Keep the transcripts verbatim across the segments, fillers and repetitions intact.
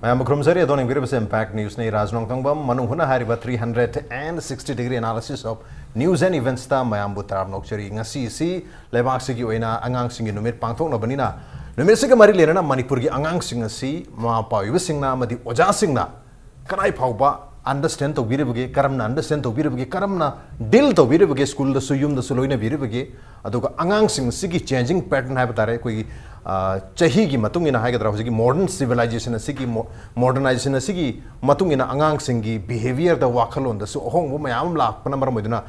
ꯃꯌꯥꯝꯕꯨ ꯈꯨꯔꯨꯝꯖꯔꯤ꯫ ꯑꯗꯣꯝꯅ ꯌꯦꯡꯕꯤꯔꯤꯕꯁꯤ Impact Newsꯅꯤ꯫ ꯔꯥꯖ ꯅꯣꯡꯊꯣꯡꯕꯝ, ꯃꯅꯨꯡ ꯍꯨꯠꯅ ꯍꯥꯏꯔꯤꯕ three hundred and sixty degree analysis of news and eventsꯇ ꯃꯌꯥꯝꯕꯨ ꯇꯔꯥꯝꯅ ꯑꯣꯛꯆꯔꯤ꯫ ꯉꯁꯤꯁꯤ ꯂꯩꯕꯥꯛꯁꯤꯒꯤ ꯑꯣꯏꯅ ꯑꯉꯥꯡꯁꯤꯡꯒꯤ ꯅꯨꯃꯤꯠ ꯄꯥꯡꯊꯣꯛꯅꯕꯅꯤꯅ, ꯅꯨꯃꯤꯠꯁꯤꯒ ꯃꯔꯤ ꯂꯩꯅꯅ ꯃꯅꯤꯄꯨꯔꯒꯤ ꯑꯉꯥꯡꯁꯤꯡ ꯑꯁꯤ ꯃꯃꯥ ꯃꯄꯥ ꯑꯣꯏꯕꯁꯤꯡꯅ ꯑꯃꯗꯤ ꯑꯣꯖꯥꯁꯤꯡꯅ ꯀꯗꯥꯏ ꯐꯥꯎꯕ understand ꯇꯧꯕꯤꯔꯤꯕꯒꯦ, ꯀꯔꯝꯅ understand ꯇꯧꯕꯤꯔꯤꯕꯒꯦ, ꯀꯔꯝꯅ deal ꯇꯧꯕꯤꯔꯤꯕꯒꯦ, ꯁ꯭ꯀꯨꯜꯗꯁꯨ ꯌꯨꯝꯗꯁꯨ ꯂꯣꯏꯅꯕꯤꯔꯤꯕꯒꯦ, ꯑꯗꯨꯒ ꯑꯉꯥꯡꯁꯤꯡ ꯑꯁꯤꯒꯤ changing pattern ꯍꯥꯏꯕ ꯇꯥꯔꯦ, ꯑꯩꯈꯣꯏꯒꯤ, ꯑ, ꯆꯍꯤꯒꯤ ꯃꯇꯨꯡ ꯏꯟꯅ ꯍꯥꯏꯒꯗ꯭ꯔꯥ, ꯍꯧꯖꯤꯛꯀꯤ modern civilization ꯑꯁꯤꯒꯤ mo-, modernization ꯑꯁꯤꯒꯤ ꯃꯇꯨꯡ ꯏꯟꯅ ꯑꯉꯥꯡꯁꯤꯡꯒꯤ behaviourꯗ, ꯋꯥꯈꯜꯂꯣꯟꯗꯁꯨ ꯑꯍꯣꯡꯕ ꯃꯌꯥꯝ ꯑꯃ ꯂꯥꯛꯄꯅ ꯃꯔꯝ ꯑꯣꯏꯗꯨꯅ,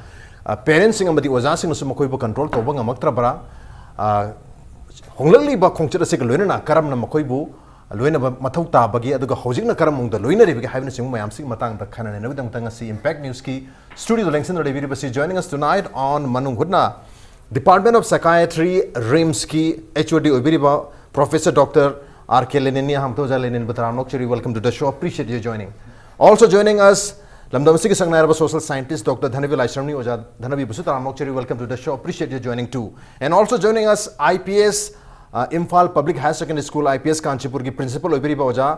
ꯑ, parentsꯁꯤꯡ ꯑꯃꯗꯤ ꯑꯣꯖꯥꯁꯤꯡꯅꯁꯨ ꯃꯈꯣꯏꯕꯨ control ꯇꯧꯕ ꯉꯝꯃꯛꯇ꯭ꯔꯕ꯭ꯔꯥ? ꯑ, ꯍꯣꯡꯂꯛꯂꯤꯕ ꯈꯣꯡꯆꯠ ꯑꯁꯤꯒ ꯂꯣꯏꯅꯅ ꯀꯔꯝꯅ ꯃꯈꯣꯏꯕꯨ ꯂꯣꯏꯅꯕ ꯃꯊꯧ ꯇꯥꯕꯒꯦ, ꯑꯗꯨꯒ ꯍꯧꯖꯤꯛꯅ ꯀꯔꯝꯕ ꯃꯑꯣꯡꯗ ꯂꯣꯏꯅꯔꯤꯕꯒꯦ ꯍꯥꯏꯕꯅꯆꯤꯡꯕ ꯃꯌꯥꯝꯁꯤꯒꯤ ꯃꯇꯥꯡꯗ ꯈꯟꯅ ꯅꯩꯅꯕꯒꯤꯗꯃꯛꯇ ꯉꯁꯤ Impact Newsꯀꯤ studioꯗ ꯂꯦꯡꯁꯤꯟꯗꯨꯅ ꯂꯩꯕꯤꯔꯤꯕꯁꯤ, joining us tonight on ꯃꯅꯨꯡ ꯍꯨꯠꯅ, Department of Psychiatry, RIMSꯀꯤ H O D ꯑꯣꯏꯕꯤꯔꯤꯕ Professor Doctor R K Leninꯅꯤ꯫ ꯑꯍꯥꯟꯕꯗ ꯑꯣꯖꯥ Leninꯕꯨ ꯇꯔꯥꯝꯅ ꯑꯣꯛꯆꯔꯤ꯫ Welcome to the show. Appreciate your joining. Also joining us, ꯂꯝꯗꯝ ꯑꯁꯤꯒꯤ ꯁꯛꯅꯥꯏꯔꯕ social scientist Doctor ꯙꯅꯕꯤ ꯂꯥꯏꯁ꯭ꯔꯝꯅꯤ꯫ ꯑꯣꯖꯥ ꯙꯅꯕꯤꯕꯨꯁꯨ ꯇꯔꯥꯝꯅ ꯑꯣꯛꯆꯔꯤ꯫ Welcome to the show. Appreciate your joining too. And also joining us, I P S, uh, Imphal Public Higher Secondary School, I P S ꯀꯥꯟꯆꯤꯄꯨꯔꯒꯤ principal ꯑꯣꯏꯕꯤꯔꯤꯕ ꯑꯣꯖꯥ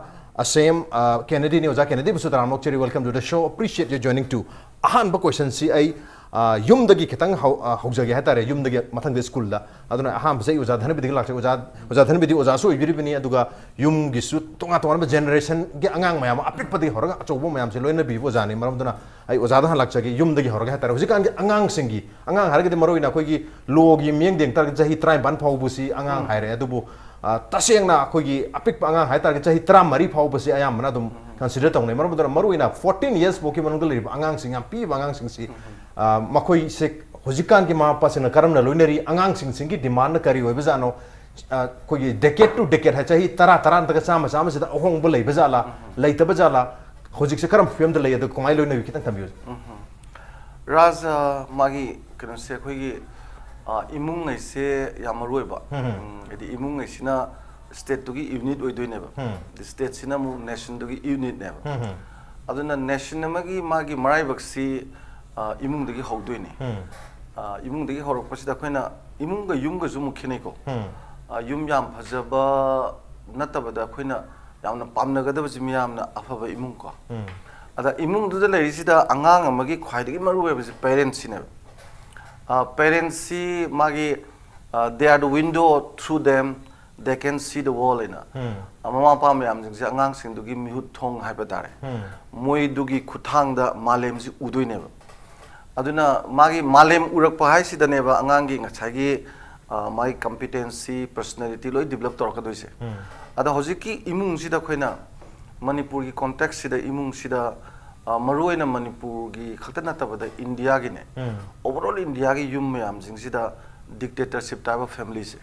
ꯑꯁꯦꯝ, uh, ꯀꯦꯅꯦꯗꯤꯅꯤ꯫ ꯑꯣꯖꯥ ꯀꯦꯅꯦꯗꯤꯕꯨꯁꯨ ꯇꯔꯥꯝꯅ ꯑꯣꯛꯆꯔꯤ꯫ Welcome to the show. Appreciate your joining too. ꯑꯍꯥꯟꯕ questionꯁꯤ ꯑꯩ, ꯑ, ꯌꯨꯝꯗꯒꯤ ꯈꯤꯇꯪ ꯍꯧ-, ꯑ, ꯍꯧꯖꯒꯦ ꯍꯥꯏꯇꯥꯔꯦ, ꯌꯨꯝꯗꯒꯤ, ꯃꯊꯪꯗ ꯁ꯭ꯀꯨꯜꯗ꯫ ꯑꯗꯨꯅ ꯑꯍꯥꯟꯕꯁꯦ ꯑꯩ ꯑꯣꯖꯥ ꯙꯅꯕꯤꯗꯒꯤ ꯂꯥꯛꯆꯩ꯫ ꯑꯣꯖꯥ, ꯑꯣꯖꯥ ꯙꯅꯕꯤꯗꯤ ꯑꯣꯖꯥꯁꯨ ꯑꯣꯏꯕꯤꯔꯤꯕꯅꯤ, ꯑꯗꯨꯒ ꯌꯨꯝꯒꯤꯁꯨ ꯇꯣꯉꯥꯟ ꯇꯣꯉꯥꯟꯕ generationꯒꯤ ꯑꯉꯥꯡ ꯃꯌꯥꯝ ꯑꯃ, ꯑꯄꯤꯛꯄꯗꯒꯤ ꯍꯧꯔꯒ ꯑꯆꯧꯕ ꯃꯌꯥꯝꯁꯦ ꯂꯣꯏꯅꯕꯤꯕ ꯑꯣꯖꯥꯅꯤ꯫ ꯃꯔꯝ ꯑꯗꯨꯅ ꯑꯩ ꯑꯣꯖꯥꯗ ꯍꯥꯟꯅ ꯂꯥꯛꯆꯒꯦ, ꯌꯨꯝꯗꯒꯤ ꯍꯧꯔꯒ ꯍꯥꯏꯇꯥꯔꯦ꯫ ꯍꯧꯖꯤꯛꯀꯥꯟꯒꯤ ꯑꯉꯥꯡꯁꯤꯡꯒꯤ, ꯑꯉꯥꯡ ꯍꯥꯏꯔꯒꯗꯤ ꯃꯔꯨꯑꯣꯏꯅ ꯑꯩꯈꯣꯏꯒꯤ lawꯒꯤ ꯃꯤꯠꯌꯦꯡꯗ ꯌꯦꯡ ꯇꯥꯔꯒꯗꯤ ꯆꯍꯤ ꯇꯔꯥꯅꯤꯄꯥꯟ ꯐꯥꯎꯕꯁꯤ ꯑꯉꯥꯡ ꯍꯥꯏꯔꯦ, ꯑꯗꯨꯕꯨ, ꯑ, ꯇꯁꯦꯡꯅ ꯑꯩꯈꯣꯏꯒꯤ ꯑꯄꯤꯛꯄ ꯑꯉꯥꯡ ꯍꯥꯏꯇꯥꯔꯒꯗꯤ ꯆꯍꯤ ꯇꯔꯥꯃꯔꯤ ꯐꯥꯎꯕꯁꯤ ꯑꯌꯥꯝꯕꯅ ꯑꯗꯨꯝ consider ꯇꯧꯅꯩ꯫ ꯃꯔꯝ ꯑꯗꯨꯅ ꯃꯔꯨꯑꯣꯏꯅ fourteen years ꯐꯥꯎꯒꯤ ꯃꯅꯨꯡꯗ ꯂꯩꯔꯤꯕ ꯑꯉꯥꯡꯁꯤꯡ, ꯌꯥꯝ ꯄꯤꯛꯏꯕ ꯑꯉꯥꯡꯁꯤꯡꯁꯤ, ꯑ, ꯃꯈꯣꯏꯁꯦ ꯍꯧꯖꯤꯛꯀꯥꯟꯒꯤ ꯃꯃꯥ ꯃꯄꯥꯁꯤꯡꯅ ꯀꯔꯝꯅ ꯂꯣꯏꯅꯔꯤ, ꯑꯉꯥꯡꯁꯤꯡꯁꯤꯒꯤ demandꯅ ꯀꯔꯤ ꯑꯣꯏꯕꯖꯥꯠꯅꯣ, ꯑ, ꯑꯩꯈꯣꯏꯒꯤ decade to decade ꯍꯥꯏ, ꯆꯍꯤ ꯇꯔꯥ, ꯇꯔꯥ ꯅꯠꯇ꯭ꯔꯒ ꯆꯥꯝꯃ, ꯆꯥꯝꯃꯁꯤꯗ ꯑꯍꯣꯡꯕ ꯂꯩꯕ ꯖꯥꯠꯂꯥ, ꯂꯩꯇꯕ ꯖꯥꯠꯂꯥ, ꯍꯧꯖꯤꯛꯁꯦ ꯀꯔꯝꯕ ꯐꯤꯕꯝꯗ ꯂꯩ, ꯑꯗꯨ ꯀꯃꯥꯏꯅ ꯂꯣꯏꯅꯕꯤ ꯈꯤꯇꯪ ꯊꯝꯕꯤꯌꯨ꯫ ꯔꯥꯖ, ꯃꯥꯒꯤ ꯀꯩꯅꯣꯁꯦ ꯑꯩꯈꯣꯏꯒꯤ, ꯑ, ꯏꯃꯨꯡ ꯍꯥꯏꯁꯦ ꯌꯥꯝ ꯃꯔꯨ ꯑꯣꯏꯕ꯫ ꯎꯝ, ꯍꯥꯏꯗꯤ ꯏꯃꯨꯡ ꯍꯥꯏꯁꯤꯅ stateꯇꯨꯒꯤ unit ꯑꯣꯏꯗꯣꯏꯅꯦꯕ꯫ ꯎꯝ꯫ Stateꯁꯤꯅ ꯑꯃꯨꯛ nationꯗꯨꯒꯤ unitꯅꯦꯕ꯫ ꯎꯝ꯫ ꯑꯗꯨꯅ nation ꯑꯃꯒꯤ ꯃꯥꯒꯤ ꯃꯔꯥꯏꯕꯛꯁꯤ, ꯑ, ꯏꯃꯨꯡꯗꯒꯤ ꯍꯧꯗꯣꯏꯅꯦ꯫ ꯎꯝ꯫ ꯑ, ꯏꯃꯨꯡꯗꯒꯤ ꯍꯧꯔꯛꯄꯁꯤꯗ ꯑꯩꯈꯣꯏꯅ ꯏꯃꯨꯡꯒ ꯌꯨꯝꯒꯁꯨ ꯑꯃꯨꯛ ꯈꯦꯠꯅꯩꯀꯣ꯫ ꯎꯝ꯫ ꯑ, ꯌꯨꯝ ꯌꯥꯝ ꯐꯖꯕ ꯅꯠꯇꯕꯗ ꯑꯩꯈꯣꯏꯅ ꯌꯥꯝꯅ ꯄꯥꯝꯅꯒꯗꯕꯁꯤ ꯃꯤꯌꯥꯝꯅ ꯑꯐꯕ ꯏꯃꯨꯡ ꯀꯣ꯫ ꯑꯗ ꯏꯃꯨꯡꯗꯨꯗ ꯂꯩꯔꯤꯁꯤꯗ ꯑꯉꯥꯡ ꯑꯃꯒꯤ ꯈ꯭ꯋꯥꯏꯗꯒꯤ ꯃꯔꯨ ꯑꯣꯏꯕꯁꯤ parents ꯁꯤꯅꯦꯕ꯫ Parents ꯁꯤ ꯃꯥꯒꯤ, they are the window, through them they can see the world ꯍꯥꯏꯅ꯫ ꯃꯃꯥ ꯃꯄꯥ ꯃꯌꯥꯝꯁꯤꯡꯁꯦ ꯑꯉꯥꯡꯁꯤꯡꯗꯨꯒꯤ ꯃꯤꯍꯨꯠ ꯊꯣꯡ ꯍꯥꯏꯕ ꯇꯥꯔꯦ꯫ ꯃꯣꯏꯗꯨꯒꯤ ꯈꯨꯠꯊꯥꯡꯗ ꯃꯥꯂꯦꯝꯁꯤ ꯎꯗꯣꯏꯅꯦꯕ꯫ ꯑꯗꯨꯅ ꯃꯥꯒꯤ ꯃꯥꯂꯦꯝ ꯎꯔꯛꯄ ꯍꯥꯏꯁꯤꯗꯅꯦꯕ ꯑꯉꯥꯡꯒꯤ ꯉꯁꯥꯏꯒꯤ, ꯑ, ꯃꯥꯒꯤ competency, personality ꯂꯣꯏ develop ꯇꯧꯔꯛꯀꯗꯣꯏꯁꯦ꯫ ꯑꯗꯣ ꯍꯧꯖꯤꯛꯀꯤ ꯏꯃꯨꯡꯁꯤꯗ ꯑꯩꯈꯣꯏꯅ ꯃꯅꯤꯄꯨꯔꯒꯤ context ꯁꯤꯗ, ꯏꯃꯨꯡꯁꯤꯗ, ꯑ, ꯃꯔꯨꯑꯣꯏꯅ ꯃꯅꯤꯄꯨꯔꯒꯤ ꯈꯛꯇ ꯅꯠꯇꯕꯗ ꯏꯟꯗꯤꯌꯥꯒꯤꯅꯦ, overall ꯏꯟꯗꯤꯌꯥꯒꯤ ꯌꯨꯝ ꯃꯌꯥꯝꯁꯤꯡꯁꯤꯗ dictatorship type of family ꯁꯦ,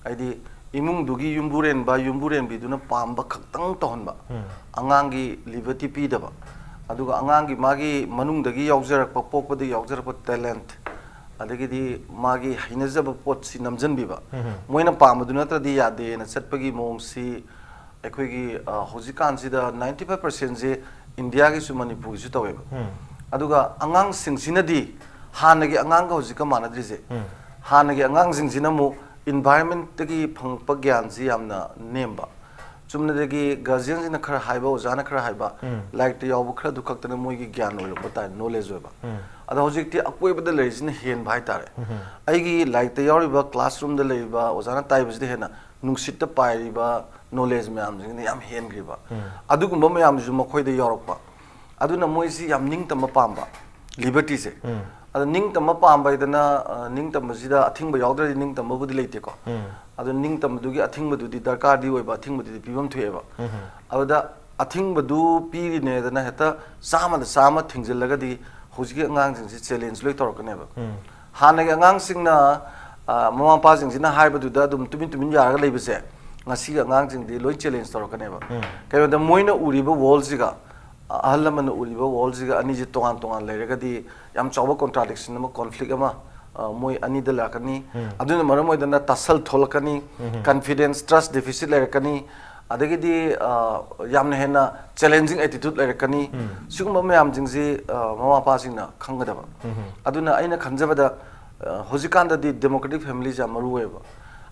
ꯍꯥꯏꯗꯤ ꯏꯃꯨꯡꯗꯨꯒꯤ ꯌꯨꯝꯕꯨꯔꯦꯟꯕ, ꯌꯨꯝꯕꯨꯔꯦꯟꯕꯤꯗꯨꯅ ꯄꯥꯝꯕ ꯈꯛꯇꯪ ꯇꯧꯍꯟꯕ, ꯑꯉꯥꯡꯒꯤ liberty ꯄꯤꯗꯕ, ꯑꯗꯨꯒ ꯑꯉꯥꯡꯒꯤ ꯃꯥꯒꯤ ꯃꯅꯨꯡꯗꯒꯤ ꯌꯥꯎꯖꯔꯛꯄ, ꯄꯣꯛꯄꯗꯒꯤ ꯌꯥꯎꯖꯔꯛꯄ talent, ꯑꯗꯒꯤꯗꯤ ꯃꯥꯒꯤ ꯍꯩꯅꯖꯕ ꯄꯣꯠꯁꯤ ꯅꯝꯖꯟꯕꯤꯕ, ꯃꯣꯏꯅ ꯄꯥꯝꯕꯗꯨ ꯅꯠꯇ꯭ꯔꯗꯤ ꯌꯥꯗꯦꯅ ꯆꯠꯄꯒꯤ ꯃꯑꯣꯡꯁꯤ ꯑꯩꯈꯣꯏꯒꯤ, ꯑ, ꯍꯧꯖꯤꯛꯀꯥꯟꯁꯤꯗ ninety five percent ꯁꯦ ꯏꯟꯗꯤꯌꯥꯒꯤꯁꯨ ꯃꯅꯤꯄꯨꯔꯒꯤꯁꯨ ꯇꯧꯋꯦꯕ꯫ ꯑꯗꯨꯒ ꯑꯉꯥꯡꯁꯤꯡꯁꯤꯅꯗꯤ ꯍꯥꯟꯅꯒꯤ ꯑꯉꯥꯡꯒ ꯍꯧꯖꯤꯛꯀ ꯃꯥꯟꯅꯗ꯭ꯔꯤꯁꯦ, ꯍꯥꯟꯅꯒꯤ ꯑꯉꯥꯡꯁꯤꯡꯁꯤꯅ ꯑꯃꯨꯛ environment ꯇꯒꯤ ꯐꯪꯉꯛꯄ ꯒ꯭ꯌꯥꯟꯁꯤ ꯌꯥꯝꯅ ꯅꯦꯝꯕ꯫ ꯆꯨꯝꯅꯗꯒꯤ guardian ꯁꯤꯡꯅ ꯈꯔ ꯍꯥꯏꯕ, ꯑꯣꯖꯥꯅ ꯈꯔ ꯍꯥꯏꯕ, ꯂꯥꯏꯔꯤꯛꯇ ꯌꯥꯎꯕ ꯈꯔꯗꯨ ꯈꯛꯇꯅ ꯃꯣꯏꯒꯤ ꯒ꯭ꯌꯥꯟ ꯑꯣꯏꯔꯛꯄ ꯇꯥꯔꯦ, knowledge ꯑꯣꯏꯕ꯫ ꯑꯗꯣ ꯍꯧꯖꯤꯛꯇꯤ ꯑꯀꯣꯏꯕꯗ ꯂꯩꯔꯤꯁꯤꯅ ꯍꯦꯟꯕ ꯍꯥꯏꯇꯥꯔꯦ꯫ ꯑꯩꯒꯤ ꯂꯥꯏꯔꯤꯛꯇ ꯌꯥꯎꯔꯤꯕ classroom ꯗ ꯂꯩꯔꯤꯕ ꯑꯣꯖꯥꯅ ꯇꯥꯛꯏꯕꯁꯤꯗ ꯍꯦꯟꯅ ꯅꯨꯡꯁꯤꯠꯇ ꯄꯥꯏꯔꯤꯕ knowledge ꯃꯌꯥꯝꯁꯤꯡꯁꯤꯅ ꯌꯥꯝ ꯍꯦꯟꯈ꯭ꯔꯤꯕ꯫ ꯑꯗꯨꯒꯨꯝꯕ ꯃꯌꯥꯝꯁꯤꯁꯨ ꯃꯈꯣꯏꯗ ꯌꯥꯎꯔꯛꯄ꯫ ꯑꯗꯨꯅ ꯃꯣꯏꯁꯤ ꯌꯥꯝ ꯅꯤꯡꯇꯝꯕ ꯄꯥꯝꯕ, liberty ꯁꯦ꯫ ꯑꯗꯣ ꯅꯤꯡꯇꯝꯕ ꯄꯥꯝꯕ ꯍꯥꯏꯗꯅ, ꯑ, ꯅꯤꯡꯇꯝꯕꯁꯤꯗ ꯑꯊꯤꯡꯕ ꯌꯥꯎꯗ꯭ꯔꯗꯤ ꯅꯤꯡꯇꯝꯕꯕꯨꯗꯤ ꯂꯩꯇꯦꯀꯣ꯫ ꯑꯗꯣ ꯅꯤꯡꯇꯝꯕꯗꯨꯒꯤ ꯑꯊꯤꯡꯕꯗꯨꯗꯤ ꯗꯔꯀꯥꯔꯗꯤ ꯑꯣꯏꯕ, ꯑꯊꯤꯡꯕꯗꯨꯗꯤ ꯄꯤꯐꯝ ꯊꯣꯛꯑꯦꯕ꯫ ꯑꯗꯨꯗ ꯑꯊꯤꯡꯕꯗꯨ ꯄꯤꯔꯤꯅꯦꯗꯅ ꯍꯦꯛꯇ ꯆꯥꯝꯃꯗ ꯆꯥꯝꯃ ꯊꯤꯡꯖꯤꯜꯂꯒꯗꯤ ꯍꯧꯖꯤꯛꯀꯤ ꯑꯉꯥꯡꯁꯤꯡꯁꯤ challenge ꯂꯣꯏ ꯇꯧꯔꯛꯀꯅꯦꯕ꯫ ꯍꯥꯟꯅꯒꯤ ꯑꯉꯥꯡꯁꯤꯡꯅ, ꯑ, ꯃꯃꯥ ꯃꯄꯥꯁꯤꯡꯁꯤꯅ ꯍꯥꯏꯕꯗꯨꯗ ꯑꯗꯨꯝ ꯇꯨꯃꯤꯟ ꯇꯨꯃꯤꯟ ꯌꯥꯔꯒ ꯂꯩꯕꯁꯦ, ꯉꯁꯤꯒꯤ ꯑꯉꯥꯡꯁꯤꯡꯗꯤ ꯂꯣꯏ challenge ꯇꯧꯔꯛꯀꯅꯦꯕ꯫ ꯀꯩꯅꯣꯗ ꯃꯣꯏꯅ ꯎꯔꯤꯕ world ꯁꯤꯒ, ꯑ, ꯑꯍꯜ ꯂꯃꯟꯅ ꯎꯔꯤꯕ world ꯁꯤꯒ ꯑꯅꯤꯁꯦ ꯇꯣꯉꯥꯟ ꯇꯣꯉꯥꯟ ꯂꯩꯔꯒꯗꯤ ꯌꯥꯝ ꯆꯥꯎꯕ contradiction ꯑꯃ, conflict ꯑꯃ, ꯑ, ꯃꯣꯏ ꯑꯅꯤꯗ ꯂꯥꯛꯀꯅꯤ꯫ ꯑꯗꯨꯅ ꯃꯔꯝ ꯑꯣꯏꯗꯅ tussle ꯊꯣꯛꯂꯛꯀꯅꯤ, confidence, trust deficit ꯂꯩꯔꯛꯀꯅꯤ, ꯑꯗꯒꯤꯗꯤ, ꯑ, ꯌꯥꯝꯅ ꯍꯦꯟꯅ challenging attitude ꯂꯩꯔꯛꯀꯅꯤ꯫ ꯁꯤꯒꯨꯝꯕ ꯃꯌꯥꯝꯁꯤꯡꯁꯤ, ꯑ, ꯃꯃꯥ ꯃꯄꯥꯁꯤꯡꯅ ꯈꯪꯒꯗꯕ꯫ ꯑꯗꯨꯅ ꯑꯩꯅ ꯈꯟꯖꯕꯗ, ꯑ, ꯍꯧꯖꯤꯛꯀꯥꯟꯗꯗꯤ democratic family ꯁꯦ ꯌꯥꯝ ꯃꯔꯨ ꯑꯣꯏꯌꯦꯕ꯫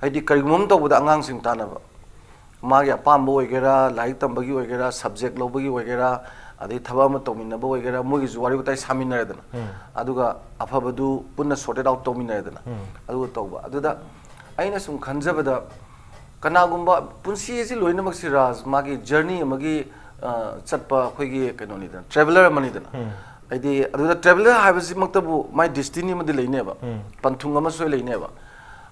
ꯍꯥꯏꯗꯤ ꯀꯔꯤꯒꯨꯝꯕ ꯑꯃ ꯇꯧꯕꯗ ꯑꯉꯥꯡꯁꯤꯡ ꯇꯥꯟꯅꯕ, ꯃꯥꯒꯤ ꯑꯄꯥꯝꯕ ꯑꯣꯏꯒꯦꯔꯥ, ꯂꯥꯏꯔꯤꯛ ꯇꯝꯕꯒꯤ ꯑꯣꯏꯒꯦꯔꯥ, ꯁꯕꯖꯦꯛ ꯂꯧꯕꯒꯤ ꯑꯣꯏꯒꯦꯔꯥ, ꯑꯗꯩ ꯊꯕꯛ ꯑꯃ ꯇꯧꯃꯤꯟꯅꯕ ꯑꯣꯏꯒꯦꯔꯥ, ꯃꯣꯏꯒꯤꯁꯨ ꯋꯥꯔꯤ ꯋꯥꯇꯥꯏ ꯁꯥꯃꯤꯟꯅꯔꯦꯗꯅ꯫ ꯑꯗꯨꯒ ꯑꯐꯕꯗꯨ ꯄꯨꯟꯅ ꯁꯣꯔꯇꯦꯠ ꯑꯥꯎꯠ ꯇꯧꯃꯤꯟꯅꯔꯦꯗꯅ꯫ ꯑꯗꯨꯒ ꯇꯧꯕ ꯑꯗꯨꯗ ꯑꯩꯅ ꯁꯨꯝ ꯈꯟꯖꯕꯗ, ꯀꯅꯥꯒꯨꯝꯕ ꯄꯨꯟꯁꯤ ꯑꯁꯤ ꯂꯣꯏꯅꯃꯛꯁꯤ ꯔꯥꯖ ꯃꯥꯒꯤ ꯖꯔꯅꯤ ꯑꯃꯒꯤ, ꯑ, ꯆꯠꯄ ꯑꯩꯈꯣꯏꯒꯤ ꯀꯩꯅꯣꯅꯤꯗꯅ, ꯇ꯭ꯔꯦꯚꯦꯂꯔ ꯑꯃꯅꯤꯗꯅ꯫ ꯍꯥꯏꯗꯤ ꯑꯗꯨꯗ ꯇ꯭ꯔꯦꯚꯦꯂꯔ ꯍꯥꯏꯕꯁꯤꯃꯛꯇꯕꯨ ꯃꯥꯏ ꯗꯦꯁꯇꯤꯅꯤ ꯑꯃꯗꯤ ꯂꯩꯅꯦꯕ, ꯄꯟꯊꯨꯡ ꯑꯃ ꯁꯣꯏ ꯂꯩꯅꯦꯕ꯫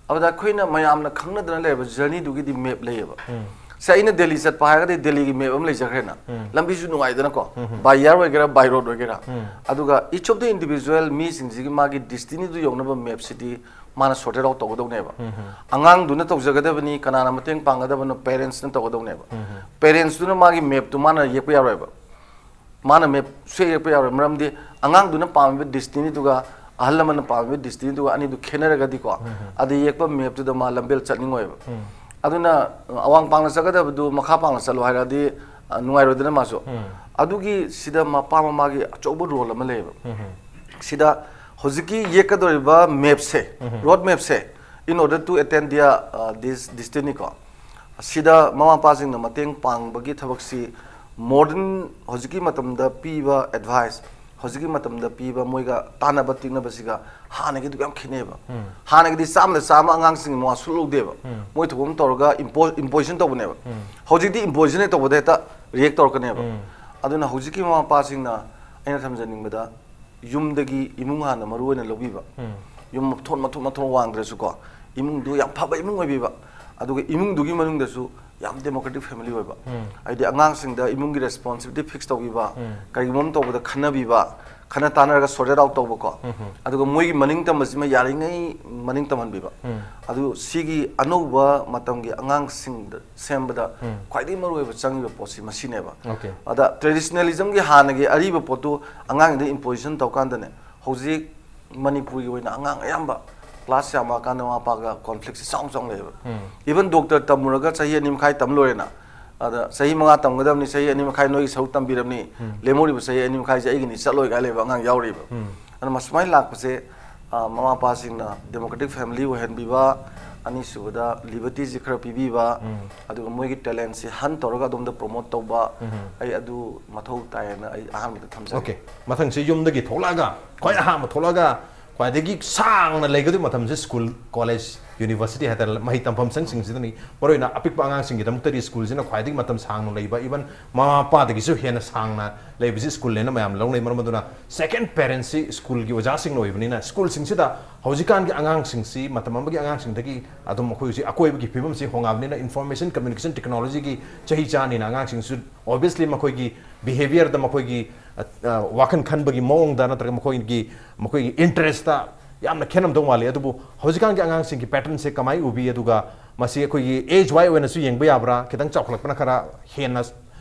ꯑꯗꯨꯗ ꯑꯩꯈꯣꯏꯅ ꯃꯌꯥꯝꯅ ꯈꯪꯅꯗꯅ ꯂꯩꯔꯕ ꯖꯔꯅꯤꯗꯨꯒꯤꯗꯤ ꯃꯦꯞ ꯂꯩꯌꯦꯕ꯫ ꯁꯦ, ꯑꯩꯅ ꯗꯦꯜꯂꯤ ꯆꯠꯄ ꯍꯥꯏꯔꯒꯗꯤ ꯗꯦꯜꯂꯤꯒꯤ ꯃꯦꯞ ꯑꯃ ꯂꯩꯖꯈ꯭ꯔꯦꯅ꯫ ꯂꯝꯕꯤꯁꯨ ꯅꯨꯡꯉꯥꯏꯗꯅꯀꯣ, ꯕꯥꯏ ꯏꯌꯥꯔ ꯑꯣꯏꯒꯦꯔꯥ, ꯕꯥꯏ ꯔꯣꯗ ꯑꯣꯏꯒꯦꯔꯥ꯫ ꯑꯗꯨꯒ each of the individual ꯃꯤꯁꯤꯡꯁꯤꯒꯤ ꯃꯥꯒꯤ ꯗꯦꯁꯇꯤꯅꯤꯗꯨ ꯌꯧꯅꯕ ꯃꯦꯞꯁꯤꯗꯤ ꯃꯥꯅ ꯁꯣꯔꯇꯦꯠ ꯑꯥꯎꯠ ꯇꯧꯒꯗꯧꯅꯦꯕ꯫ ꯑꯉꯥꯡꯗꯨꯅ ꯇꯧꯖꯒꯗꯕꯅꯤ, ꯀꯅꯥꯅ ꯃꯇꯦꯡ ꯄꯥꯡꯒꯗꯕꯅꯣ? ꯄꯦꯔꯦꯟꯁꯇꯨꯅ ꯇꯧꯒꯗꯧꯅꯦꯕ꯫ ꯄꯦꯔꯦꯟꯁꯇꯨꯅ ꯃꯥꯒꯤ ꯃꯦꯞꯇꯨ ꯃꯥꯅ ꯌꯦꯛꯄ ꯌꯥꯔꯣꯏꯕ꯫ ꯃꯥꯅ ꯃꯦꯞ ꯁꯨꯌꯦꯛ ꯌꯦꯛꯄ ꯌꯥꯔꯣꯏ, ꯃꯔꯝꯗꯤ ꯑꯉꯥꯡꯗꯨꯅ ꯄꯥꯝꯃꯤꯕ ꯗꯦꯁꯇꯤꯅꯤꯗꯨꯒ ꯑꯍꯜ ꯂꯃꯟꯅ ꯄꯥꯝꯃꯤꯕ ꯗꯦꯁꯇꯤꯅꯤꯗꯨꯒ ꯑꯅꯤꯗꯨ ꯈꯦꯠꯅꯔꯒꯗꯤꯀꯣ, ꯑꯗ ꯌꯦꯛꯄ ꯃꯦꯞꯇꯨꯗ ꯃꯥ ꯂꯝꯕꯦꯜ ꯆꯠꯅꯤꯡꯉꯣꯏꯕ꯫ ꯑꯗꯨꯅ ꯑꯋꯥꯡ ꯄꯥꯡꯅ ꯆꯠꯀꯗꯕꯗꯨ ꯃꯈꯥ ꯄꯥꯡꯅ ꯆꯠꯂꯣ ꯍꯥꯏꯔꯛꯑꯗꯤ, ꯑ, ꯅꯨꯡꯉꯥꯏꯔꯣꯏꯗꯅ ꯃꯥꯁꯨ꯫ ꯑꯗꯨꯒꯤ ꯁꯤꯗ ꯃꯄꯥ ꯃꯃꯥꯒꯤ ꯑꯆꯧꯕ ꯔꯣꯜ ꯑꯃ ꯂꯩꯌꯦꯕ꯫ ꯁꯤꯗ ꯍꯧꯖꯤꯛꯀꯤ ꯌꯦꯛꯀꯗꯧꯔꯤꯕ ꯃꯦꯞꯁꯦ, road ꯃꯦꯞꯁꯦ, in order to attain their, uh, this destiny ꯀꯣ, ꯁꯤꯗ ꯃꯃꯥ ꯃꯄꯥꯁꯤꯡꯅ ꯃꯇꯦꯡ ꯄꯥꯡꯕꯒꯤ ꯊꯕꯛꯁꯤ ꯃꯣꯗꯔꯟ ꯍꯧꯖꯤꯛꯀꯤ ꯃꯇꯝꯗ ꯄꯤꯕ ꯑꯦꯗꯚꯥꯏꯁ, ꯍꯧꯖꯤꯛꯀꯤ ꯃꯇꯝꯗ ꯄꯤꯕ ꯃꯣꯏꯒ ꯇꯥꯟꯅꯕ ꯇꯤꯛꯅꯕꯁꯤꯒ ꯍꯥꯟꯅꯒꯤꯗꯨꯒ ꯌꯥꯝ ꯈꯦꯠꯅꯩꯕ꯫ ꯍꯥꯟꯅꯒꯤꯗꯤ ꯆꯥꯝꯃꯗ ꯆꯥꯝꯃ ꯑꯉꯥꯡꯁꯤꯡ ꯃꯋꯥ ꯁꯨꯛꯂꯧ ꯂꯧꯗꯦꯕ꯫ ꯃꯣꯏ ꯊꯣꯛꯄ ꯑꯃ ꯇꯧꯔꯒ ꯏꯝꯄꯣ-, ꯏꯝꯄꯣꯖꯤꯁꯟ ꯇꯧꯕꯅꯦꯕ꯫ ꯍꯧꯖꯤꯛꯇꯤ ꯏꯝꯄꯣꯖꯤꯁꯟ ꯍꯦꯛ ꯇꯧꯕꯗ ꯍꯦꯛꯇ ꯔꯤꯌꯦꯛ ꯇꯧꯔꯛꯀꯅꯦꯕ꯫ ꯑꯗꯨꯅ ꯍꯧꯖꯤꯛꯀꯤ ꯃꯃꯥ ꯃꯄꯥꯁꯤꯡꯅ ꯑꯩꯅ ꯊꯝꯖꯅꯤꯡꯕꯗ ꯌꯨꯝꯗꯒꯤ ꯏꯃꯨꯡ ꯍꯥꯟꯅ ꯃꯔꯨ ꯑꯣꯏꯅ ꯂꯧꯕꯤꯕ꯫ ꯌꯨꯝ ꯃꯊꯣꯟ, ꯃꯊꯣꯟ, ꯃꯊꯣꯟ ꯋꯥꯡꯗ꯭ꯔꯁꯨꯀꯣ, ꯏꯃꯨꯡꯗꯨ ꯌꯥꯝ ꯐꯕ ꯏꯃꯨꯡ ꯑꯣꯏꯕꯤꯕ, ꯑꯗꯨꯒ ꯏꯃꯨꯡꯗꯨꯒꯤ ꯃꯅꯨꯡꯗꯁꯨ ꯌꯥꯝ ꯗꯦꯃꯣꯀ꯭ꯔꯦꯇꯤꯛ ꯐꯦꯃꯤꯂꯤ ꯑꯣꯏꯕ꯫ ꯍꯥꯏꯗꯤ ꯑꯉꯥꯡꯁꯤꯡꯗ ꯏꯃꯨꯡꯒꯤ ꯔꯦꯁꯄꯣꯟꯁꯤꯕꯤꯂꯤꯇꯤ ꯐꯤꯛꯁ ꯇꯧꯕꯤꯕ, ꯀꯔꯤꯒꯨꯝꯕ ꯑꯃ ꯇꯧꯕꯗ ꯈꯟꯅꯕꯤꯕ, ꯈꯟꯅ ꯇꯥꯟꯅꯔꯒ ꯁꯣꯔꯇꯦꯠ ꯑꯥꯎꯠ ꯇꯧꯕꯀꯣ꯫ ꯑꯗꯨꯒ ꯃꯣꯏꯒꯤ ꯃꯅꯤꯡ ꯇꯝꯕꯁꯤꯃ ꯌꯥꯔꯤꯉꯩ ꯃꯅꯤꯡ ꯇꯝꯍꯟꯕꯤꯕ꯫ ꯑꯗꯨ ꯁꯤꯒꯤ ꯑꯅꯧꯕ ꯃꯇꯝꯒꯤ ꯑꯉꯥꯡꯁꯤꯡꯗ ꯁꯦꯝꯕꯗ ꯈ꯭ꯋꯥꯏꯗꯒꯤ ꯃꯔꯨꯑꯣꯏꯕ ꯆꯪꯉꯤꯕ ꯄꯣꯠꯁꯤ ꯃꯁꯤꯅꯦꯕ꯫ ꯑꯣꯀꯦ꯫ ꯑꯗ ꯇ꯭ꯔꯦꯗꯤꯁꯅꯦꯂꯤꯖꯝꯒꯤ ꯍꯥꯟꯅꯒꯤ ꯑꯔꯤꯕ ꯄꯣꯠꯇꯨ ꯑꯉꯥꯡꯁꯤꯡꯗ ꯏꯝꯄꯣꯖꯤꯁꯟ ꯇꯧꯀꯥꯟꯗꯅꯦ, ꯍꯧꯖꯤꯛ ꯃꯅꯤꯄꯨꯔꯒꯤ ꯑꯣꯏꯅ ꯑꯉꯥꯡ ꯑꯌꯥꯝꯕ ꯀ꯭ꯂꯥꯁ ꯌꯥꯝꯃꯛꯑꯀꯥꯟꯗ ꯃꯃꯥ ꯃꯄꯥꯒ ꯀꯣꯟꯐ꯭ꯂꯤꯛꯁꯦ ꯆꯥꯎꯅ ꯆꯥꯎꯅ ꯂꯩꯌꯦꯕ꯫ ꯏꯚꯟ ꯗꯣꯛꯇꯔ ꯇꯝꯃꯨꯔꯒ ꯆꯍꯤ ꯑꯅꯤ ꯃꯈꯥꯏ ꯇꯝ ꯂꯣꯏꯔꯦꯅ, ꯑꯗ ꯆꯍꯤ ꯃꯉꯥ ꯇꯝꯒꯗꯕꯅꯤ, ꯆꯍꯤ ꯑꯅꯤ ꯃꯈꯥꯏ ꯅꯣꯏꯒꯤ ꯁꯔꯨꯛ ꯇꯝꯕꯤꯔꯝꯅꯤ, ꯂꯦꯝꯍꯧꯔꯤꯕ ꯆꯍꯤ ꯑꯅꯤ ꯃꯈꯥꯏꯁꯦ ꯑꯩꯒꯤꯅꯤ, ꯆꯠꯂꯣꯏ ꯀꯥꯏ ꯂꯩꯕ ꯑꯉꯥꯡ ꯌꯥꯎꯔꯤꯕ꯫ ꯑꯗꯨꯅ ꯃꯁꯨꯃꯥꯏꯅ ꯂꯥꯛꯄꯁꯦ, ꯑ, ꯃꯃꯥ ꯃꯄꯥꯁꯤꯡꯅ ꯗꯦꯃꯣꯀ꯭ꯔꯦꯇꯤꯛ ꯐꯦꯃꯤꯂꯤ ꯑꯣꯏꯍꯟꯕꯤꯕ, ꯑꯅꯤꯁꯨꯕꯗ ꯂꯤꯕꯔꯇꯤꯁꯤ ꯈꯔ ꯄꯤꯕꯤꯕ, ꯑꯗꯨꯒ ꯃꯣꯏꯒꯤ ꯇꯦꯂꯦꯟꯁꯤ ꯍꯟ ꯇꯧꯔꯒ ꯑꯗꯣꯝꯗ ꯄ꯭ꯔꯣꯃꯣꯠ ꯇꯧꯕ, ꯑꯩ ꯑꯗꯨ ꯃꯊꯧ ꯇꯥꯏꯌꯦꯅ ꯑꯩ ꯑꯍꯥꯟꯕꯗ ꯊꯝꯖꯒꯦ꯫ ꯑꯣꯀꯦ, ꯃꯊꯪꯁꯤ ꯌꯨꯝꯗꯒꯤ ꯊꯣꯛꯂꯛꯑꯒ, ꯈ꯭ꯋꯥꯏ ꯑꯍꯥꯟꯕ ꯊꯣꯛꯂꯛꯑꯒ ꯈ꯭ꯋꯥꯏꯗꯒꯤ ꯁꯥꯡꯅ ꯂꯩꯒꯗꯕ ꯃꯇꯝꯁꯦ ꯁ꯭ꯀꯨꯜ, ꯀꯣꯂꯦꯖ, ꯌꯨꯅꯤꯚꯔꯁꯤꯇꯤ ꯍꯥꯏꯇꯥꯔꯦ, ꯃꯍꯩ ꯇꯝꯐꯝ ꯁꯪꯁꯤꯡꯁꯤꯗꯅꯤ꯫ ꯃꯔꯨꯑꯣꯏꯅ ꯑꯄꯤꯛꯄ ꯑꯉꯥꯡꯁꯤꯡꯒꯤꯗꯃꯛꯇꯗꯤ ꯁ꯭ꯀꯨꯜꯁꯤꯅ ꯈ꯭ꯋꯥꯏꯗꯒꯤ ꯃꯇꯝ ꯁꯥꯡꯅ ꯂꯩꯕ, ꯏꯚꯟ ꯃꯃꯥ ꯃꯄꯥꯗꯒꯤꯁꯨ ꯍꯦꯟꯅ ꯁꯥꯡꯅ ꯂꯩꯕꯁꯤ ꯁ꯭ꯀꯨꯜꯅꯦꯅ ꯃꯌꯥꯝ ꯂꯧꯅꯩ꯫ ꯃꯔꯝ ꯑꯗꯨꯅ ꯁꯦꯀꯦꯟ ꯄꯦꯔꯦꯟꯁꯤ ꯁ꯭ꯀꯨꯜꯒꯤ ꯑꯣꯖꯥꯁꯤꯡꯅ ꯑꯣꯏꯕꯅꯤꯅ ꯁ꯭ꯀꯨꯜꯁꯤꯡꯁꯤꯗ ꯍꯧꯖꯤꯛꯀꯥꯟꯒꯤ ꯑꯉꯥꯡꯁꯤꯡꯁꯤ ꯃꯇꯝ ꯑꯃꯒꯤ ꯑꯉꯥꯡꯁꯤꯡꯗꯒꯤ ꯑꯗꯨꯝ ꯑꯩꯈꯣꯏ ꯍꯧꯖꯤꯛ ꯑꯀꯣꯏꯕꯒꯤ ꯐꯤꯕꯝꯁꯤ ꯍꯣꯡꯉꯛꯑꯕꯅꯤꯅ ꯏꯟꯐꯣꯔꯃꯦꯁꯟ ꯀꯝꯃ꯭ꯌꯨꯅꯤꯀꯦꯁꯟ ꯇꯦꯛꯅꯣꯂꯣꯖꯤꯒꯤ ꯆꯍꯤ ꯆꯥꯅꯤꯅ ꯑꯉꯥꯡꯁꯤꯡꯁꯨ obviously ꯃꯈꯣꯏꯒꯤ ꯕꯤꯍꯦꯕꯤꯌꯔꯗ, ꯃꯈꯣꯏꯒꯤ ꯑ, ꯑ, ꯋꯥꯈꯜ ꯈꯟꯕꯒꯤ ꯃꯑꯣꯡꯗ ꯅꯠꯇ꯭ꯔꯒ ꯃꯈꯣꯏꯒꯤ ꯃꯈꯣꯏꯒꯤ ꯏꯟꯇꯔꯦꯁꯇ ꯌꯥꯝꯅ ꯈꯦꯠꯅꯝꯗꯧ ꯃꯥꯜꯂꯤ꯫ ꯑꯗꯨꯕꯨ ꯍꯧꯖꯤꯛꯀꯥꯟꯒꯤ ꯑꯉꯥꯡꯁꯤꯡꯒꯤ ꯄꯦꯇꯔꯟꯁꯦ ꯀꯃꯥꯏꯅ ꯎꯕꯤ? ꯑꯗꯨꯒ ꯃꯁꯤ ꯑꯩꯈꯣꯏꯒꯤ ꯑꯦꯖ ꯋꯥꯏ ꯑꯣꯏꯅꯁꯨ ꯌꯦꯡꯕ ꯌꯥꯕ꯭ꯔꯥ? ꯈꯤꯇꯪ ꯆꯥꯎꯈꯠꯂꯛꯄꯅ ꯈꯔ ꯍꯦꯟꯅ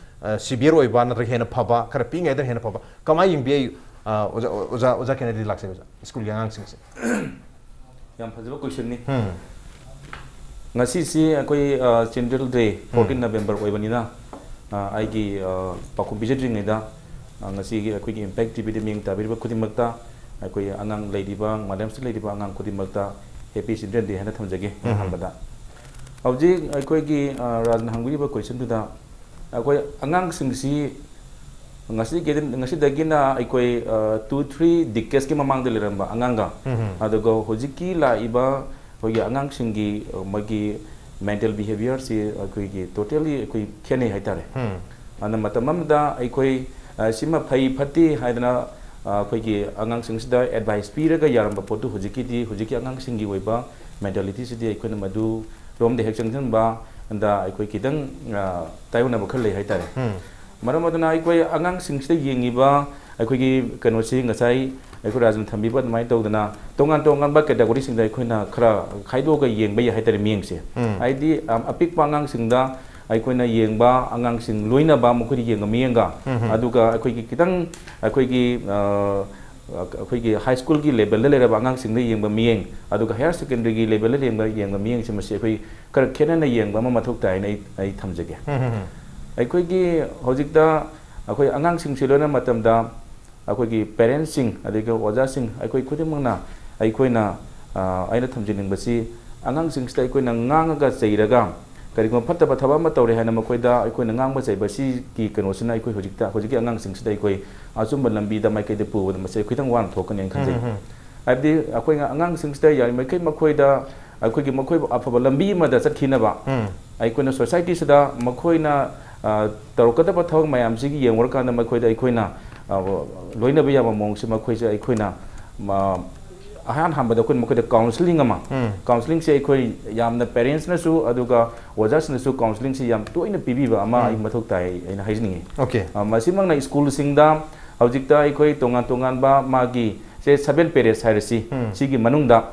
ꯁꯤꯚꯤꯌꯔ ꯑꯣꯏꯕ ꯅꯠꯇ꯭ꯔꯒ ꯍꯦꯟꯅ ꯐꯕ, ꯈꯔ ꯄꯤꯛꯏꯉꯩꯗ ꯍꯦꯟꯅ ꯐꯕ ꯀꯃꯥꯏꯅ ꯌꯦꯡꯕꯤ? ꯑꯩ, ꯑ, ꯑꯣꯖꯥ, ꯑꯣꯖꯥ, ꯑꯣꯖꯥ ꯀꯦꯅꯦꯗꯤ ꯂꯥꯛꯆꯩ, ꯑꯣꯖꯥ, ꯁ꯭ꯀꯨꯜꯒꯤ ꯑꯉꯥꯡꯁꯤꯡꯁꯦ꯫ ꯌꯥꯝ ꯐꯖꯕ ꯀꯣꯏꯁꯟꯅꯤ꯫ ꯎꯝ, ꯉꯁꯤꯁꯤ ꯑꯩꯈꯣꯏ ꯆꯤꯜꯗ꯭ꯔꯦꯟ ꯗꯦ, ꯐꯣꯔꯇꯤꯟ ꯅꯕꯦꯝꯕꯔ ꯑꯣꯏꯕꯅꯤꯅ, ꯑ, ꯑꯩꯒꯤ, ꯑ, ꯄꯥꯎꯈꯨꯝ ꯄꯤꯖꯗ꯭ꯔꯤꯉꯩꯗ, ꯑ, ꯉꯁꯤꯒꯤ ꯑꯩꯈꯣꯏꯒꯤ ꯏꯝꯄꯦꯛ ꯇꯤꯚꯤꯗ ꯃꯤꯠꯌꯦꯡ ꯇꯥꯕꯤꯔꯤꯕ ꯈꯨꯗꯤꯡꯃꯛꯇ, ꯑꯩꯈꯣꯏ ꯑꯉꯥꯡ ꯂꯩꯔꯤꯕ, ꯃꯥꯂꯦꯝꯁꯤꯗ ꯂꯩꯔꯤꯕ ꯑꯉꯥꯡ ꯈꯨꯗꯤꯡꯃꯛꯇ ꯍꯦꯄꯤ ꯆꯤꯜꯗ꯭ꯔꯦꯟ ꯗꯦ ꯍꯥꯏꯅ ꯊꯝꯖꯒꯦ꯫ ꯑꯍꯥꯟꯕꯗ ꯍꯧꯖꯤꯛ ꯑꯩꯈꯣꯏꯒꯤ, ꯑ, ꯔꯥꯖꯅ ꯍꯪꯕꯤꯔꯤꯕ ꯀꯣꯏꯁꯟꯗꯨꯗ, ꯑꯩꯈꯣꯏ ꯑꯉꯥꯡꯁꯤꯡꯁꯤ ꯉꯁꯤꯒꯤ, ꯉꯁꯤꯗꯒꯤꯅ ꯑꯩꯈꯣꯏ, ꯑ, ꯇꯨ ꯊ꯭ꯔꯤ ꯗꯤꯀꯦꯠꯁꯀꯤ ꯃꯃꯥꯡꯗ ꯂꯩꯔꯝꯕ ꯑꯉꯥꯡꯒ, ꯑꯗꯨꯒ ꯍꯧꯖꯤꯛꯀꯤ ꯂꯥꯛꯏꯕ ꯑꯩꯈꯣꯏꯒꯤ ꯑꯉꯥꯡꯁꯤꯡꯒꯤ, ꯑ, ꯃꯣꯏꯒꯤ ꯃꯦꯟꯇꯦꯜ ꯕꯤꯍꯦꯕꯤꯌꯔꯁꯤ ꯑꯩꯈꯣꯏꯒꯤ ꯇꯣꯇꯦꯜꯂꯤ ꯑꯩꯈꯣꯏ ꯈꯦꯠꯅꯩ ꯍꯥꯏꯇꯥꯔꯦ꯫ ꯑꯗꯨꯅ ꯃꯇꯝ ꯑꯃꯗ ꯑꯩꯈꯣꯏ, ꯑ, ꯁꯤꯃ ꯐꯩ ꯐꯠꯇꯦ ꯍꯥꯏꯗꯅ, ꯑ, ꯑꯩꯈꯣꯏꯒꯤ ꯑꯉꯥꯡꯁꯤꯡꯁꯤꯗ ꯑꯦꯗꯚꯥꯏꯁ ꯄꯤꯔꯒ ꯌꯥꯔꯝꯕ ꯄꯣꯠꯇꯨ ꯍꯧꯖꯤꯛꯀꯤꯗꯤ, ꯍꯧꯖꯤꯛꯀꯤ ꯑꯉꯥꯡꯁꯤꯡꯒꯤ ꯑꯣꯏꯕ ꯃꯦꯟꯇꯦꯂꯤꯇꯤꯁꯤꯗꯤ ꯑꯩꯈꯣꯏꯅ ꯃꯗꯨ ꯔꯣꯝꯗ ꯍꯦꯛ ꯆꯪꯁꯤꯟꯕ, ꯑꯗ ꯑꯩꯈꯣꯏ ꯈꯤꯇꯪ, ꯑ, ꯇꯥꯏꯑꯣꯟꯅꯕ ꯈꯔ ꯂꯩ ꯍꯥꯏꯇꯥꯔꯦ꯫ ꯃꯔꯝ ꯑꯗꯨꯅ ꯑꯩꯈꯣꯏ ꯑꯉꯥꯡꯁꯤꯡꯁꯤꯗ ꯌꯦꯡꯉꯤꯕ ꯑꯩꯈꯣꯏꯒꯤ ꯀꯩꯅꯣꯁꯤ ꯉꯁꯥꯏ ꯑꯩꯈꯣꯏ ꯔꯥꯖꯅ ꯊꯝꯕꯤꯕ ꯑꯗꯨꯃꯥꯏꯅ ꯇꯧꯗꯅ ꯇꯣꯉꯥꯟ ꯇꯣꯉꯥꯟꯕ ꯀꯦꯇꯥꯒꯣꯔꯤꯁꯤꯡꯗ ꯑꯩꯈꯣꯏꯅ ꯈꯔ ꯈꯥꯏꯗꯣꯛꯑꯒ ꯌꯦꯡꯕ ꯌꯥꯏ ꯍꯥꯏꯇꯥꯔꯦ, ꯃꯤꯠꯌꯦꯡꯁꯦ꯫ ꯍꯥꯏꯗꯤ, ꯑ, ꯑꯄꯤꯛꯄ ꯑꯉꯥꯡꯁꯤꯡꯗ ꯑꯩꯈꯣꯏꯅ ꯌꯦꯡꯕ, ꯑꯉꯥꯡꯁꯤꯡ ꯂꯣꯏꯅꯕ ꯃꯈꯣꯏꯗ ꯌꯦꯡꯕ ꯃꯤꯠꯌꯦꯡꯒ, ꯑꯗꯨꯒ ꯑꯩꯈꯣꯏꯒꯤ ꯈꯤꯇꯪ ꯑꯩꯈꯣꯏꯒꯤ, ꯑ, ꯑꯩꯈꯣꯏꯒꯤ ꯍꯥꯏ ꯁ꯭ꯀꯨꯜꯒꯤ ꯂꯦꯕꯦꯜꯗ ꯂꯩꯔꯕ ꯑꯉꯥꯡꯁꯤꯡꯗ ꯌꯦꯡꯕ ꯃꯤꯠꯌꯦꯡ, ꯑꯗꯨꯒ ꯍꯥꯌꯔ ꯁꯦꯀꯦꯟꯗꯔꯤꯒꯤ ꯂꯦꯕꯦꯜꯗ ꯌꯦꯡꯕ, ꯌꯦꯡꯕ ꯃꯤꯠꯌꯦꯡꯁꯦ ꯃꯁꯤ ꯑꯩꯈꯣꯏ ꯈꯔ ꯈꯦꯠꯅꯅ ꯌꯦꯡꯕ ꯑꯃ ꯃꯊꯧ ꯇꯥꯏꯅ ꯑꯩ, ꯑꯩ ꯊꯝꯖꯒꯦ꯫ ꯑꯩꯈꯣꯏꯒꯤ ꯍꯧꯖꯤꯛꯇ ꯑꯩꯈꯣꯏ ꯑꯉꯥꯡꯁꯤꯡꯁꯤ ꯂꯣꯏꯅ ꯃꯇꯝꯗ ꯑꯩꯈꯣꯏꯒꯤ ꯄꯦꯔꯦꯟꯁꯁꯤꯡ, ꯑꯗꯒꯤ ꯑꯣꯖꯥꯁꯤꯡ, ꯑꯩꯈꯣꯏ ꯈꯨꯗꯤꯡꯃꯛꯅ ꯑꯩꯈꯣꯏꯅ, ꯑ, ꯑꯩꯅ ꯊꯝꯖꯅꯤꯡꯕꯁꯤ, ꯑꯉꯥꯡꯁꯤꯡꯁꯤꯗ ꯑꯩꯈꯣꯏꯅ ꯉꯥꯡꯉꯒ ꯆꯩꯔꯒ, ꯀꯔꯤꯒꯨꯝꯕ ꯐꯠꯇꯕ ꯊꯕꯛ ꯑꯃ ꯇꯧꯔꯦ ꯍꯥꯏꯅ ꯃꯈꯣꯏꯗ ꯑꯩꯈꯣꯏꯅ ꯉꯥꯡꯕ ꯆꯩꯕ ꯑꯁꯤꯒꯤ ꯀꯩꯅꯣꯁꯤꯅ ꯑꯩꯈꯣꯏ ꯍꯧꯖꯤꯛꯇ, ꯍꯧꯖꯤꯛꯀꯤ ꯑꯉꯥꯡꯁꯤꯡꯁꯤꯗ ꯑꯩꯈꯣꯏ ꯑꯆꯨꯝꯕ ꯂꯝꯕꯤꯗ ꯃꯥꯏꯀꯩꯗ ꯄꯨꯕꯗ ꯃꯁꯤ ꯈꯤꯇꯪ ꯋꯥꯅ ꯊꯣꯛꯀꯅꯤ ꯍꯥꯏꯅ ꯈꯟꯖꯩ꯫ ꯎꯝ, ꯎꯝ꯫ ꯍꯥꯏꯕꯗꯤ ꯑꯩꯈꯣꯏꯅ ꯑꯉꯥꯡꯁꯤꯡꯁꯤꯗ ꯌꯥꯔꯤꯃꯈꯩ ꯃꯈꯣꯏꯗ ꯑꯩꯈꯣꯏꯒꯤ, ꯃꯈꯣꯏꯕꯨ ꯑꯐꯕ ꯂꯝꯕꯤ ꯑꯃꯗ ꯆꯠꯈꯤꯅꯕ, ꯎꯝ꯫ ꯑꯩꯈꯣꯏꯅ societyꯁꯤꯗ ꯃꯈꯣꯏꯅ, ꯑ, ꯇꯧꯔꯛꯀꯗꯕ ꯊꯕꯛ ꯃꯌꯥꯝꯁꯤꯒꯤ ꯌꯦꯡꯉꯨꯔꯀꯥꯟꯗ ꯃꯈꯣꯏꯗ ꯑꯩꯈꯣꯏꯅ, ꯑ, ꯂꯣꯏꯅꯕ ꯌꯥꯕ ꯃꯑꯣꯡꯁꯦ ꯃꯈꯣꯏꯁꯦ ꯑꯩꯈꯣꯏꯅ, ꯃ-, ꯑꯍꯥꯟ ꯍꯥꯟꯕꯗ ꯑꯩꯈꯣꯏꯅ ꯃꯈꯣꯏꯗ counselling ꯑꯃ, ꯎꯝ꯫ Counsellingꯁꯦ ꯑꯩꯈꯣꯏ ꯌꯥꯝꯅ parentsꯅꯁꯨ ꯑꯗꯨꯒ ꯑꯣꯖꯥꯁꯤꯡꯅꯁꯨ counsellingꯁꯤ ꯌꯥꯝ ꯇꯣꯏꯅ ꯄꯤꯕꯤꯕ ꯑꯃ ꯎꯝ꯫ ꯑꯩ ꯃꯊꯧ ꯇꯥꯏ ꯑꯩꯅ ꯍꯥꯏꯖꯅꯤꯡꯉꯤ꯫ Okay꯫ ꯑ, ꯃꯁꯤꯃꯛꯅ schoolꯁꯤꯡꯗ ꯍꯧꯖꯤꯛꯇ ꯑꯩꯈꯣꯏ ꯇꯣꯉꯥꯟ ꯇꯣꯉꯥꯟꯕ ꯃꯥꯒꯤ ꯁꯦ seven periods ꯍꯥꯏꯔꯁꯤ, ꯎꯝ꯫ ꯁꯤꯒꯤ ꯃꯅꯨꯡꯗ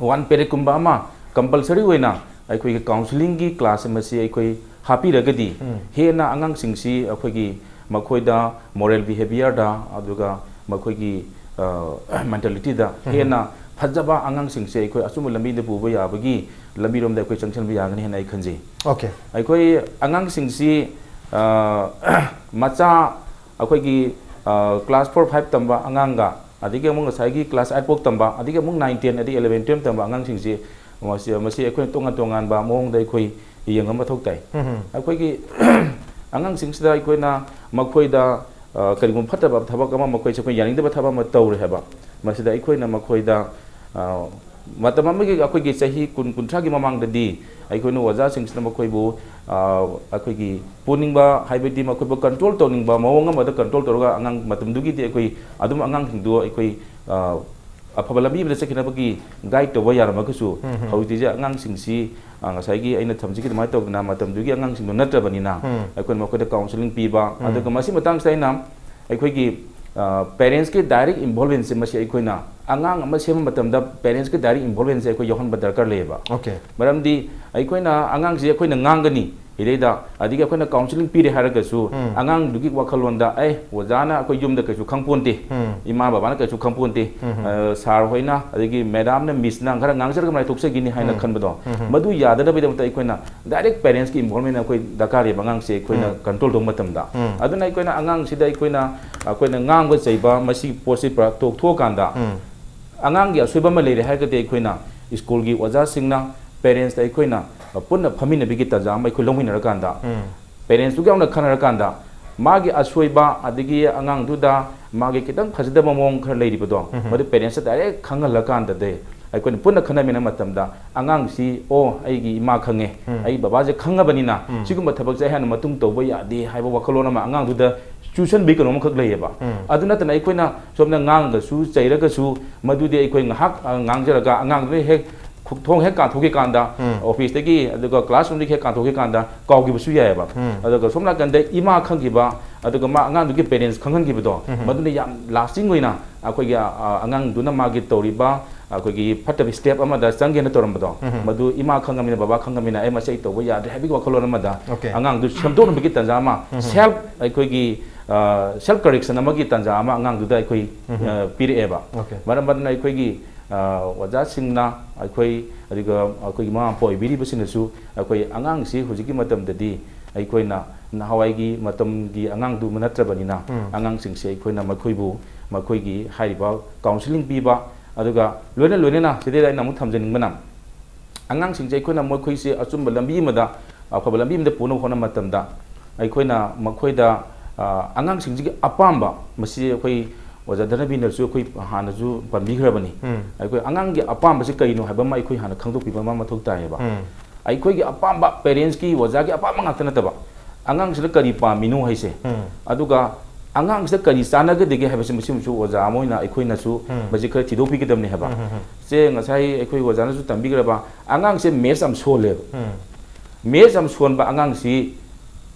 one periodꯀꯨꯝꯕ ꯑꯃ compulsory ꯑꯣꯏꯅ ꯑꯩꯈꯣꯏꯒꯤ counselling class ꯑꯃꯁꯤ ꯑꯩꯈꯣꯏ ꯍꯥꯞꯄꯤꯔꯒꯗꯤ ꯎꯝ꯫ ꯍꯦꯟꯅ ꯑꯉꯥꯡꯁꯤꯡꯁꯤ ꯑꯩꯈꯣꯏꯒꯤ ꯃꯈꯣꯏꯗ moral behaviourꯗ ꯑꯗꯨꯒ ꯃꯈꯣꯏꯒꯤ, ꯑ, mentalityꯗ ꯎꯝ꯫ ꯍꯦꯟꯅ ꯐꯖꯕ ꯑꯉꯥꯡꯁꯤꯡꯁꯦ ꯑꯩꯈꯣꯏ ꯑꯆꯨꯝꯕ ꯂꯝꯕꯤꯗ ꯄꯨꯕ ꯌꯥꯕꯒꯤ ꯂꯝꯕꯤꯔꯣꯝꯗ ꯑꯩꯈꯣꯏ ꯆꯪꯁꯤꯟꯕ ꯌꯥꯒꯅꯤ ꯍꯥꯏꯅ ꯑꯩ ꯈꯟꯖꯩ꯫ Okay꯫ ꯑꯩꯈꯣꯏ ꯑꯉꯥꯡꯁꯤꯡꯁꯤ, ꯑ, ꯃꯆꯥ ꯑꯩꯈꯣꯏꯒꯤ, ꯑ, class four five ꯇꯝꯕ ꯑꯉꯥꯡꯒ, ꯑꯗꯒꯤ ꯑꯃꯨꯛ ꯉꯁꯥꯏꯒꯤ class eight ꯐꯥꯎ ꯇꯝꯕ, ꯑꯗꯒꯤ ꯑꯃꯨꯛ nine, ten, ꯑꯗꯒꯤ eleven, twelve ꯇꯝꯕ ꯑꯉꯥꯡꯁꯤꯡꯁꯤ ꯃꯁꯤ, ꯃꯁꯤ ꯑꯩꯈꯣꯏꯅ ꯇꯣꯉꯥꯟ ꯇꯣꯉꯥꯟꯕ ꯃꯑꯣꯡꯗ ꯑꯩꯈꯣꯏ ꯌꯦꯡꯕ ꯃꯊꯧ ꯇꯥꯏ꯫ ꯎꯝ꯫ ꯑꯩꯈꯣꯏꯒꯤ ꯑꯉꯥꯡꯁꯤꯡꯁꯤꯗ ꯑꯩꯈꯣꯏꯅ ꯃꯈꯣꯏꯗ, ꯑ, ꯀꯔꯤꯒꯨꯝꯕ ꯐꯠꯇꯕ ꯊꯕꯛ ꯑꯃ, ꯃꯈꯣꯏꯁꯦ ꯑꯩꯈꯣꯏ ꯌꯥꯅꯤꯡꯗꯕ ꯊꯕꯛ ꯑꯃ ꯇꯧꯔꯦ ꯍꯥꯏꯕ, ꯃꯁꯤꯗ ꯑꯩꯈꯣꯏꯅ ꯃꯈꯣꯏꯗ, ꯑ, ꯃꯇꯝ ꯑꯃꯒꯤ ꯑꯩꯈꯣꯏꯒꯤ ꯆꯍꯤ ꯀꯨꯟ, ꯀꯨꯟꯊ꯭ꯔꯥꯒꯤ ꯃꯃꯥꯡꯗꯗꯤ ꯑꯩꯈꯣꯏꯅ ꯑꯣꯖꯥꯁꯤꯡꯁꯤꯅ ꯃꯈꯣꯏꯕꯨ, ꯑ, ꯑꯩꯈꯣꯏꯒꯤ ꯄꯨꯅꯤꯡꯕ, ꯍꯥꯏꯕꯗꯤ ꯃꯈꯣꯏꯕꯨ control ꯇꯧꯅꯤꯡꯕ ꯃꯑꯣꯡ ꯑꯃꯗ control ꯇꯧꯔꯒ ꯑꯉꯥꯡ ꯃꯇꯝꯗꯨꯒꯤꯗꯤ ꯑꯩꯈꯣꯏ ꯑꯗꯨꯝ ꯑꯉꯥꯡꯁꯤꯡꯗꯣ ꯑꯩꯈꯣꯏ, ꯑ, ꯑꯐꯕ ꯂꯝꯕꯤ ꯑꯃꯗ ꯆꯠꯈꯤꯅꯕꯒꯤ guide ꯇꯧꯕ ꯌꯥꯔꯝꯃꯒꯁꯨ, ꯎꯝ, ꯎꯝ꯫ ꯍꯧꯖꯤꯛꯇꯤ ꯑꯉꯥꯡꯁꯤꯡꯁꯤ, ꯑ, ꯉꯁꯥꯏꯒꯤ ꯑꯩꯅ ꯊꯝꯖꯈꯤꯕ ꯑꯗꯨꯃꯥꯏꯅ ꯇꯧꯗꯅ ꯃꯇꯝꯗꯨꯒꯤ ꯑꯉꯥꯡꯁꯤꯡꯗꯣ ꯅꯠꯇ꯭ꯔꯕꯅꯤꯅ, ꯎꯝ꯫ ꯑꯩꯈꯣꯏꯅ ꯃꯈꯣꯏꯗ counselling ꯄꯤꯕ, ꯎꯝ꯫ ꯑꯗꯨꯒ ꯃꯁꯤ ꯃꯇꯥꯡꯁꯤꯗ ꯑꯩꯅ ꯑꯩꯈꯣꯏꯒꯤ, ꯑ, parentsꯀꯤ direct involvementꯁꯦ ꯃꯁꯤ ꯑꯩꯈꯣꯏꯅ ꯑꯉꯥꯡ ꯑꯃ ꯁꯦꯝꯕ ꯃꯇꯝꯗ parentsꯀꯤ direct involvementꯁꯦ ꯑꯩꯈꯣꯏ ꯌꯥꯎꯍꯟꯕ ꯗꯔꯀꯥꯔ ꯂꯩꯌꯦꯕ꯫ Okay꯫ ꯃꯔꯝꯗꯤ ꯑꯩꯈꯣꯏꯅ ꯑꯉꯥꯡꯁꯦ ꯑꯩꯈꯣꯏꯅ ꯉꯥꯡꯒꯅꯤ, ꯁꯤꯗꯩꯗ ꯑꯗꯒꯤ ꯑꯩꯈꯣꯏꯅ counselling ꯄꯤꯔꯦ ꯍꯥꯏꯔꯒꯁꯨ, ꯎꯝ꯫ ꯑꯉꯥꯡꯗꯨꯒꯤ ꯋꯥꯈꯜꯂꯣꯟꯗ, "ꯑꯦ, ꯑꯣꯖꯥꯅ ꯑꯩꯈꯣꯏ ꯌꯨꯝꯗ ꯀꯩꯁꯨ ꯈꯪꯄꯣꯟꯇꯦ, ꯎꯝ꯫ ꯏꯃꯥ ꯕꯕꯥꯅ ꯀꯩꯁꯨ ꯈꯪꯄꯣꯟꯇꯦ, ꯎꯝ꯫ ꯑ, sir ꯍꯣꯏꯅ ꯑꯗꯒꯤ madamꯅ, missꯅ ꯈꯔ ꯉꯥꯡꯖꯔꯒ ꯃꯔꯥꯏ ꯊꯣꯛꯆꯈꯤꯅꯤ" ꯍꯥꯏꯅ ꯎꯝ꯫ ꯈꯟꯕꯗꯣ, ꯎꯝ꯫ ꯃꯗꯨ ꯌꯥꯗꯅꯕꯒꯤꯗꯃꯛꯇ ꯑꯩꯈꯣꯏꯅ direct parentsꯀꯤ involvement ꯑꯩꯈꯣꯏ ꯗꯔꯀꯥꯔ ꯂꯩꯌꯦꯕ, ꯑꯉꯥꯡꯁꯦ ꯑꯩꯈꯣꯏꯅ ꯎꯝ꯫ Control ꯇꯧꯕ ꯃꯇꯝꯗ꯫ ꯎꯝ꯫ ꯑꯗꯨꯅ ꯑꯩꯈꯣꯏꯅ ꯑꯉꯥꯡꯁꯤꯗ ꯑꯩꯈꯣꯏꯅ, ꯑꯩꯈꯣꯏꯅ ꯉꯥꯡꯕ ꯆꯩꯕ ꯃꯁꯤꯒꯤ ꯄꯣꯠꯁꯤ ꯄꯨꯔꯥ ꯇꯣꯛꯊꯣꯛꯑꯀꯥꯟꯗ, ꯎꯝ꯫ ꯑꯉꯥꯡꯒꯤ ꯑꯁꯣꯏꯕ ꯑꯃ ꯂꯩꯔꯦ ꯍꯥꯏꯔꯒꯗꯤ ꯑꯩꯈꯣꯏꯅ ꯁ꯭ꯀꯨꯜꯒꯤ ꯑꯣꯖꯥꯁꯤꯡꯅ ꯄꯦꯔꯦꯟꯁꯇ ꯑꯩꯈꯣꯏꯅ ꯄꯨꯟꯅ ꯐꯝꯃꯤꯟꯅꯕꯒꯤ ꯇꯥꯟꯖꯥ ꯑꯃ ꯑꯩꯈꯣꯏ ꯂꯧꯃꯤꯟꯅꯔꯀꯥꯟꯗ, ꯎꯝ꯫ ꯄꯦꯔꯦꯟꯁꯇꯨꯒ ꯌꯥꯎꯅ ꯈꯟꯅꯔꯀꯥꯟꯗ, ꯃꯥꯒꯤ ꯑꯁꯣꯏꯕ, ꯑꯗꯒꯤ ꯑꯉꯥꯡꯗꯨꯗ ꯃꯥꯒꯤ ꯈꯤꯇꯪ ꯐꯖꯗꯕ ꯃꯑꯣꯡ ꯈꯔ ꯂꯩꯔꯤꯕꯗꯣ, ꯎꯝ꯫ ꯃꯗꯨ ꯄꯦꯔꯦꯟꯁꯇ ꯗꯥꯏꯔꯦꯛ ꯈꯪꯍꯜꯂꯀꯥꯟꯗꯗꯤ, ꯑꯩꯈꯣꯏꯅ ꯄꯨꯟꯅ ꯈꯟꯅꯃꯤꯟꯅꯕ ꯃꯇꯝꯗ, ꯑꯉꯥꯡꯁꯤ, "ꯑꯣ, ꯑꯩꯒꯤ ꯏꯃꯥ ꯈꯪꯉꯦ, ꯎꯝ꯫ ꯑꯩ ꯕꯕꯥꯁꯦ ꯈꯪꯉꯕꯅꯤꯅ, ꯎꯝ꯫ ꯁꯤꯒꯨꯝꯕ ꯊꯕꯛꯁꯦ ꯑꯩ ꯍꯥꯟꯅ ꯃꯇꯨꯡ ꯇꯧꯕ ꯌꯥꯗꯦ" ꯍꯥꯏꯕ ꯋꯥꯈꯜꯂꯣꯟ ꯑꯃ ꯑꯉꯥꯡꯗꯨꯗ ꯆꯨꯁꯟꯕꯒꯤ ꯀꯩꯅꯣꯝꯈꯛ ꯂꯩꯌꯦꯕ꯫ ꯎꯝ꯫ ꯑꯗꯨ ꯅꯠꯇꯅ ꯑꯩꯈꯣꯏꯅ ꯁꯣꯝꯗ ꯉꯥꯡꯉꯒꯁꯨ, ꯆꯩꯔꯒꯁꯨ, ꯃꯗꯨꯗꯤ ꯑꯩꯈꯣꯏ ꯉꯥꯏꯍꯥꯛ, ꯑ, ꯉꯥꯡꯖꯔꯒ ꯑꯉꯥꯡꯗꯨꯅ ꯍꯦꯛ ꯈꯨ-, ꯊꯣꯡ ꯍꯦꯛ ꯀꯥꯟꯊꯣꯛꯈꯤꯀꯥꯟꯗ, ꯎꯝ꯫ ꯑꯣꯐꯤꯁꯇꯒꯤ, ꯑꯗꯨꯒ ꯀ꯭ꯂꯥꯁꯔꯨꯝꯗꯒꯤ ꯍꯦꯛ ꯀꯥꯟꯊꯣꯛꯈꯤꯀꯥꯟꯗ ꯀꯥꯎꯈꯤꯕꯁꯨ ꯌꯥꯏꯑꯕ꯫ ꯎꯝ꯫ ꯑꯗꯨꯒ ꯁꯣꯝ ꯅꯥꯀꯟꯗ ꯏꯃꯥ ꯈꯪꯈꯤꯕ, ꯑꯗꯨꯒ ꯃꯥ ꯑꯉꯥꯡꯗꯨꯒꯤ ꯄꯦꯔꯦꯟꯁ ꯈꯪꯍꯟꯈꯤꯕꯗꯣ, ꯎꯝ꯫ ꯃꯗꯨꯅ ꯌꯥꯝ ꯂꯥꯁꯇꯤꯡ ꯑꯣꯏꯅ ꯑꯩꯈꯣꯏꯒꯤ, ꯑ, ꯑꯉꯥꯡꯗꯨꯅ ꯃꯥꯒꯤ ꯇꯧꯔꯤꯕ, ꯑꯩꯈꯣꯏꯒꯤ ꯐꯠꯇꯕ ꯁ꯭ꯇꯦꯞ ꯑꯃꯗ ꯆꯪꯒꯦꯅ ꯇꯧꯔꯝꯕꯗꯣ, ꯎꯝ꯫ ꯃꯗꯨ ꯏꯃꯥ ꯈꯪꯉꯃꯤꯅ, ꯕꯕꯥ ꯈꯪꯉꯃꯤꯅ, "ꯑꯩ ꯃꯁꯤ ꯑꯩ ꯇꯧꯕ ꯌꯥꯗ꯭ꯔꯦ" ꯍꯥꯏꯕꯒꯤ ꯋꯥꯈꯜꯂꯣꯟ ꯑꯃꯗ, ꯑꯣꯀꯦ꯫ ꯑꯉꯥꯡꯗꯨ ꯁꯦꯝꯗꯣꯛꯅꯕꯒꯤ ꯇꯥꯟꯖꯥ ꯑꯃ, ꯎꯝ꯫ ꯁꯦꯜꯐ, ꯑꯩꯈꯣꯏꯒꯤ, ꯑ, ꯁꯦꯜꯐ ꯀꯔꯦꯛꯁꯟ ꯑꯃꯒꯤ ꯇꯥꯟꯖꯥ ꯑꯃ ꯑꯉꯥꯡꯗꯨꯗ ꯑꯩꯈꯣꯏ, ꯎꯝ꯫ ꯑ, ꯄꯤꯔꯛꯑꯦꯕ꯫ ꯑꯣꯀꯦ꯫ ꯃꯔꯝ ꯑꯗꯨꯅ ꯑꯩꯈꯣꯏꯒꯤ, ꯑ, ꯑꯣꯖꯥꯁꯤꯡꯅ, ꯑꯩꯈꯣꯏ, ꯑꯗꯨꯒ ꯑꯩꯈꯣꯏꯒꯤ ꯃꯃꯥ ꯃꯄꯥ ꯑꯣꯏꯕꯤꯔꯤꯕꯁꯤꯡꯅꯁꯨ ꯑꯩꯈꯣꯏ ꯑꯉꯥꯡꯁꯤ ꯍꯧꯖꯤꯛꯀꯤ ꯃꯇꯝꯗꯗꯤ ꯑꯩꯈꯣꯏꯅ ꯅꯍꯥꯟꯋꯥꯏꯒꯤ ꯃꯇꯝꯒꯤ ꯑꯉꯥꯡꯗꯨ ꯅꯠꯇ꯭ꯔꯕꯅꯤꯅ, ꯎꯝ꯫ ꯑꯉꯥꯡꯁꯤꯡꯁꯦ ꯑꯩꯈꯣꯏꯅ ꯃꯈꯣꯏꯕꯨ, ꯃꯈꯣꯏꯒꯤ ꯍꯥꯏꯔꯤꯕ ꯀꯥꯎꯟꯁꯤꯂꯤꯡ ꯄꯤꯕ, ꯑꯗꯨꯒ ꯂꯣꯏꯅ ꯂꯣꯏꯅꯅ ꯁꯤꯗꯩꯗ ꯑꯩꯅ ꯑꯃꯨꯛ ꯊꯝꯖꯅꯤꯡꯕꯅ, ꯑꯉꯥꯡꯁꯤꯡꯁꯦ ꯑꯩꯈꯣꯏꯅ ꯃꯈꯣꯏꯁꯦ ꯑꯆꯨꯝꯕ ꯂꯝꯕꯤ ꯑꯃꯗ, ꯑꯐꯕ ꯂꯝꯕꯤ ꯑꯃꯗ ꯄꯨꯅꯕ ꯍꯣꯠꯅꯕ ꯃꯇꯝꯗ, ꯑꯩꯈꯣꯏꯅ ꯃꯈꯣꯏꯗ, ꯑ, ꯑꯉꯥꯡꯁꯤꯡꯁꯤꯒꯤ ꯑꯄꯥꯝꯕ, ꯃꯁꯤ ꯑꯩꯈꯣꯏ ꯑꯣꯖꯥ ꯙꯅꯕꯤꯅꯁꯨ ꯑꯩꯈꯣꯏ ꯍꯥꯟꯅꯁꯨ ꯄꯟꯕꯤꯈ꯭ꯔꯕꯅꯤ꯫ ꯎꯝ꯫ ꯑꯩꯈꯣꯏ ꯑꯉꯥꯡꯒꯤ ꯑꯄꯥꯝꯕꯁꯤ ꯀꯔꯤꯅꯣ ꯍꯥꯏꯕ ꯑꯃ ꯑꯩꯈꯣꯏ ꯍꯥꯟꯅ ꯈꯪꯗꯣꯛꯄꯤꯕ ꯑꯃ ꯃꯊꯧ ꯇꯥꯏꯌꯦꯕ꯫ ꯎꯝ꯫ ꯑꯩꯈꯣꯏꯒꯤ ꯑꯄꯥꯝꯕ, ꯄꯦꯔꯦꯟꯁꯀꯤ, ꯑꯣꯖꯥꯒꯤ ꯑꯄꯥꯝꯕ ꯉꯥꯛꯇ ꯅꯠꯇꯕ, ꯑꯉꯥꯡꯁꯤꯅ ꯀꯔꯤ ꯄꯥꯝꯃꯤꯅꯣ ꯍꯥꯏꯁꯦ, ꯎꯝ꯫ ꯑꯗꯨꯒ ꯑꯉꯥꯡꯁꯤꯗ ꯀꯔꯤ ꯆꯥꯟꯅꯒꯗꯒꯦ ꯍꯥꯏꯕꯁꯤ, ꯃꯁꯤꯃꯁꯨ ꯑꯣꯖꯥ ꯑꯃ ꯑꯣꯏꯅ ꯑꯩꯈꯣꯏꯅꯁꯨ ꯎꯝ꯫ ꯃꯁꯤ ꯈꯔ ꯊꯤꯗꯣꯛꯄꯤꯒꯗꯕꯅꯤ ꯍꯥꯏꯕ꯫ ꯎꯝ, ꯎꯝ, ꯎꯝ꯫ ꯁꯦ, ꯉꯁꯥꯏ ꯑꯩꯈꯣꯏ ꯑꯣꯖꯥꯅꯁꯨ ꯇꯝꯕꯤꯈ꯭ꯔꯕ, ꯑꯉꯥꯡꯁꯦ ꯃꯦꯠꯁ ꯌꯥꯝ ꯁꯣꯜꯂꯦꯕ꯫ ꯎꯝ꯫ ꯃꯦꯠꯁ ꯌꯥꯝ ꯁꯣꯟꯕ ꯑꯉꯥꯡꯁꯤ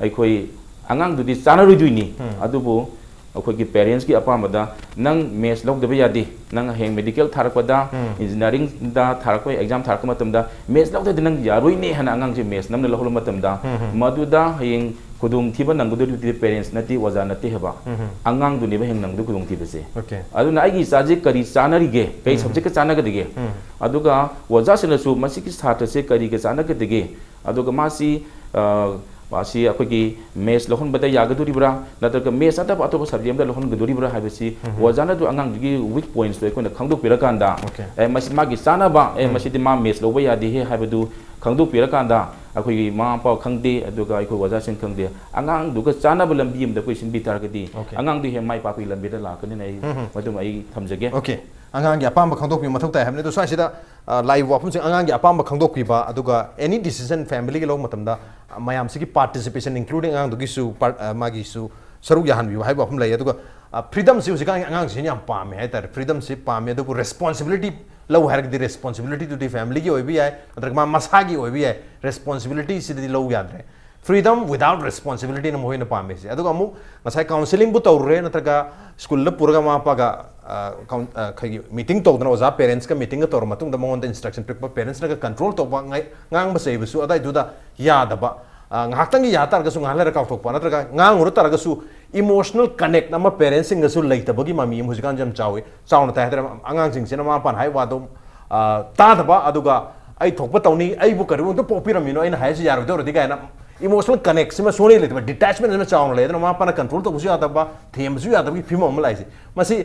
ꯑꯩꯈꯣꯏ ꯑꯉꯥꯡꯗꯨꯗꯤ ꯆꯥꯟꯅꯔꯣꯏꯗꯣꯏꯅꯤ꯫ ꯎꯝ꯫ ꯑꯗꯨꯕꯨ ꯑꯩꯈꯣꯏꯒꯤ ꯄꯦꯔꯦꯟꯁꯀꯤ ꯑꯄꯥꯝꯕꯗ, "ꯅꯪ ꯃꯦꯠꯁ ꯂꯧꯗꯕ ꯌꯥꯗꯦ, ꯅꯪ ꯍꯌꯦꯡ ꯃꯦꯗꯤꯀꯦꯜ ꯊꯥꯔꯛꯄꯗ, ꯎꯝ꯫ ꯏꯟꯖꯤꯅꯤꯌꯥꯔꯤꯡꯗ ꯊꯥꯔꯛꯄ, ꯑꯦꯛꯖꯥꯝ ꯊꯥꯔꯛꯄ ꯃꯇꯝꯗ ꯃꯦꯠꯁ ꯂꯧꯗ꯭ꯔꯗꯤ ꯅꯪ ꯌꯥꯔꯣꯏꯅꯦ" ꯍꯥꯏꯅ ꯑꯉꯥꯡꯁꯦ ꯃꯦꯠꯁ ꯅꯝꯅ ꯂꯧꯍꯜꯂꯕ ꯃꯇꯝꯗ, ꯎꯝ, ꯎꯝ꯫ ꯃꯗꯨꯗ ꯍꯌꯦꯡ ꯈꯨꯗꯣꯡꯊꯤꯕ ꯅꯪꯒꯗꯧꯔꯤꯕꯗꯤ ꯄꯦꯔꯦꯟꯁ ꯅꯠꯇꯦ, ꯑꯣꯖꯥ ꯅꯠꯇꯦ ꯍꯥꯏꯕ꯫ ꯎꯝ, ꯎꯝ꯫ ꯑꯉꯥꯡꯗꯨꯅꯦꯕ ꯍꯌꯦꯡ ꯅꯪꯗꯣꯏ ꯈꯨꯗꯣꯡꯊꯤꯕꯁꯦ꯫ ꯑꯣꯀꯦ꯫ ꯑꯗꯨꯅ ꯑꯩꯒꯤ ꯏꯆꯥꯁꯦ ꯀꯔꯤ ꯆꯥꯅꯔꯤꯒꯦ, ꯀꯔꯤ ꯎꯝ꯫ ꯁꯕꯖꯦꯛꯀ ꯆꯥꯟꯅꯒꯗꯒꯦ? ꯎꯝ꯫ ꯑꯗꯨꯒ ꯑꯣꯖꯥꯁꯤꯡꯅꯁꯨ ꯃꯁꯤꯒꯤ ꯁꯥꯇ꯭ꯔꯁꯦ ꯀꯔꯤꯒ ꯆꯥꯟꯅꯒꯗꯒꯦ? ꯑꯗꯨꯒ ꯃꯥꯁꯤ, ꯑ, ꯃꯥꯁꯤ ꯑꯩꯈꯣꯏꯒꯤ ꯃꯦꯠꯁ ꯂꯧꯍꯟꯕꯗ ꯌꯥꯒꯗꯣꯔꯤꯕ꯭ꯔꯥ, ꯅꯠꯇ꯭ꯔꯒ ꯃꯦꯠꯁ ꯅꯠꯇꯕ ꯑꯇꯣꯞꯄ ꯁꯕꯖꯦꯛ ꯑꯃꯗ ꯂꯧꯍꯟꯒꯗꯣꯔꯤꯕ꯭ꯔꯥ ꯍꯥꯏꯕꯁꯤ ꯑꯣꯖꯥꯅ ꯑꯗꯨ ꯑꯉꯥꯡꯗꯨꯒꯤ ꯋꯤꯛ ꯄꯣꯏꯟꯠꯁꯇꯣ ꯑꯩꯈꯣꯏꯅ ꯈꯪꯗꯣꯛꯄꯤꯔꯀꯥꯟꯗ, ꯑꯦ, ꯃꯁꯤ ꯃꯥꯒꯤ ꯆꯥꯅꯕ, ꯑꯦ, ꯃꯁꯤꯗꯤ ꯃꯥ ꯃꯦꯠꯁ ꯂꯧꯕ ꯌꯥꯗꯦꯍꯦ ꯍꯥꯏꯕꯗꯨ ꯈꯪꯗꯣꯛꯄꯤꯔꯀꯥꯟꯗ, ꯑꯩꯈꯣꯏꯒꯤ ꯃꯃꯥ ꯃꯄꯥ ꯈꯪꯗꯦ, ꯑꯗꯨꯒ ꯑꯩꯈꯣꯏ ꯑꯣꯖꯥꯁꯤꯡ ꯈꯪꯗꯦ, ꯑꯉꯥꯡꯗꯨꯒ ꯆꯥꯅꯕ ꯂꯝꯕꯤ ꯑꯃꯗ ꯑꯩꯈꯣꯏ ꯁꯤꯟꯕꯤ ꯇꯥꯔꯒꯗꯤ, ꯑꯉꯥꯡꯗꯨ ꯍꯦꯛ ꯃꯥꯏ ꯄꯥꯛꯄꯒꯤ ꯂꯝꯕꯤꯗ ꯂꯥꯛꯀꯅꯤꯅ ꯑꯩ ꯃꯗꯨꯃ ꯑꯩ ꯊꯝꯖꯒꯦ꯫ ꯑꯣꯀꯦ, ꯑꯉꯥꯡꯒꯤ ꯑꯄꯥꯝꯕ ꯈꯪꯗꯣꯛꯄꯤꯕ ꯃꯊꯧ ꯇꯥꯏ ꯍꯥꯏꯕꯅꯤ꯫ ꯑꯗꯣ ꯁ꯭ꯋꯥꯏꯁꯤꯗ, ꯑ, ꯂꯥꯛꯏꯕ ꯋꯥꯐꯝꯁꯤꯡ, ꯑꯉꯥꯡꯒꯤ ꯑꯄꯥꯝꯕ ꯈꯪꯗꯣꯛꯄꯤꯕ, ꯑꯗꯨꯒ ꯑꯦꯅꯤ ꯗꯤꯁꯤꯖꯟ ꯐꯦꯃꯤꯂꯤꯒꯤ ꯂꯧꯕ ꯃꯇꯝꯗ, ꯑ, ꯃꯌꯥꯝꯁꯤꯒꯤ ꯄꯥꯔꯇꯤꯁꯤꯄꯦꯁꯟ, ꯏꯟꯀ꯭ꯂꯨꯗꯤꯡ ꯑꯉꯥꯡꯗꯨꯒꯤꯁꯨ ꯄꯥꯔ-, ꯑ, ꯃꯥꯒꯤꯁꯨ ꯁꯔꯨꯛ ꯌꯥꯍꯟꯕꯤꯕ ꯍꯥꯏꯕ ꯋꯥꯐꯝ ꯂꯩ꯫ ꯑꯗꯨꯒ, ꯑ, ꯐ꯭ꯔꯤꯗꯝꯁꯤ ꯍꯧꯖꯤꯛꯀꯥꯟꯒꯤ ꯑꯉꯥꯡꯁꯤꯡꯁꯤꯅ ꯌꯥꯝ ꯄꯥꯝꯃꯦ ꯍꯥꯏꯇꯥꯔꯦ꯫ ꯐ꯭ꯔꯤꯗꯝꯁꯤ ꯄꯥꯝꯃꯦ, ꯑꯗꯨꯕꯨ ꯔꯦꯁꯄꯣꯟꯁꯤꯕꯤꯂꯤꯇꯤ ꯂꯧ ꯍꯥꯏꯔꯒꯗꯤ ꯔꯦꯁꯄꯣꯟꯁꯤꯕꯤꯂꯤꯇꯤꯗꯨꯗꯤ ꯐꯦꯃꯤꯂꯤꯒꯤ ꯑꯣꯏꯕ ꯌꯥꯏ, ꯅꯠꯇ꯭ꯔꯒ ꯃꯥ ꯃꯁꯥꯒꯤ ꯑꯣꯏꯕ ꯌꯥꯏ, ꯔꯦꯁꯄꯣꯟꯁꯤꯕꯤꯂꯤꯇꯤꯁꯤꯗꯤ ꯂꯧ ꯌꯥꯗ꯭ꯔꯦ꯫ Freedom without responsibilityꯅ ꯃꯈꯣꯏꯅ ꯄꯥꯝꯃꯤꯁꯦ꯫ ꯑꯗꯨꯒ ꯑꯃꯨꯛ ꯉꯁꯥꯏ ꯀꯥꯎꯟꯁꯤꯂꯤꯡꯕꯨ ꯇꯧꯔꯨꯔꯦ, ꯅꯠꯇ꯭ꯔꯒ ꯁ꯭ꯀꯨꯜꯗ ꯄꯨꯔꯒ ꯃꯃꯥ ꯃꯄꯥꯒ, ꯑ, ꯀꯥꯎꯟ-, ꯑ, ꯑꯩꯈꯣꯏꯒꯤ ꯃꯤꯇꯤꯡ ꯇꯧꯗꯅ, ꯑꯣꯖꯥ ꯄꯦꯔꯦꯟꯁꯀ ꯃꯤꯇꯤꯡꯒ ꯇꯧꯔ ꯃꯇꯨꯡꯗ ꯃꯉꯣꯟꯗ ꯏꯟꯁꯇ꯭ꯔꯛꯁꯟ ꯄꯤꯔꯛꯄ, ꯄꯦꯔꯦꯟꯁꯅꯒ ꯀꯟꯇ꯭ꯔꯣꯜ ꯇꯧꯕ, ꯉꯥꯏ-, ꯉꯥꯡꯕ ꯆꯩꯕꯁꯨ ꯑꯗꯥꯏꯗꯨꯗ ꯌꯥꯗꯕ, ꯑ, ꯉꯥꯏꯍꯥꯛꯇꯪꯒꯤ ꯌꯥ ꯇꯥꯔꯒꯁꯨ ꯉꯥꯏꯍꯥꯛ ꯂꯩꯔ ꯀꯥꯎꯊꯣꯛꯄ, ꯅꯠꯇ꯭ꯔꯒ ꯉꯥꯡꯉꯨꯔ ꯇꯥꯔꯒꯁꯨ ꯏꯃꯣꯁꯅꯦꯜ ꯀꯅꯦꯛ ꯑꯃ ꯄꯦꯔꯦꯟꯁꯁꯤꯡꯒꯁꯨ ꯂꯩꯇꯕꯒꯤ ꯃꯃꯤ ꯑꯃ ꯍꯧꯖꯤꯛꯀꯥꯟꯁꯦ ꯌꯥꯝ ꯆꯥꯎꯏ꯫ ꯆꯥꯎꯅ ꯇꯥꯏ ꯍꯥꯏꯇꯥꯔꯦ꯫ ꯑꯉꯥꯡꯁꯤꯡꯁꯤꯅ ꯃꯃꯥ ꯃꯄꯥꯅ ꯍꯥꯏꯕ ꯋꯥꯗꯣ, ꯑ, ꯇꯥꯗꯕ, ꯑꯗꯨꯒ "ꯑꯩ ꯊꯣꯛꯄ ꯇꯧꯅꯤ, ꯑꯩꯕꯨ ꯀꯔꯤꯒꯨꯝꯕ ꯑꯝꯇ ꯄꯣꯛꯄꯤꯔꯝꯃꯤꯅꯣ, ꯑꯩꯅ ꯍꯥꯏꯔꯤꯁꯤ ꯌꯥꯔꯣꯏꯗꯧꯔꯗꯤ" ꯀꯥꯏꯅ ꯏꯃꯣꯁꯅꯦꯜ ꯀꯅꯦꯛꯁꯤꯃ ꯁꯨꯡꯂꯩ ꯂꯩꯇꯕ, ꯗꯤꯇꯦꯆꯃꯦꯟ ꯑꯃ ꯆꯥꯎꯅ ꯂꯩ꯫ ꯑꯗꯨꯅ ꯃꯃꯥ ꯃꯄꯥꯅ ꯀꯟꯇ꯭ꯔꯣꯜ ꯇꯧꯕꯁꯨ ꯌꯥꯗꯕ, ꯊꯦꯝꯕꯁꯨ ꯌꯥꯗꯕꯒꯤ ꯐꯤꯕꯝ ꯑꯃ ꯂꯥꯛꯏꯁꯦ꯫ ꯃꯁꯤ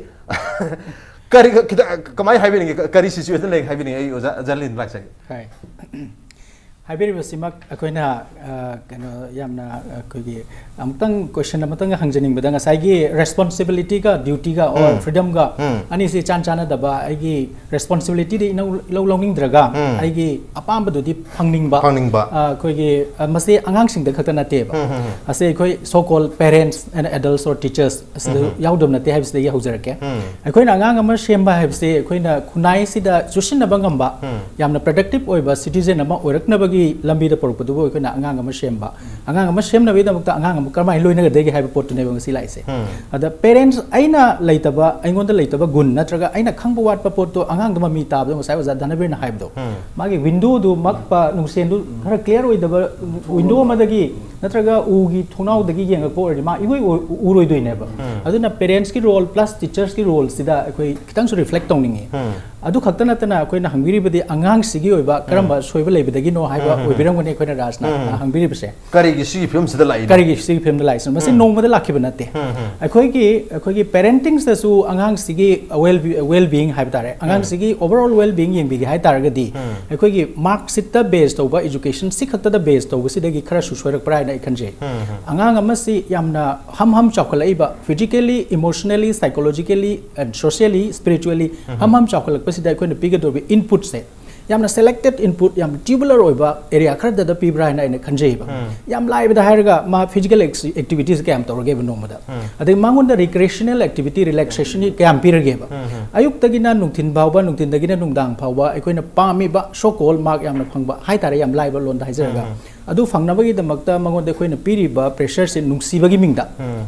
ꯀꯔꯤ, ꯈꯤꯇꯪ ꯀꯃꯥꯏꯅ ꯍꯥꯏꯕꯤꯅꯤꯡꯉꯤ? ꯀꯔꯤ ꯁꯤꯆꯨꯋꯦꯁꯟ ꯂꯩ ꯍꯥꯏꯕꯤꯅꯤꯡꯉꯤ? ꯑꯩ ꯑꯣꯖꯥ ꯖꯔꯂꯤꯟ ꯂꯥꯛꯆꯒꯦ꯫ ꯍꯣꯏ꯫ ꯍꯥꯏꯕꯤꯔꯤꯕꯁꯤꯃꯛ ꯑꯩꯈꯣꯏꯅ, ꯑ, ꯀꯩꯅꯣ, ꯌꯥꯝꯅ, ꯑ, ꯑꯩꯈꯣꯏꯒꯤ ꯑꯃꯨꯛꯇꯪ ꯀꯣꯏꯁꯟ ꯑꯃꯇꯪ ꯍꯪꯖꯅꯤꯡꯕꯗ, ꯉꯁꯥꯏꯒꯤ ꯔꯦꯁꯄꯣꯟꯁꯤꯕꯤꯂꯤꯇꯤꯒ ꯗ꯭ꯌꯨꯇꯤꯒ ꯑꯣꯔ ꯐ꯭ꯔꯤꯗꯝꯒ ꯑꯅꯤꯁꯤ ꯏꯆꯥꯟ ꯆꯥꯟꯅꯗꯕ, ꯑꯩꯒꯤ ꯔꯦꯁꯄꯣꯟꯁꯤꯕꯤꯂꯤꯇꯤꯗꯤ ꯏꯅꯧ-, ꯏꯂꯧ ꯂꯧꯅꯤꯡꯗ꯭ꯔꯒ ꯑꯩꯒꯤ ꯑꯄꯥꯝꯕꯗꯨꯗꯤ ꯐꯪꯅꯤꯡꯕ, ꯐꯪꯅꯤꯡꯕ꯫ ꯑ, ꯑꯩꯈꯣꯏꯒꯤ, ꯑ, ꯃꯁꯤ ꯑꯉꯥꯡꯁꯤꯡꯗ ꯈꯛꯇ ꯅꯠꯇꯦꯕ꯫ ꯑꯁꯤ ꯑꯩꯈꯣꯏ so called parents and adults or teachers ꯑꯁꯤꯗ ꯌꯥꯎꯗꯕ ꯅꯠꯇꯦ ꯍꯥꯏꯕꯁꯤꯗꯒꯤ ꯍꯧꯖꯔꯛꯀꯦ꯫ ꯑꯩꯈꯣꯏꯅ ꯑꯉꯥꯡ ꯑꯃ ꯁꯦꯝꯕ ꯍꯥꯏꯕꯁꯤ ꯑꯩꯈꯣꯏꯅ ꯈꯨꯟꯅꯥꯏꯁꯤꯗ ꯆꯨꯁꯤꯟꯅꯕ ꯉꯝꯕ, ꯌꯥꯝꯅ ꯄ꯭ꯔꯗꯛꯇꯤꯚ ꯑꯣꯏꯕ ꯁꯤꯇꯤꯖꯦꯟ ꯑꯃ ꯑꯣꯏꯔꯛꯅꯕꯒꯤ ꯂꯝꯕꯤꯗ ꯄꯨꯔꯛꯄꯗꯨꯕꯨ ꯑꯩꯈꯣꯏꯅ ꯑꯉꯥꯡ ꯑꯃ ꯁꯦꯝꯕ꯫ ꯑꯉꯥꯡ ꯑꯃ ꯁꯦꯝꯅꯕꯒꯤꯗꯃꯛꯇ ꯑꯉꯥꯡ ꯑꯃ ꯀꯔꯝꯍꯥꯏꯅ ꯂꯣꯏꯅꯒꯗꯒꯦ ꯍꯥꯏꯕ ꯄꯣꯠꯇꯨꯅꯦꯕ ꯉꯁꯤ ꯂꯥꯛꯏꯁꯦ꯫ ꯑꯗ ꯄꯦꯔꯦꯟꯠꯁ, ꯑꯩꯅ ꯂꯩꯇꯕ, ꯑꯩꯉꯣꯟꯗ ꯂꯩꯇꯕ ꯒꯨꯟ ꯅꯠꯇ꯭ꯔꯒ ꯑꯩꯅ ꯈꯪꯕ ꯋꯥꯠꯄ ꯄꯣꯠꯇꯣ ꯑꯉꯥꯡꯗ ꯃꯃꯤ ꯇꯥꯕꯗꯣ, ꯉꯁꯥꯏ ꯑꯣꯖꯥ ꯙꯅꯕꯤꯔꯅ ꯍꯥꯏꯕꯗꯣ, ꯃꯥꯒꯤ ꯋꯤꯟꯗꯣꯗꯨ ꯃꯛꯄ, ꯅꯨꯡꯁꯦꯟꯗꯨ ꯈꯔ ꯀ꯭ꯂꯤꯌꯥꯔ ꯑꯣꯏꯗꯕ ꯋꯤꯟꯗꯣ ꯑꯃꯗꯒꯤ ꯅꯠꯇ꯭ꯔꯒ ꯎꯒꯤ ꯊꯣꯡꯅꯥꯎꯗꯒꯤ ꯌꯦꯡꯉꯛꯄ ꯑꯣꯏꯔꯗꯤ ꯃꯥ ꯏꯎꯏ ꯎ-, ꯎꯔꯣꯏꯗꯣꯏꯅꯦꯕ꯫ ꯑꯗꯨꯅ ꯄꯦꯔꯦꯟꯠꯁꯀꯤ ꯔꯣꯜ ꯄ꯭ꯂꯁ ꯇꯤꯆꯔꯁꯀꯤ ꯔꯣꯜꯁꯤꯗ ꯑꯩꯈꯣꯏ ꯈꯤꯇꯪꯁꯨ ꯔꯤꯐ꯭ꯂꯦꯛ ꯇꯧꯅꯤꯡꯉꯤ꯫ ꯑꯗꯨ ꯈꯛꯇ ꯅꯠꯇꯅ ꯑꯩꯈꯣꯏꯅ ꯍꯪꯕꯤꯔꯤꯕꯗꯤ ꯑꯉꯥꯡꯁꯤꯒꯤ ꯑꯣꯏꯕ ꯀꯔꯝꯕ ꯁꯣꯏꯕ ꯂꯩꯕꯗꯒꯤꯅꯣ ꯍꯥꯏꯕ ꯑꯣꯏꯕꯤꯔꯝꯒꯅꯤ ꯑꯩꯈꯣꯏꯅ ꯔꯥꯖꯅ ꯍꯪꯕꯤꯔꯤꯕꯁꯦ꯫ ꯀꯔꯤꯒꯤ ꯁꯤꯒꯤ ꯐꯤꯕꯝꯁꯤꯗ ꯂꯥꯛꯏꯅꯣ? ꯀꯔꯤꯒꯤ ꯁꯤꯒꯤ ꯐꯤꯕꯝꯗ ꯂꯥꯛꯏꯁꯤꯅꯣ? ꯃꯁꯤ ꯅꯣꯡꯃꯗ ꯂꯥꯛꯈꯤꯕ ꯅꯠꯇꯦ꯫ ꯑꯩꯈꯣꯏꯒꯤ ꯑꯩꯈꯣꯏꯒꯤ ꯄꯦꯔꯦꯟꯇꯤꯡꯁꯤꯗꯁꯨ ꯑꯉꯥꯡꯁꯤꯒꯤ ꯋꯦꯜ ꯋꯦꯜ ꯕꯤꯌꯤꯡ ꯍꯥꯏꯕ ꯇꯥꯔꯦ, ꯑꯉꯥꯡꯁꯤꯒꯤ ꯑꯣꯚꯔ ꯑꯣꯜ ꯋꯦꯜ ꯕꯤꯌꯤꯡ ꯌꯦꯡꯕꯤꯒꯦ ꯍꯥꯏ ꯇꯥꯔꯒꯗꯤ ꯑꯩꯈꯣꯏꯒꯤ ꯃꯥꯔꯛ ꯁꯤꯠꯇ ꯕꯦꯁ ꯇꯧꯕ, ꯏꯖꯨꯀꯦꯁꯟ ꯁꯤ ꯈꯛꯇꯗ ꯕꯦꯁ ꯇꯧꯕꯁꯤꯗꯒꯤ ꯈꯔꯁꯨ ꯁꯣꯏꯔꯛꯄ꯭ꯔꯥ ꯍꯥꯏꯅ ꯑꯩ ꯈꯟꯖꯩ꯫ ꯑꯉꯥꯡ ꯑꯃꯁꯤ ꯌꯥꯝꯅ ꯍꯝ ꯍꯝ ꯆꯥꯎꯈꯠꯂꯛꯏꯕ, physically, emotionally, psychologically and socially, spiritually ꯍꯝ ꯍꯝ ꯆꯥꯎꯈꯠꯂꯛꯄꯁꯤꯗ ꯑꯩꯈꯣꯏꯅ ꯄꯤꯒꯗꯧꯔꯤꯕ ꯏꯟꯄꯨꯠꯁꯦ ꯌꯥꯝꯅ ꯁꯦꯂꯦꯛꯇꯦꯠ ꯏꯟꯄꯨꯠ, ꯌꯥꯝ ꯇ꯭ꯌꯨꯕꯨꯂꯔ ꯑꯣꯏꯕ ꯑꯦꯔꯤꯌꯥ ꯈꯔꯗꯗ ꯄꯤꯕ꯭ꯔꯥ ꯍꯥꯏꯅ ꯑꯩꯅ ꯈꯟꯖꯩꯕ꯫ ꯌꯥꯝ ꯂꯥꯏꯕꯗ ꯍꯥꯏꯔꯒ ꯃꯥ ꯐꯤꯖꯤꯀꯦꯜ ꯑꯦꯛꯇꯤꯚꯤꯇꯤꯁ ꯀꯌꯥꯝ ꯇꯧꯔꯒꯦꯕ ꯅꯣꯡꯃꯗ, ꯑꯗꯩ ꯃꯉꯣꯟꯗ ꯔꯤꯀ꯭ꯔꯤꯌꯦꯁꯅꯦꯜ ꯑꯦꯛꯇꯤꯚꯤꯇꯤ, ꯔꯤꯂꯦꯛꯁꯦꯁꯟꯒꯤ ꯀꯌꯥꯝ ꯄꯤꯔꯒꯦꯕ꯫ ꯑꯌꯨꯛꯇꯒꯤꯅ ꯅꯨꯡꯊꯤꯟ ꯐꯥꯎꯕ, ꯅꯨꯡꯊꯤꯟꯗꯒꯤꯅ ꯅꯨꯡꯗꯥꯡ ꯐꯥꯎꯕ ꯑꯩꯈꯣꯏꯅ ꯄꯥꯝꯃꯤꯕ ꯁꯣ ꯀꯣꯜ ꯃꯥꯔꯛ ꯌꯥꯝꯅ ꯐꯪꯕ ꯍꯥꯏꯇꯥꯔꯦ, ꯌꯥꯝ ꯂꯥꯏꯕ ꯂꯣꯟꯗ ꯍꯥꯏꯖꯔꯒ, ꯑꯗꯨ ꯐꯪꯅꯕꯒꯤꯗꯃꯛꯇ ꯃꯉꯣꯟꯗ ꯑꯩꯈꯣꯏꯅ ꯄꯤꯔꯤꯕ ꯄ꯭ꯔꯦꯁꯔꯁꯦ ꯅꯨꯡꯁꯤꯕꯒꯤ ꯃꯤꯡꯗ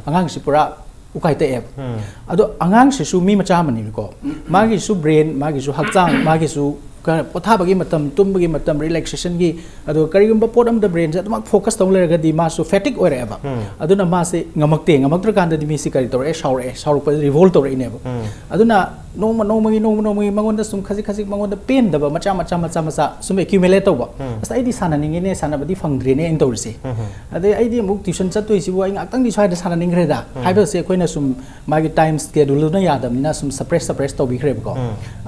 ꯑꯉꯥꯡꯁꯤ ꯄꯨꯔꯥ ꯎꯀꯥꯏ ꯇꯛꯑꯦꯕ꯫ ꯑꯗꯣ ꯑꯉꯥꯡꯁꯤꯁꯨ ꯃꯤ ꯃꯆꯥ ꯑꯃꯅꯤꯅꯀꯣ, ꯃꯥꯒꯤꯁꯨ ꯕ꯭ꯔꯦꯟ, ꯃꯥꯒꯤꯁꯨ ꯍꯛꯆꯥꯡ, ꯃꯥꯒꯤꯁꯨ ꯈꯔ ꯄꯣꯊꯥꯕꯒꯤ ꯃꯇꯝ, ꯇꯨꯝꯕꯒꯤ ꯃꯇꯝ, ꯔꯤꯂꯦꯛꯁꯦꯁꯟꯒꯤ, ꯑꯗꯨꯒ ꯀꯔꯤꯒꯨꯝꯕ ꯄꯣꯠ ꯑꯃꯗ ꯕ꯭ꯔꯦꯟꯁꯦ ꯑꯗꯨꯃꯛ ꯐꯣꯀꯁ ꯇꯧ ꯂꯩꯔꯒꯗꯤ ꯃꯥꯁꯨ ꯐꯦꯇꯤꯛ ꯑꯣꯏꯔꯛꯑꯦꯕ꯫ ꯑꯗꯨꯅ ꯃꯥꯁꯦ ꯉꯝꯃꯛꯇꯦ, ꯉꯝꯃꯛꯇ꯭ꯔꯀꯥꯟꯗꯗꯤ ꯃꯤꯁꯤ ꯀꯔꯤ ꯇꯧꯔꯛꯑꯦ? ꯁꯥꯎꯔꯛꯑꯦ, ꯁꯥꯎꯔꯛꯄꯗ ꯔꯤꯚꯣꯜ ꯇꯧꯔꯛꯏꯅꯦꯕ꯫ ꯑꯗꯨꯅ ꯅꯣꯡꯃ ꯅꯣꯡꯃꯒꯤ, ꯅꯣꯡꯃ ꯅꯣꯡꯃꯒꯤ ꯃꯉꯣꯟꯗ ꯁꯨꯝ ꯈꯖꯤꯛ ꯈꯖꯤꯛ ꯃꯉꯣꯟꯗ ꯄꯦꯟꯗꯕ ꯃꯆꯥ ꯃꯆꯥ ꯃꯆꯥ ꯃꯆꯥ ꯁꯨꯝ ꯑꯦꯀ꯭ꯌꯨꯃꯨꯂꯦꯠ ꯇꯧꯕ꯫ ꯑꯁ, ꯑꯩꯗꯤ ꯁꯥꯟꯅꯅꯤꯡꯉꯤꯅꯦ, ꯁꯥꯟꯅꯕꯗꯤ ꯐꯪꯗ꯭ꯔꯦꯅꯦ ꯑꯩꯅ ꯇꯧꯔꯤꯁꯦ꯫ ꯑꯗꯩ ꯑꯩꯗꯤ ꯑꯃꯨꯛ ꯇ꯭ꯌꯨꯁꯟ ꯆꯠꯇꯣꯏꯁꯤꯕꯨ ꯑꯩ ꯉꯥꯛꯇꯪꯗꯤ ꯁ꯭ꯋꯥꯏꯗ ꯁꯥꯟꯅꯅꯤꯡꯈ꯭ꯔꯦꯗ ꯍꯥꯏꯕꯁꯦ ꯑꯩꯈꯣꯏꯅ ꯁꯨꯝ ꯃꯥꯒꯤ ꯇꯥꯏꯝ ꯁ꯭ꯀꯦꯗꯨꯜꯗꯨꯅ ꯌꯥꯗꯕꯅꯤꯅ ꯁꯨꯝ ꯁꯄ꯭ꯔꯦꯁ ꯁꯄ꯭ꯔꯦꯁ ꯇꯧꯕꯤꯈ꯭ꯔꯦꯕꯀꯣ꯫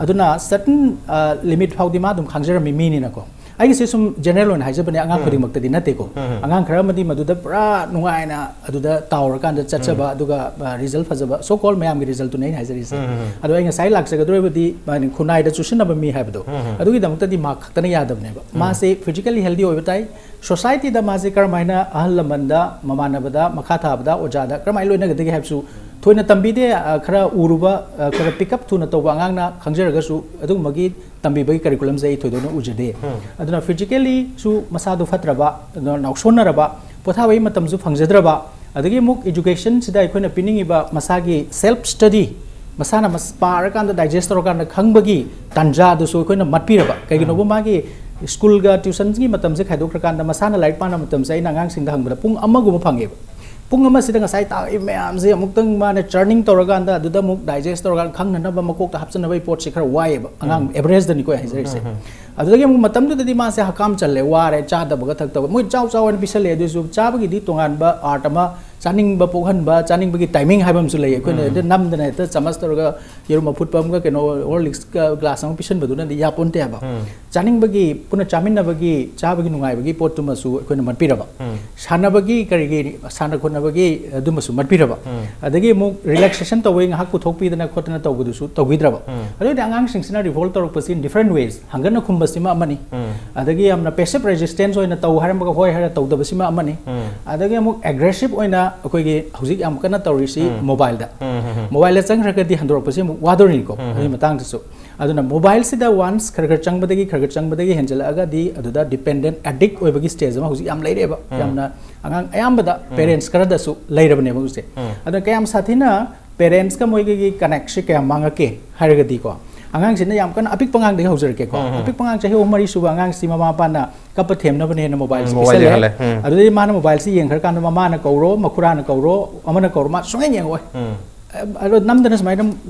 ꯑꯗꯨꯅ ꯁꯔꯇꯟ ꯂꯤꯃꯤꯠ ꯐꯥꯎꯗꯤ ꯃꯥ ꯑꯗꯨꯝ ꯈꯥꯡꯖꯔꯝꯃꯤ ꯃꯤꯅꯤꯅꯀꯣ꯫ ꯑꯩꯒꯤꯁꯦ ꯁꯨꯝ ꯖꯦꯅꯔꯦꯜ ꯑꯣꯏꯅ ꯍꯥꯏꯖꯕꯅꯦ, ꯑꯉꯥꯡ ꯈꯨꯗꯤꯡꯃꯛꯇꯗꯤ ꯅꯠꯇꯦꯀꯣ꯫ ꯑꯉꯥꯡ ꯈꯔ ꯑꯃꯗꯤ ꯃꯗꯨꯗ ꯄꯨꯔꯥ ꯅꯨꯡꯉꯥꯏꯅ ꯑꯗꯨꯗ ꯇꯥꯎꯔꯀꯥꯟꯗ ꯆꯠꯆꯕ, ꯑꯗꯨꯒ ꯔꯤꯖꯜ ꯐꯖꯕ, ꯁꯣ ꯀꯣꯜ ꯃꯌꯥꯝꯒꯤ ꯔꯤꯖꯜꯇꯨꯅꯦ ꯑꯩꯅ ꯍꯥꯏꯖꯔꯤꯁꯦ꯫ ꯑꯗꯣ ꯑꯩ ꯉꯁꯥꯏ ꯂꯥꯛꯆꯒꯗꯧꯔꯤꯕꯗꯤ ꯃꯥꯒꯤ ꯈꯨꯟꯅꯥꯏꯗ ꯆꯨꯁꯤꯟꯅꯕ ꯃꯤ ꯍꯥꯏꯕꯗꯣ, ꯑꯗꯨꯒꯤꯗꯃꯛꯇꯗꯤ ꯃꯥꯔꯛ ꯈꯛꯇꯅ ꯌꯥꯗꯕꯅꯦꯕ꯫ ꯃꯥꯁꯦ ꯐꯤꯖꯤꯀꯦꯜꯂꯤ ꯍꯦꯜꯗꯤ ꯑꯣꯏꯕ ꯇꯥꯏ, ꯁꯣꯁꯥꯏꯇꯤꯗ ꯃꯥꯁꯦ ꯀꯔꯝꯍꯥꯏꯅ ꯑꯍꯜ ꯂꯃꯟꯗ, ꯃꯃꯥꯟꯅꯕꯗ, ꯃꯈꯥ ꯊꯥꯕꯗ, ꯑꯣꯖꯥꯗ ꯀꯔꯝꯍꯥꯏꯅ ꯂꯣꯏꯅꯒꯗꯒꯦ ꯍꯥꯏꯕꯁꯨ ꯊꯣꯏꯅ ꯇꯝꯕꯤꯗꯦ꯫ ꯑ, ꯈꯔ ꯎꯔꯨꯕ, ꯑ, ꯈꯔ ꯄꯤꯛ ꯑꯞ ꯊꯨꯅ ꯇꯧꯕ ꯑꯉꯥꯡꯅ ꯈꯪꯖꯔꯒꯁꯨ ꯑꯗꯨꯒꯨꯝꯕꯒꯤ ꯇꯝꯕꯤꯕꯒꯤ ꯀꯔꯤꯀꯨꯂꯝꯁꯦ ꯑꯩ ꯊꯣꯏꯗꯣꯛꯅ ꯎꯖꯗꯦ꯫ ꯑꯗꯨꯅ ꯐꯤꯖꯤꯀꯦꯜꯂꯤꯁꯨ ꯃꯁꯥꯗꯣ ꯐꯠꯇ꯭ꯔꯕ, ꯑꯗꯨꯅ ꯉꯥꯎꯁꯣꯟꯅꯔꯕ, ꯄꯣꯊꯥꯕꯒꯤ ꯃꯇꯝꯁꯨ ꯐꯪꯖꯗ꯭ꯔꯕ, ꯑꯗꯒꯤ ꯑꯃꯨꯛ ꯏꯖꯨꯀꯦꯁꯟꯁꯤꯗ ꯑꯩꯈꯣꯏꯅ ꯄꯤꯅꯤꯡꯉꯤꯕ ꯃꯁꯥꯒꯤ ꯁꯦꯜꯐ ꯁ꯭ꯇꯗꯤ, ꯃꯁꯥꯅ ꯃꯁ-, ꯄꯥꯔꯀꯥꯟꯗ ꯗꯥꯏꯖꯦꯁ ꯇꯧꯔꯀꯥꯟꯗ ꯈꯪꯕꯒꯤ ꯇꯥꯟꯖꯥꯗꯨꯁꯨ ꯑꯩꯈꯣꯏꯅ ꯃꯠꯄꯤꯔꯕ꯫ ꯀꯩꯒꯤꯅꯣꯕꯨ ꯃꯥꯒꯤ ꯁ꯭ꯀꯨꯜꯒ ꯇ꯭ꯌꯨꯁꯟꯒꯤ ꯃꯇꯝꯁꯦ ꯈꯥꯏꯗꯣꯛꯈ꯭ꯔꯀꯥꯟꯗ ꯃꯁꯥꯅ ꯂꯥꯏꯔꯤꯛ ꯄꯥꯅꯕ ꯃꯇꯝꯁꯦ ꯑꯩꯅ ꯑꯉꯥꯡꯁꯤꯡꯗ ꯍꯪꯕꯗ ꯄꯨꯡ ꯑꯃꯒꯨꯝꯕ ꯐꯪꯉꯦꯕ꯫ ꯄꯨꯡ ꯑꯃꯁꯤꯗ ꯉꯁꯥꯏ ꯇꯥꯛꯏ ꯃꯌꯥꯝꯁꯦ ꯑꯃꯨꯛꯇꯪ ꯃꯥꯅ ꯆꯔꯅꯤꯡ ꯇꯧꯔꯀꯥꯟꯗ, ꯑꯗꯨꯗ ꯑꯃꯨꯛ ꯗꯥꯏꯖꯦꯁ ꯇꯧꯔꯀꯥꯟꯗ ꯈꯪꯅꯅꯕ ꯃꯀꯣꯛꯇ ꯍꯥꯞꯆꯅꯕꯒꯤ ꯄꯣꯠꯁꯦ ꯈꯔ ꯋꯥꯏꯑꯦꯕ, ꯑꯉꯥꯡ ꯑꯦꯚꯔꯦꯖꯇꯅꯤꯀꯣ ꯑꯩ ꯍꯥꯏꯖꯔꯤꯁꯦ꯫ ꯑꯗꯨꯗꯒꯤ ꯑꯃꯨꯛ ꯃꯇꯝꯗꯨꯗꯗꯤ ꯃꯥꯁꯦ ꯍꯀꯥꯝ ꯆꯜꯂꯦ, ꯋꯥꯔꯦ, ꯆꯥꯗꯕꯒ ꯊꯛꯇꯕ꯫ ꯃꯣꯏ ꯆꯥꯎ ꯆꯥꯎ ꯍꯥꯏꯅ ꯄꯤꯁꯜꯂꯦ, ꯑꯗꯨꯁꯨ ꯆꯥꯕꯒꯤꯗꯤ ꯇꯣꯉꯥꯟꯕ ꯑꯥꯔꯠ ꯑꯃ, ꯆꯥꯅꯤꯡꯕ ꯄꯣꯛꯍꯟꯕ, ꯆꯥꯅꯤꯡꯕꯒꯤ ꯇꯥꯏꯃꯤꯡ ꯍꯥꯏꯕ ꯑꯃꯁꯨ ꯂꯩ꯫ ꯑꯩꯈꯣꯏꯅ ꯍꯦꯛꯇ ꯅꯝꯗꯅ ꯍꯦꯛꯇ ꯆꯥꯃꯁ ꯇꯧꯔꯒ ꯌꯦꯔꯨꯝ ꯑꯐꯨꯠꯄ ꯑꯃꯒ ꯀꯩꯅꯣ ꯍꯣꯔꯂꯤꯛꯁꯀ ꯒ꯭ꯂꯥꯁ ꯑꯃ ꯄꯤꯁꯟꯕꯗꯨꯅꯗꯤ ꯌꯥꯄꯣꯟꯇꯦ ꯍꯥꯏꯕ꯫ ꯆꯥꯅꯤꯡꯕꯒꯤ, ꯄꯨꯟꯅ ꯆꯥꯃꯤꯟꯅꯕꯒꯤ, ꯆꯥꯕꯒꯤ ꯅꯨꯡꯉꯥꯏꯕꯒꯤ ꯄꯣꯠꯇꯨꯃꯁꯨ ꯑꯩꯈꯣꯏꯅ ꯃꯠꯄꯤꯔꯕ꯫ ꯁꯥꯟꯅꯕꯒꯤ, ꯀꯔꯤꯒꯤ, ꯁꯥꯟꯅ ꯈꯣꯠꯅꯕꯒꯤ ꯑꯗꯨꯃꯁꯨ ꯃꯠꯄꯤꯔꯕ꯫ ꯑꯗꯒꯤ ꯑꯃꯨꯛ ꯔꯤꯂꯦꯛꯁꯦꯁꯟ ꯇꯧꯕꯒꯤ ꯉꯥꯏꯍꯥꯛ ꯄꯨꯊꯣꯛꯄꯤꯗꯅ ꯈꯣꯠꯇꯅ ꯇꯧꯕꯗꯨꯁꯨ ꯇꯧꯕꯤꯗ꯭ꯔꯕ꯫ ꯑꯗꯨ ꯑꯣꯏꯔꯗꯤ ꯑꯉꯥꯡꯁꯤꯡꯁꯤꯅ revolt ꯇꯧꯔꯛꯄꯁꯤ in different ways, ꯍꯪꯒꯠꯅ ꯈꯨꯝꯕꯁꯤꯃ ꯑꯃꯅꯤ꯫ ꯑꯗꯒꯤ ꯌꯥꯝꯅ passive resistance ꯑꯣꯏꯅ ꯇꯧ ꯍꯥꯏꯔꯝꯃꯒ ꯍꯣꯏ ꯍꯥꯏꯔ ꯇꯧꯗꯕꯁꯤꯃ ꯑꯃꯅꯤ꯫ ꯑꯗꯒꯤ ꯑꯃꯨꯛ aggressive ꯑꯣꯏꯅ ꯑꯩꯈꯣꯏꯒꯤ ꯍꯧꯖꯤꯛ ꯌꯥꯝ ꯀꯟꯅ ꯇꯧꯔꯤꯁꯤ ꯃꯣꯕꯥꯏꯜꯗ꯫ ꯃꯣꯕꯥꯏꯜꯗ ꯆꯪꯈ꯭ꯔꯒꯗꯤ ꯍꯟꯗꯣꯔꯛꯄꯁꯤ ꯑꯃꯨꯛ ꯋꯥꯗꯣꯔꯤꯅꯤꯀꯣ, ꯑꯗꯨꯒꯤ ꯃꯇꯥꯡꯗꯁꯨ꯫ ꯑꯗꯨꯅ ꯃꯣꯕꯥꯏꯜꯁꯤꯗ once ꯈꯔ ꯈꯔ ꯆꯪꯕꯗꯒꯤ, ꯈꯔ ꯈꯔ ꯆꯪꯕꯗꯒꯤ ꯍꯦꯟꯖꯜꯂꯛꯑꯒꯗꯤ ꯑꯗꯨꯗ dependent, addict ꯑꯣꯏꯕꯒꯤ stage ꯑꯃ ꯍꯧꯖꯤꯛ ꯌꯥꯝ ꯂꯩꯔꯦꯕ꯫ ꯌꯥꯝꯅ ꯑꯉꯥꯡ ꯑꯌꯥꯝꯕꯗ parents ꯈꯔꯗꯁꯨ ꯂꯩꯔꯕꯅꯦꯕ ꯍꯧꯖꯤꯛꯁꯦ꯫ ꯑꯗꯨꯅ ꯀꯌꯥꯝ ꯁꯥꯊꯤꯅ parentsꯀ ꯃꯣꯏꯒꯤ connectꯁꯦ ꯀꯌꯥꯝ ꯃꯥꯡꯉꯛꯀꯦ ꯍꯥꯏꯔꯒꯗꯤꯀꯣ, ꯑꯉꯥꯡꯁꯤꯅ ꯌꯥꯝ ꯀꯟꯅ ꯑꯄꯤꯛꯄ ꯑꯉꯥꯡꯗꯒꯤ ꯍꯧꯖꯔꯛꯀꯦꯀꯣ꯫ ꯑꯄꯤꯛꯄ ꯑꯉꯥꯡ ꯆꯍꯤ ꯑꯍꯨꯝ ꯃꯔꯤ ꯁꯨꯕ ꯑꯉꯥꯡꯁꯤ ꯃꯃꯥ ꯃꯄꯥꯅ ꯀꯞꯄ ꯊꯦꯝꯅꯕꯅꯦꯅ ꯃꯣꯕꯥꯏꯜꯁꯤ ꯎꯝ, ꯃꯣꯕꯥꯏꯜ ꯄꯤꯁꯜꯂꯦ꯫ ꯌꯦꯡꯍꯜꯂꯦ꯫ ꯎꯝ꯫ ꯑꯗꯨꯗꯩꯗꯤ ꯃꯥꯅ ꯃꯣꯕꯥꯏꯜꯁꯤ ꯌꯦꯡꯈ꯭ꯔꯀꯥꯟꯗ ꯃꯃꯥꯅ ꯀꯧꯔꯣ, ꯃꯈꯨꯔꯥꯅ ꯀꯧꯔꯣ, ꯑꯃꯅ ꯀꯧꯔꯣ, ꯃꯥ ꯁꯨꯡꯌꯦꯡ ꯌꯦꯡꯉꯛꯑꯣꯏ꯫ ꯎꯝ꯫ ꯑꯗꯣ ꯅꯝꯗꯅ ꯁꯨꯃꯥꯏꯅ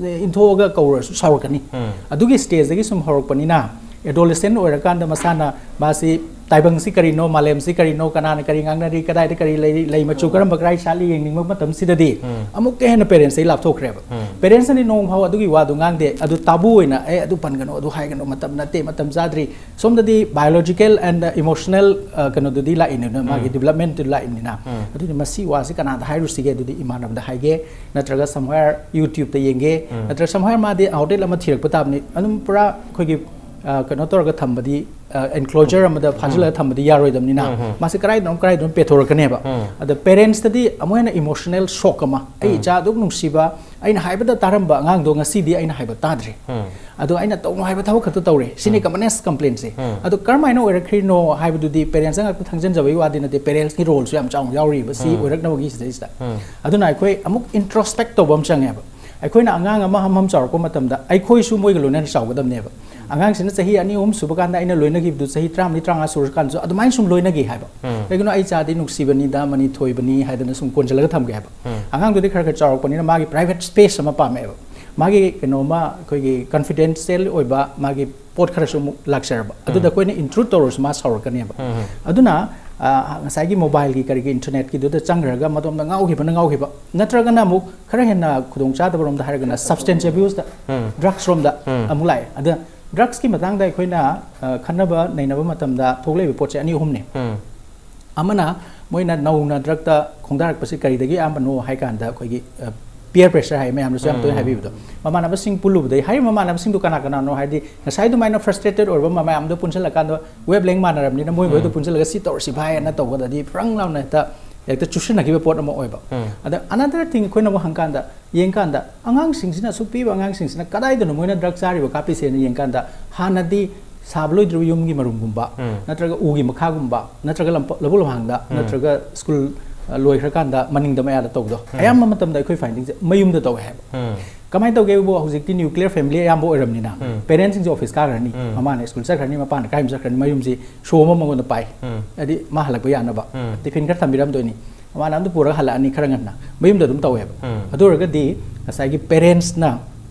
ꯏꯟꯊꯣꯛꯑꯒ ꯀꯧꯔꯁꯨ ꯁꯥꯎꯔꯛꯀꯅꯤ꯫ ꯎꯝ꯫ ꯑꯗꯨꯒꯤ stageꯇꯒꯤ ꯁꯨꯝ ꯍꯧꯔꯛꯄꯅꯤꯅ, adolescent ꯑꯣꯏꯔꯀꯥꯟꯗ ꯃꯁꯥꯅ, ꯃꯥꯁꯤ ꯇꯥꯏꯕꯪꯁꯤ ꯀꯔꯤꯅꯣ, ꯃꯥꯂꯦꯝꯁꯤ ꯀꯔꯤꯅꯣ, ꯀꯅꯥꯅ ꯀꯔꯤ ꯉꯥꯡꯅꯔꯤ, ꯀꯗꯥꯏꯗ ꯀꯔꯤ ꯂꯩꯔꯤ, ꯂꯩ ꯃꯆꯨ ꯀꯔꯝꯕ ꯀꯗꯥꯏ ꯁꯥꯠꯂꯤ ꯌꯦꯡꯅꯤꯡꯕ ꯃꯇꯝꯁꯤꯗꯗꯤ ꯑꯃꯨꯛꯀ ꯍꯦꯟꯅ parentsꯇꯒꯤ ꯂꯥꯞꯊꯣꯛꯈ꯭ꯔꯦꯕ꯫ Parentsꯅꯗꯤ ꯅꯣꯡ ꯐꯥꯎ ꯑꯗꯨꯒꯤ ꯋꯥꯗꯨ ꯉꯥꯡꯗꯦ, ꯑꯗꯨ taboo ꯑꯣꯏꯅ, "ꯑꯦ, ꯑꯗꯨ ꯄꯟꯒꯅꯨ, ꯑꯗꯨ ꯍꯥꯏꯒꯅꯨ, ꯃꯇꯝ ꯅꯠꯇꯦ, ꯃꯇꯝ ꯆꯥꯗ꯭ꯔꯤ"꯫ ꯁꯣꯝꯗꯗꯤ biological and emotional, ꯑ, ꯀꯩꯅꯣꯗꯨꯗꯤ ꯂꯥꯛꯏꯅꯤꯅ, ꯃꯥꯒꯤ developmentꯇꯨ ꯂꯥꯛꯏꯕꯅꯤꯅ꯫ ꯑꯗꯨꯗꯤ ꯃꯁꯤ ꯋꯥꯁꯤ ꯀꯅꯥꯗ ꯍꯥꯏꯔꯨꯁꯤꯒꯦ? ꯑꯗꯨꯗꯤ ꯏꯃꯥꯟꯅꯕꯗ ꯍꯥꯏꯒꯦ, ꯅꯠꯇ꯭ꯔꯒ somewhere YouTubeꯇ ꯌꯦꯡꯒꯦ, ꯅꯠꯇ꯭ꯔꯒ somewhere ꯃꯥꯗꯤ outlet ꯑꯃ ꯊꯤꯔꯛꯄ ꯇꯥꯕꯅꯤ꯫ ꯑꯗꯨꯝ ꯄꯨꯔꯥ ꯑꯩꯈꯣꯏꯒꯤ, ꯑ, ꯀꯩꯅꯣ ꯇꯧꯔꯒ ꯊꯝꯕꯗꯤ, ꯑ, enclosure ꯑꯃꯗ ꯐꯥꯖꯤꯜꯂꯒ ꯊꯝꯕꯗꯤ ꯌꯥꯔꯣꯏꯗꯕꯅꯤꯅ, ꯃꯥꯁꯦ ꯀꯗꯥꯏꯗꯅꯣ ꯀꯗꯥꯏꯗꯅꯣ ꯄꯦꯊꯣꯔꯛꯀꯅꯦꯕ꯫ ꯑꯗ parentsꯇꯗꯤ ꯑꯃꯨꯛ ꯍꯦꯟꯅ emotional shock ꯑꯃ, "ꯑꯩ ꯏꯆꯥ ꯑꯗꯨꯛ ꯅꯨꯡꯁꯤꯕ, ꯑꯩꯅ ꯍꯥꯏꯕꯗ ꯇꯥꯔꯝꯕ ꯑꯉꯥꯡꯗꯣ ꯉꯁꯤꯗꯤ ꯑꯩꯅ ꯍꯥꯏꯕ ꯇꯥꯗ꯭ꯔꯦ꯫ ꯑꯗꯣ ꯑꯩꯅ ꯇꯧꯅꯨ ꯍꯥꯏꯕ ꯊꯕꯛ ꯈꯛꯇ ꯇꯧꯔꯦ"꯫ ꯁꯤꯅꯤ commonest complaintꯁꯦ꯫ ꯑꯗꯣ ꯀꯔꯝꯍꯥꯏꯅ ꯑꯣꯏꯔꯛꯈ꯭ꯔꯤꯅꯣ ꯍꯥꯏꯕꯗꯨꯗꯤ parentsꯇ ꯉꯥꯛꯇ ꯊꯪꯖꯤꯟꯖꯕꯒꯤ ꯋꯥꯗꯤ ꯅꯠꯇꯦ, parentsꯀꯤ roleꯁꯨ ꯌꯥꯝ ꯆꯥꯎꯅ ꯌꯥꯎꯔꯤꯕ ꯁꯤ ꯑꯣꯏꯔꯛꯅꯕꯒꯤ ꯁꯤꯗꯩꯁꯤꯗ꯫ ꯑꯗꯨꯅ ꯑꯩꯈꯣꯏ ꯑꯃꯨꯛ introspect ꯇꯧꯕ ꯑꯃ ꯆꯪꯉꯦꯕ꯫ ꯑꯩꯈꯣꯏꯅ ꯑꯉꯥꯡ ꯑꯃ ꯍꯝ ꯍꯝ ꯆꯥꯎꯔꯛꯄ ꯃꯇꯝꯗ ꯑꯩꯈꯣꯏꯁꯨ ꯃꯣꯏꯒ ꯂꯣꯏꯅꯅ ꯆꯥꯎꯒꯗꯕꯅꯦꯕ꯫ ꯑꯉꯥꯡꯁꯤꯅ ꯆꯍꯤ ꯑꯅꯤ ꯑꯍꯨꯝ ꯁꯨꯕ ꯀꯥꯟꯗ ꯑꯩꯅ ꯂꯣꯏꯅꯈꯤꯕꯗꯨ ꯆꯍꯤ ꯇꯔꯥꯃꯔꯤ ꯇꯔꯥꯃꯉꯥ ꯁꯨꯔꯀꯥꯟꯗꯁꯨ ꯑꯗꯨꯃꯥꯏꯅ ꯁꯨꯝ ꯂꯣꯏꯅꯒꯦ ꯍꯥꯏꯕ꯫ ꯎꯝ꯫ ꯀꯩꯒꯤꯅꯣ, ꯑꯩ ꯆꯥꯗꯤ ꯅꯨꯡꯁꯤꯕꯅꯤꯗ, ꯃꯅꯤ ꯊꯣꯏꯕꯅꯤ ꯍꯥꯏꯗꯅ ꯁꯨꯝ ꯀꯣꯟꯁꯤꯜꯂꯒ ꯊꯝꯒꯦ ꯍꯥꯏꯕ꯫ ꯎꯝ꯫ ꯑꯉꯥꯡꯗꯨꯗꯤ ꯈꯔ ꯈꯔ ꯆꯥꯎꯔꯛꯄꯅꯤꯅ ꯃꯥꯒꯤ private space ꯑꯃ ꯄꯥꯝꯃꯦꯕ꯫ ꯃꯥꯒꯤ ꯀꯩꯅꯣꯝꯃ, ꯑꯩꯈꯣꯏꯒꯤ confidential ꯑꯣꯏꯕ ꯃꯥꯒꯤ ꯄꯣꯠ ꯈꯔꯁꯨ ꯑꯃꯨꯛ ꯂꯥꯛꯆꯔꯕ꯫ ꯑꯗꯨꯗ ꯎꯝ꯫ ꯑꯩꯈꯣꯏꯅ intrude ꯇꯧꯔꯁꯨ ꯃꯥ ꯁꯥꯎꯔꯛꯀꯅꯦꯕ꯫ ꯎꯝ꯫ ꯑꯗꯨꯅ, ꯑ, ꯉꯁꯥꯏꯒꯤ mobileꯒꯤ ꯀꯔꯤꯒꯤ internetꯀꯤꯗꯨꯗ ꯆꯪꯈ꯭ꯔꯒ ꯃꯗꯣꯝꯗ ꯉꯥꯎꯈꯤꯕꯅ ꯉꯥꯎꯈꯤꯕ, ꯅꯠꯇ꯭ꯔꯒꯅ ꯑꯃꯨꯛ ꯈꯔ ꯍꯦꯟꯅ ꯈꯨꯗꯣꯡꯆꯥꯗꯕꯔꯣꯝꯗ ꯍꯥꯏꯔꯒꯅ substance abuseꯇ, ꯎꯝ꯫ Drugsꯔꯣꯝꯗ ꯎꯝ꯫ ꯑꯃꯨꯛ ꯂꯥꯛꯑꯦ꯫ ꯑꯗ drugsꯀꯤ ꯃꯇꯥꯡꯗ ꯑꯩꯈꯣꯏꯅ, ꯑ, ꯈꯟꯅꯕ ꯅꯩꯅꯕ ꯃꯇꯝꯗ ꯊꯣꯛꯂꯛꯏꯕ ꯄꯣꯠꯁꯦ ꯑꯅꯤ ꯑꯍꯨꯝꯅꯦ꯫ ꯎꯝ꯫ ꯑꯃꯅ ꯃꯣꯏꯅ ꯅꯧꯅ drugꯇ ꯈꯣꯡꯗꯥꯔꯛꯄꯁꯤ ꯀꯔꯤꯗꯒꯤ ꯑꯌꯥꯝꯕꯅꯣ ꯍꯥꯏ ꯀꯥꯟꯗ ꯑꯩꯈꯣꯏꯒꯤ, ꯑ, peer pressure ꯍꯥꯏ ꯃꯌꯥꯝꯅꯁꯨ ꯌꯥꯝ ꯇꯣꯏꯅ ꯎꯝ꯫ ꯍꯥꯏꯕꯤꯕꯗꯣ꯫ ꯃꯃꯥꯟꯅꯕꯁꯤꯡ ꯄꯨꯜꯂꯨꯕꯗꯩ, ꯍꯥꯏꯔꯤꯕ ꯃꯃꯥꯟꯅꯕꯁꯤꯡꯗꯨ ꯀꯅꯥ ꯀꯅꯥꯅꯣ ꯍꯥꯏꯗꯤ ꯉꯁꯥꯏ ꯑꯗꯨꯃꯥꯏꯅ frustrated ꯑꯣꯏꯔꯕ ꯃ-, ꯃꯌꯥꯝꯗꯣ ꯄꯨꯟꯁꯤꯜꯂꯀꯥꯟꯗ wavelength ꯃꯥꯟꯅꯔꯕꯅꯤꯅ ꯃꯣꯏ ꯃꯣꯏꯗꯣ ꯎꯝ꯫ ꯄꯨꯟꯁꯤꯜꯂꯒ "ꯁꯤ ꯇꯧꯔꯁꯤ ꯚꯥꯏ" ꯑꯅ ꯇꯧꯕꯗꯗꯤ ꯐ꯭ꯔꯪ ꯂꯥꯎꯅ ꯍꯦꯛꯇ, ꯍꯦꯛꯇ ꯆꯨꯁꯤꯟꯅꯈꯤꯕ ꯄꯣꯠ ꯑꯃ ꯑꯣꯏꯕ꯫ ꯎꯝ꯫ ꯑꯗ another thing ꯑꯩꯈꯣꯏꯅ ꯑꯃꯨꯛ ꯍꯪꯀꯥꯟꯗ, ꯌꯦꯡꯀꯥꯟꯗ ꯑꯉꯥꯡꯁꯤꯡꯁꯤꯅ, ꯑꯁꯨꯛ ꯄꯤꯕ ꯑꯉꯥꯡꯁꯤꯡꯁꯤꯅ ꯀꯗꯥꯏꯗꯅꯣ ꯃꯣꯏꯅ drug ꯆꯥꯔꯤꯕ ꯀꯥꯞꯄꯤꯁꯦꯅ ꯌꯦꯡꯀꯥꯟꯗ, ꯍꯥꯟꯅꯗꯤ ꯁꯥꯕ ꯂꯣꯏꯗ꯭ꯔꯤꯕ ꯌꯨꯝꯒꯤ ꯃꯔꯨꯝꯒꯨꯝꯕ, ꯎꯝ꯫ ꯅꯠꯇ꯭ꯔꯒ ꯎꯒꯤ ꯃꯈꯥꯒꯨꯝꯕ, ꯅꯠꯇ꯭ꯔꯒ ꯂꯝꯄ-, ꯂꯧꯕꯨꯛ ꯂꯝꯍꯥꯡꯗ, ꯎꯝ꯫ ꯅꯠꯇ꯭ꯔꯒ school, ꯑ, ꯂꯣꯏꯈ꯭ꯔꯀꯥꯟꯗ ꯃꯅꯤꯡꯗ ꯃꯌꯥꯗ ꯇꯧꯕꯗꯣ, ꯎꯝ꯫ ꯑꯌꯥꯝꯕ ꯃꯇꯝꯗ ꯑꯩꯈꯣꯏ findingꯁꯦ ꯃꯌꯨꯝꯗ ꯇꯧꯋꯦ ꯍꯥꯏꯕ꯫ ꯎꯝ꯫ ꯀꯃꯥꯏꯅ ꯇꯧꯒꯦꯕꯨ, ꯍꯧꯖꯤꯛꯇꯤ nuclear family ꯑꯌꯥꯝꯕ ꯑꯣꯏꯔꯕꯅꯤꯅ, ꯎꯝ꯫ parentsꯁꯤꯡꯁꯦ office ꯀꯥꯈ꯭ꯔꯅꯤ, ꯎꯝ꯫ ꯃꯃꯥꯅ school ꯆꯠꯈ꯭ꯔꯅꯤ, ꯃꯄꯥꯅ ꯀꯥꯏ ꯑꯃ ꯆꯠꯈ꯭ꯔꯅꯤ, ꯃꯌꯨꯝꯁꯤ show ꯑꯃ ꯃꯉꯣꯟꯗ ꯄꯥꯏ꯫ ꯎꯝ꯫ ꯍꯥꯏꯗꯤ ꯃꯥ ꯍꯜꯂꯛꯄ ꯌꯥꯅꯕ ꯎꯝ꯫ Tiffin ꯈꯔ ꯊꯝꯕꯤꯔꯝꯗꯣꯏꯅꯤ, ꯃꯃꯥꯅ ꯑꯝꯇ ꯄꯨꯔꯒ ꯍꯜꯂꯛꯑꯅꯤ ꯈꯔ ꯉꯟꯅ, ꯃꯌꯨꯝꯗ ꯑꯗꯨꯝ ꯇꯧꯋꯦꯕ꯫ ꯎꯝ꯫ ꯑꯗꯨ ꯑꯣꯏꯔꯒꯗꯤ ꯉꯁꯥꯏꯒꯤ parentsꯅ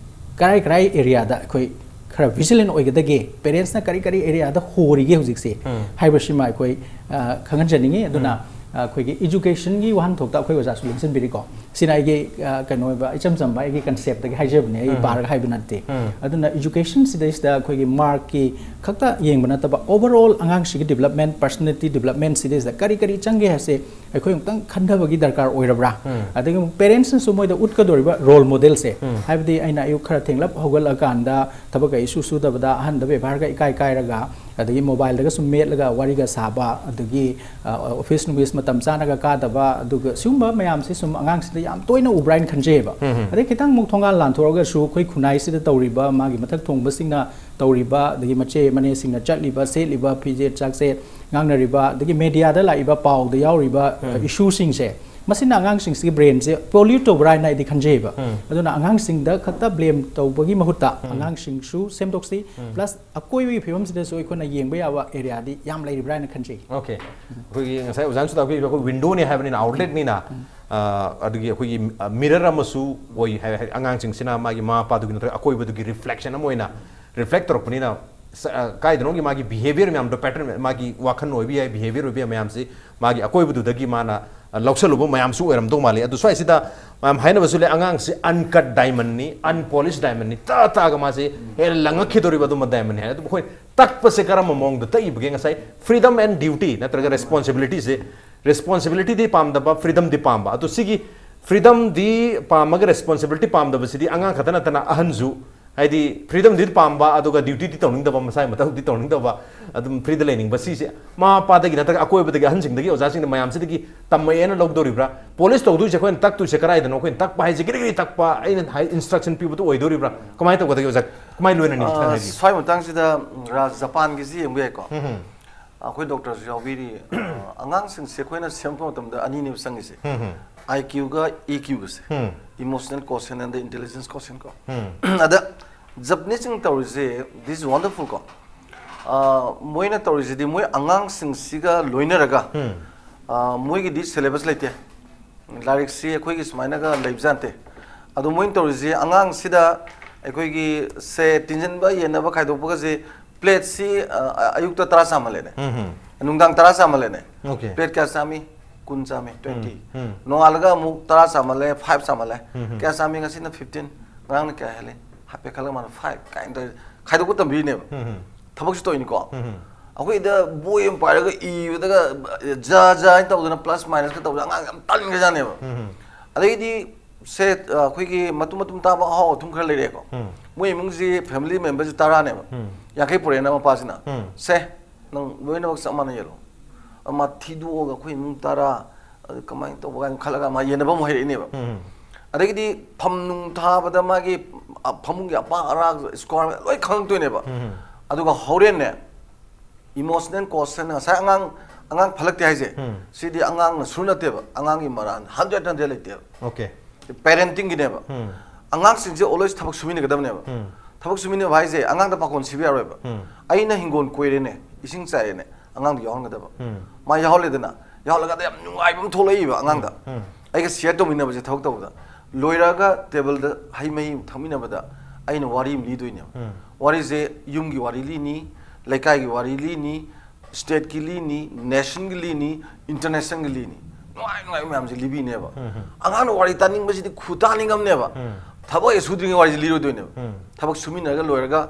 ꯀꯔꯥꯏ ꯀꯔꯥꯏ areaꯗ ꯑꯩꯈꯣꯏ ꯈꯔ vigilant ꯑꯣꯏꯒꯗꯒꯦ, parentsꯅ ꯀꯔꯤ ꯀꯔꯤ areaꯗ ꯍꯣꯔꯤꯒꯦ ꯍꯧꯖꯤꯛꯁꯦ ꯎꯝ꯫ ꯍꯥꯏꯕꯁꯤꯃ ꯑꯩꯈꯣꯏ, ꯑ, ꯈꯪꯍꯟꯖꯅꯤꯡꯉꯤ꯫ ꯑꯗꯨꯅ, ꯎꯝ꯫ ꯑ, ꯑꯩꯈꯣꯏꯒꯤ educationꯒꯤ ꯋꯥꯍꯟꯊꯣꯛꯇ ꯑꯩꯈꯣꯏ ꯑꯣꯖꯥꯁꯨ ꯂꯦꯡꯁꯤꯟꯕꯤꯔꯤꯀꯣ꯫ ꯁꯤꯅ ꯑꯩꯒꯤ, ꯑ, ꯀꯩꯅꯣ ꯑꯣꯏꯕ, ꯏꯆꯝ ꯆꯝꯕ ꯑꯩꯒꯤ conceptꯇꯒꯤ ꯍꯥꯏꯖꯕꯅꯦ, ꯑꯩ ꯎꯝ꯫ ꯄꯥꯔꯒ ꯍꯥꯏꯕ ꯅꯠꯇꯦ꯫ ꯎꯝ꯫ ꯑꯗꯨꯅ education ꯁꯤꯗꯩꯁꯤꯗ ꯑꯩꯈꯣꯏꯒꯤ markꯀꯤ ꯈꯛꯇ ꯌꯦꯡꯕ ꯅꯠꯇꯕ, overall ꯑꯉꯥꯡꯁꯤꯒꯤ development, personality development ꯁꯤꯗꯩꯁꯤꯗ ꯀꯔꯤ ꯀꯔꯤ ꯆꯪꯒꯦ ꯍꯥꯏꯁꯦ ꯑꯩꯈꯣꯏ ꯑꯃꯨꯛꯇꯪ ꯈꯟꯊꯕꯒꯤ ꯗꯔꯀꯥꯔ ꯑꯣꯏꯔꯕ꯭ꯔꯥ? ꯎꯝ꯫ ꯑꯗꯒꯤ ꯑꯃꯨꯛ parentsꯅꯁꯨ ꯃꯣꯏꯗ ꯎꯠꯀꯗꯧꯔꯤꯕ role modelꯁꯦ, ꯎꯝ꯫ ꯍꯥꯏꯕꯗꯤ ꯑꯩꯅ ꯑꯌꯨꯛ ꯈꯔ ꯊꯦꯡꯂꯞ ꯍꯧꯒꯠꯂꯀꯥꯟꯗ ꯊꯕꯛꯀ ꯏꯁꯨ ꯁꯨꯗꯕꯗ, ꯑꯍꯟꯗ ꯕꯦꯕꯥꯔꯒ ꯏꯀꯥꯏ ꯀꯥꯏꯔꯒ, ꯑꯗꯒꯤ mobileꯗꯒ ꯁꯨꯝ ꯃꯦꯠꯂꯒ ꯋꯥꯔꯤꯒ ꯁꯥꯕ, ꯑꯗꯒꯤ, ꯑ, office ꯅꯨꯡꯐꯤꯁ ꯃꯇꯝ ꯆꯥꯅꯒ ꯀꯥꯗꯕ, ꯑꯗꯨꯒ ꯁꯤꯒꯨꯝꯕ ꯃꯌꯥꯝꯁꯦ ꯁꯨꯝ ꯑꯉꯥꯡꯁꯤꯗ ꯌꯥꯝ ꯇꯣꯏꯅ ꯎꯕ꯭ꯔꯥ ꯍꯥꯏꯅ ꯈꯟꯖꯩꯌꯦꯕ꯫ ꯎꯝ, ꯎꯝ꯫ ꯑꯗꯩ ꯈꯤꯇꯪ ꯑꯃꯨꯛ ꯊꯣꯡꯒꯥꯜ ꯂꯥꯟꯊꯣꯛꯑꯒꯁꯨ ꯑꯩꯈꯣꯏ ꯈꯨꯟꯅꯥꯏꯁꯤꯗ ꯇꯧꯔꯤꯕ ꯃꯥꯒꯤ ꯃꯊꯛ ꯊꯣꯡꯕꯁꯤꯡꯅ ꯇꯧꯔꯤꯕ, ꯑꯗꯒꯤ ꯃꯆꯦ ꯃꯅꯦꯁꯤꯡꯅ ꯆꯠꯂꯤꯕ, ꯁꯦꯠꯂꯤꯕ ꯐꯤꯖꯦꯠ ꯆꯥꯛꯆꯦꯠ, ꯉꯥꯡꯅꯔꯤꯕ, ꯑꯗꯒꯤ mediaꯗ ꯂꯥꯛꯏꯕ ꯄꯥꯎꯗ ꯌꯥꯎꯔꯤꯕ, ꯎꯝ꯫ Issueꯁꯤꯡꯁꯦ ꯃꯁꯤꯅ ꯑꯉꯥꯡꯁꯤꯡꯁꯤꯒꯤ ꯕ꯭ꯔꯦꯟꯁꯦ ꯄꯣꯂ꯭ꯌꯨꯠ ꯇꯧꯕ꯭ꯔꯥ ꯍꯥꯏꯅ ꯑꯩꯗꯤ ꯈꯟꯖꯩꯕ꯫ ꯑꯗꯨꯅ ꯑꯉꯥꯡꯁꯤꯡꯗ ꯈꯛꯇ ꯕ꯭ꯂꯦꯝ ꯇꯧꯕꯒꯤ ꯃꯍꯨꯠꯇ ꯑꯉꯥꯡꯁꯤꯡꯁꯨ ꯁꯦꯝꯗꯣꯛꯁꯤ, ꯄ꯭ꯂꯁ ꯑꯀꯣꯏꯕꯒꯤ ꯐꯤꯕꯝꯁꯤꯗꯁꯨ ꯑꯩꯈꯣꯏꯅ ꯌꯦꯡꯕ ꯌꯥꯕ ꯑꯦꯔꯤꯌꯥꯗꯤ ꯌꯥꯝ ꯂꯩꯔꯤꯕ꯭ꯔꯥ ꯍꯥꯏꯅ ꯈꯟꯖꯩ꯫ ꯑꯣꯀꯦ, ꯑꯩꯈꯣꯏꯒꯤ ꯉꯁꯥꯏ ꯑꯣꯖꯥꯅꯁꯨ ꯇꯥꯛꯄꯤꯕ ꯑꯩꯈꯣꯏ ꯋꯤꯟꯗꯣꯅꯤ ꯍꯥꯏꯕꯅꯤꯅ, ꯑꯥꯎꯠꯂꯦꯠꯅꯤꯅ, ꯑꯗꯨꯒꯤ ꯑꯩꯈꯣꯏꯒꯤ ꯃꯤꯔꯔ ꯑꯃꯁꯨ ꯑꯣꯏ ꯍꯥꯏ꯫ ꯑꯉꯥꯡꯁꯤꯡꯁꯤꯅ ꯃꯥꯒꯤ ꯃꯃꯥ ꯃꯄꯥꯗꯨꯒꯤ ꯅꯠꯇ꯭ꯔꯒ ꯑꯀꯣꯏꯕꯗꯨꯒꯤ ꯔꯤꯐ꯭ꯂꯦꯛꯁꯟ ꯑꯃ ꯑꯣꯏꯅ ꯔꯤꯐ꯭ꯂꯦꯛ ꯇꯧꯔꯛꯄꯅꯤꯅ, ꯀꯥꯏꯗꯅꯣꯒꯤ ꯃꯥꯒꯤ ꯕꯤꯍꯦꯕꯤꯌꯔ ꯃꯌꯥꯝꯗꯣ, ꯄꯦꯇꯔꯟ, ꯃꯥꯒꯤ ꯋꯥꯈꯜ ꯑꯣꯏꯕ ꯌꯥꯏ, ꯕꯤꯍꯦꯕꯤꯌꯔ ꯑꯣꯏꯕ ꯌꯥꯏ, ꯃꯌꯥꯝꯁꯤ ꯃꯥꯒꯤ ꯑꯀꯣꯏꯕꯗꯨꯗꯒꯤ ꯃꯥꯅ ꯂꯧꯁꯜꯂꯨꯕ ꯃꯌꯥꯝꯁꯨ ꯑꯣꯏꯔꯝꯗꯧ ꯃꯥꯜꯂꯤ꯫ ꯑꯗꯨ ꯁ꯭ꯋꯥꯏꯁꯤꯗ ꯃꯌꯥꯝ ꯍꯥꯏꯅꯕꯁꯨ ꯂꯩ, ꯑꯉꯥꯡꯁꯤ ꯑꯟꯀꯠ ꯗꯥꯏꯃꯟꯅꯤ, ꯑꯟꯄꯣꯂꯤꯁ ꯗꯥꯏꯃꯟꯅꯤ, ꯇ ꯇꯥꯒ ꯃꯥꯁꯤ ꯍꯦꯟꯅ ꯂꯪꯉꯛꯈꯤꯗꯧꯔꯤꯕ ꯑꯗꯨꯝꯕ ꯗꯥꯏꯃꯟꯅꯤ ꯍꯥꯏꯅ꯫ ꯑꯗꯨꯕꯨ ꯑꯩꯈꯣꯏ ꯇꯛꯄꯁꯦ ꯀꯔꯝꯕ ꯃꯑꯣꯡꯗ ꯇꯛꯏꯕꯒꯦ? ꯉꯁꯥꯏ freedom and duty ꯅꯠꯇ꯭ꯔꯒ ꯔꯦꯁꯄꯣꯟꯁꯤꯕꯤꯂꯤꯇꯤꯁꯦ, ꯔꯦꯁꯄꯣꯟꯁꯤꯕꯤꯂꯤꯇꯤꯗꯤ ꯄꯥꯝꯗꯕ, ꯐ꯭ꯔꯤꯗꯝꯗꯤ ꯄꯥꯝꯕ꯫ ꯑꯗꯣ ꯁꯤꯒꯤ ꯐ꯭ꯔꯤꯗꯝꯗꯤ ꯄꯥꯝꯃꯒ ꯔꯦꯁꯄꯣꯟꯁꯤꯕꯤꯂꯤꯇꯤ ꯄꯥꯝꯗꯕꯁꯤꯗꯤ ꯑꯉꯥꯡ ꯈꯛꯇ ꯅꯠꯇꯅ ꯑꯍꯟꯁꯨ, ꯍꯥꯏꯗꯤ ꯐ꯭ꯔꯤꯗꯝꯗꯤ ꯄꯥꯝꯕ ꯑꯗꯨꯒ ꯗ꯭ꯌꯨꯇꯤꯗꯤ ꯇꯧꯅꯤꯡꯗꯕ, ꯃꯁꯥꯒꯤ ꯃꯊꯧꯗꯤ ꯇꯧꯅꯤꯡꯗꯕ, ꯑꯗꯨꯝ ꯐ꯭ꯔꯤꯗ ꯂꯩꯅꯤꯡꯕ, ꯁꯤꯁꯦ ꯃꯃꯥ ꯃꯄꯥꯗꯒꯤ ꯅꯠꯇ꯭ꯔꯒ ꯑꯀꯣꯏꯕꯗꯒꯤ, ꯑꯍꯟꯁꯤꯡꯗꯒꯤ, ꯑꯣꯖꯥꯁꯤꯡꯅ, ꯃꯌꯥꯝꯁꯤꯗꯒꯤ ꯇꯝꯃꯛꯑꯦꯅ ꯂꯧꯗꯣꯔꯤꯕ꯭ꯔꯥ? ꯄꯣꯂꯤꯁ ꯇꯧꯗꯣꯏꯁꯦ, ꯑꯩꯈꯣꯏꯅ ꯇꯛꯇꯣꯏꯁꯦ ꯀꯗꯥꯏꯗꯅꯣ? ꯑꯩꯈꯣꯏꯅ ꯇꯛꯄ ꯍꯥꯏꯁꯦ ꯒꯤꯔꯤ ꯒꯤꯔꯤ ꯇꯛꯄ, ꯑꯩꯅ ꯍꯥꯏ ꯏꯟꯁꯇ꯭ꯔꯛꯁꯟ ꯄꯤꯕꯗꯣ ꯑꯣꯏꯗꯣꯔꯤꯕ꯭ꯔꯥ? ꯀꯃꯥꯏꯅ ꯇꯧꯒꯗꯒꯦ ꯑꯣꯖꯥ? ꯀꯃꯥꯏꯅ ꯂꯣꯏꯅꯅꯤ ꯈꯤꯇꯪ ꯍꯥꯏꯕꯤꯌꯨ꯫ ꯁ꯭ꯋꯥꯏ ꯃꯇꯥꯡꯁꯤꯗ ꯔꯥꯖ ꯖꯄꯥꯟꯒꯤꯁꯤ ꯌꯦꯡꯕ ꯌꯥꯏꯀꯣ꯫ ꯑꯩꯈꯣꯏ ꯗꯣꯛꯇꯔꯁꯨ ꯌꯥꯎꯕꯤꯔꯤ꯫ ꯑ, ꯑꯉꯥꯡꯁꯤꯡꯁꯦ ꯑꯩꯈꯣꯏꯅ ꯁꯦꯝꯃꯛꯄ ꯃꯇꯝꯗ ꯑꯅꯤꯅꯦꯕ ꯆꯪꯉꯤꯁꯦ, ꯑꯥꯏ ꯀ꯭ꯌꯨꯒ ꯏ ꯀ꯭ꯌꯨꯒꯁꯦ, ꯏꯃꯣꯁꯅꯦꯜ ꯀꯣꯁꯦꯟ ꯑꯦꯟ ꯏꯟꯇꯦꯂꯤꯖꯦꯟꯁ ꯀꯣꯁꯦꯟ ꯀꯣ꯫ ꯑꯗ ꯖꯄꯅꯤꯁꯁꯤꯡ ꯇꯧꯔꯤꯁꯦ, this is wonderful ꯀꯣ꯫ ꯑ, ꯃꯣꯏꯅ ꯇꯧꯔꯤꯁꯤꯗꯤ ꯃꯣꯏ ꯑꯉꯥꯡꯁꯤꯡꯁꯤꯒ ꯂꯣꯏꯅꯔꯒ, ꯑ, ꯃꯣꯏꯒꯤꯗꯤ ꯁꯦꯂꯦꯕꯁ ꯂꯩꯇꯦ, ꯂꯥꯏꯔꯤꯛꯁꯤ ꯑꯩꯈꯣꯏꯒꯤ ꯁꯨꯃꯥꯏꯅꯒ ꯂꯩꯕꯖꯥꯠ ꯅꯠꯇꯦ꯫ ꯑꯗꯣ ꯃꯣꯏꯅ ꯇꯧꯔꯤꯁꯤ, ꯑꯉꯥꯡꯁꯤꯗ ꯑꯩꯈꯣꯏꯒꯤ ꯁꯦ ꯇꯤꯟꯁꯤꯟꯕ, ꯌꯦꯟꯅꯕ, ꯈꯥꯏꯗꯣꯛꯄꯒꯁꯦ, ꯄ꯭ꯂꯦꯠꯁꯤ, ꯑ, ꯑ, ꯑꯌꯨꯛꯇ ꯇꯔꯥ ꯆꯥꯃꯜꯂꯦꯅꯦ, ꯅꯨꯡꯗꯥꯡ ꯇꯔꯥ ꯆꯥꯃꯜꯂꯦꯅꯦ꯫ ꯑꯣꯀꯦ꯫ ꯄ꯭ꯂꯦꯠ ꯀꯌꯥ ꯆꯥꯃꯤ? ꯀꯨꯟ ꯆꯥꯃꯤ, ꯇ꯭ꯋꯦꯟꯇꯤ꯫ ꯅꯣꯡꯉꯥꯜꯂꯒ ꯑꯃꯨꯛ ꯇꯔꯥ ꯆꯥꯃꯜꯂꯦ, ꯐꯥꯏꯚ ꯆꯥꯃꯜꯂꯦ꯫ ꯀꯌꯥ ꯆꯥꯃꯤ ꯉꯁꯤꯅ? ꯐꯤꯐꯇꯤꯟ꯫ ꯉꯔꯥꯡꯅ ꯀꯌꯥ ꯍꯦꯜꯂꯤ? ꯍꯥꯏꯐꯦꯠ ꯈꯜꯂꯒ ꯃꯥꯅ ꯐꯥꯏꯚ ꯀꯥꯏꯅ ꯇꯧꯔꯦ, ꯈꯥꯏꯗꯣꯛꯄ ꯇꯝꯕꯤꯔꯤꯅꯦꯕ꯫ ꯊꯕꯛꯁꯨ ꯇꯧꯔꯤꯅꯤꯀꯣ꯫ ꯑꯩꯈꯣꯏꯗ ꯕꯣꯏ ꯑꯃ ꯄꯥꯏꯔꯒ ꯏꯕꯗꯒ ꯖꯥ ꯖꯥ ꯍꯥꯏꯅ ꯇꯧꯗꯅ, ꯄ꯭ꯂꯁ ꯃꯥꯏꯅꯁꯀ ꯇꯧꯗꯅ ꯑꯉꯥꯡ ꯌꯥꯝ ꯇꯟꯈ꯭ꯔꯖꯥꯠꯅꯦꯕ꯫ ꯑꯗꯩꯗꯤ ꯁꯦ, ꯑ, ꯑꯩꯈꯣꯏꯒꯤ ꯃꯇꯨꯝ ꯃꯇꯨꯝ ꯇꯥꯕ ꯑꯍꯥꯎ ꯑꯊꯨꯝ ꯈꯔ ꯂꯩꯔꯛꯑꯦꯀꯣ꯫ ꯃꯣꯏ ꯏꯃꯨꯡꯁꯤ ꯐꯦꯃꯤꯂꯤ ꯃꯦꯝꯕꯔꯁꯤ ꯇꯔꯥꯅꯦꯕ꯫ ꯌꯥꯡꯈꯩ ꯄꯨꯔꯛꯑꯦꯅ ꯃꯄꯥꯁꯤꯅ꯫ ꯁꯦ, ꯅꯪ ꯂꯣꯏꯅꯃꯛ ꯆꯞ ꯃꯥꯟꯅ ꯌꯦꯜꯂꯣ꯫ ꯑꯃ ꯊꯤꯗꯣꯛꯑꯒ ꯑꯩꯈꯣꯏ ꯏꯃꯨꯡ ꯇꯔꯥ, ꯑꯗꯨ ꯀꯃꯥꯏꯅ ꯇꯧꯕ ꯀꯥꯏꯅ ꯈꯜꯂꯒ ꯃꯥ ꯌꯦꯟꯅꯕ ꯑꯃꯨꯛ ꯍꯩꯔꯛꯏꯅꯦꯕ꯫ ꯑꯗꯒꯤꯗꯤ ꯐꯝ ꯅꯨꯡ ꯊꯥꯕꯗ ꯃꯥꯒꯤ, ꯑ, ꯐꯃꯨꯡꯒꯤ ꯑꯄꯥꯛ ꯑꯔꯥꯛ, ꯁ꯭ꯀ꯭ꯋꯥꯔ ꯂꯣꯏ ꯈꯪꯉꯛꯇꯣꯏꯅꯦꯕ꯫ ꯑꯗꯨꯒ ꯍꯣꯔꯦꯟꯅꯦ, ꯏꯃꯣꯁꯅꯦꯜ ꯀꯣꯁꯟ, ꯉꯁꯥꯏ ꯑꯉꯥꯡ ꯑꯉꯥꯡ ꯐꯠꯂꯛꯇꯦ ꯍꯥꯏꯁꯦ, ꯁꯤꯗꯤ ꯑꯉꯥꯡꯅ ꯁꯨ ꯅꯠꯇꯦꯕ, ꯑꯉꯥꯡꯒꯤ ꯃꯔꯥꯟ ꯍꯟꯗ꯭ꯔꯦꯠ ꯍꯟꯗ꯭ꯔꯦꯠ ꯂꯩꯇꯦꯕ꯫ ꯄꯦꯔꯦꯟꯇꯤꯡꯒꯤꯅꯦꯕ꯫ ꯑꯉꯥꯡꯁꯤꯡꯁꯦ ꯑꯣꯜꯋꯦꯁ ꯊꯕꯛ ꯁꯨꯃꯤꯟꯅꯒꯗꯕꯅꯦꯕ꯫ ꯊꯕꯛ ꯁꯨꯃꯤꯟꯅꯕ ꯍꯥꯏꯁꯦ ꯑꯉꯥꯡꯗ ꯄꯥꯈꯣꯟ ꯁꯤꯕ ꯌꯥꯔꯣꯏꯕ꯫ ꯑꯩꯅ ꯍꯤꯡꯒꯣꯜ ꯀꯣꯏꯔꯦꯅꯦ, ꯏꯁꯤꯡ ꯆꯥꯏꯔꯦꯅꯦ, ꯑꯉꯥꯡꯗꯣ ꯌꯥꯎꯍꯟꯒꯗꯕ꯫ ꯃꯥ ꯌꯥꯎꯍꯜꯂꯦꯗꯅ, ꯌꯥꯎꯍꯜꯂꯒꯗ ꯌꯥꯝ ꯅꯨꯡꯉꯥꯏꯕ ꯑꯃ ꯊꯣꯛꯂꯛꯏꯕ ꯑꯉꯥꯡꯗ꯫ ꯑꯩꯒ ꯁꯤꯌꯔ ꯇꯧꯃꯤꯟꯅꯕꯁꯦ, ꯊꯕꯛ ꯇꯧꯕꯗ ꯂꯣꯏꯔꯒ ꯇꯦꯕꯜꯗ ꯍꯩ ꯃꯍꯤ ꯊꯛꯃꯤꯟꯅꯕꯗ ꯑꯩꯅ ꯋꯥꯔꯤ ꯑꯃ ꯂꯤꯗꯣꯏꯅꯦꯕ꯫ ꯋꯥꯔꯤꯁꯦ ꯌꯨꯝꯒꯤ ꯋꯥꯔꯤ ꯂꯤꯅꯤ, ꯂꯩꯀꯥꯏꯒꯤ ꯋꯥꯔꯤ ꯂꯤꯅꯤ, ꯁ꯭ꯇꯦꯠꯀꯤ ꯂꯤꯅꯤ, ꯅꯦꯁꯟꯒꯤ ꯂꯤꯅꯤ, ꯏꯟꯇꯔꯅꯦꯁꯅꯦꯜꯒꯤ ꯂꯤꯅꯤ꯫ ꯅꯨꯡꯉꯥꯏ ꯅꯨꯡꯉꯥꯏꯕ ꯃꯌꯥꯝꯁꯦ ꯂꯤꯕꯤꯅꯦꯕ꯫ ꯑꯉꯥꯡꯅ ꯋꯥꯔꯤ ꯇꯥꯅꯤꯡꯕꯁꯤꯗꯤ ꯈꯨ ꯇꯥꯅꯤꯡꯉꯝꯅꯦꯕ꯫ ꯊꯕꯛ ꯍꯦꯛ ꯁꯨꯗ꯭ꯔꯤꯉꯩ ꯋꯥꯔꯤꯁꯦ ꯂꯤꯔꯣꯏꯗꯣꯏꯅꯦꯕ꯫ ꯊꯕꯛ ꯁꯨꯃꯤꯟꯅꯔꯒ ꯂꯣꯏꯔꯒ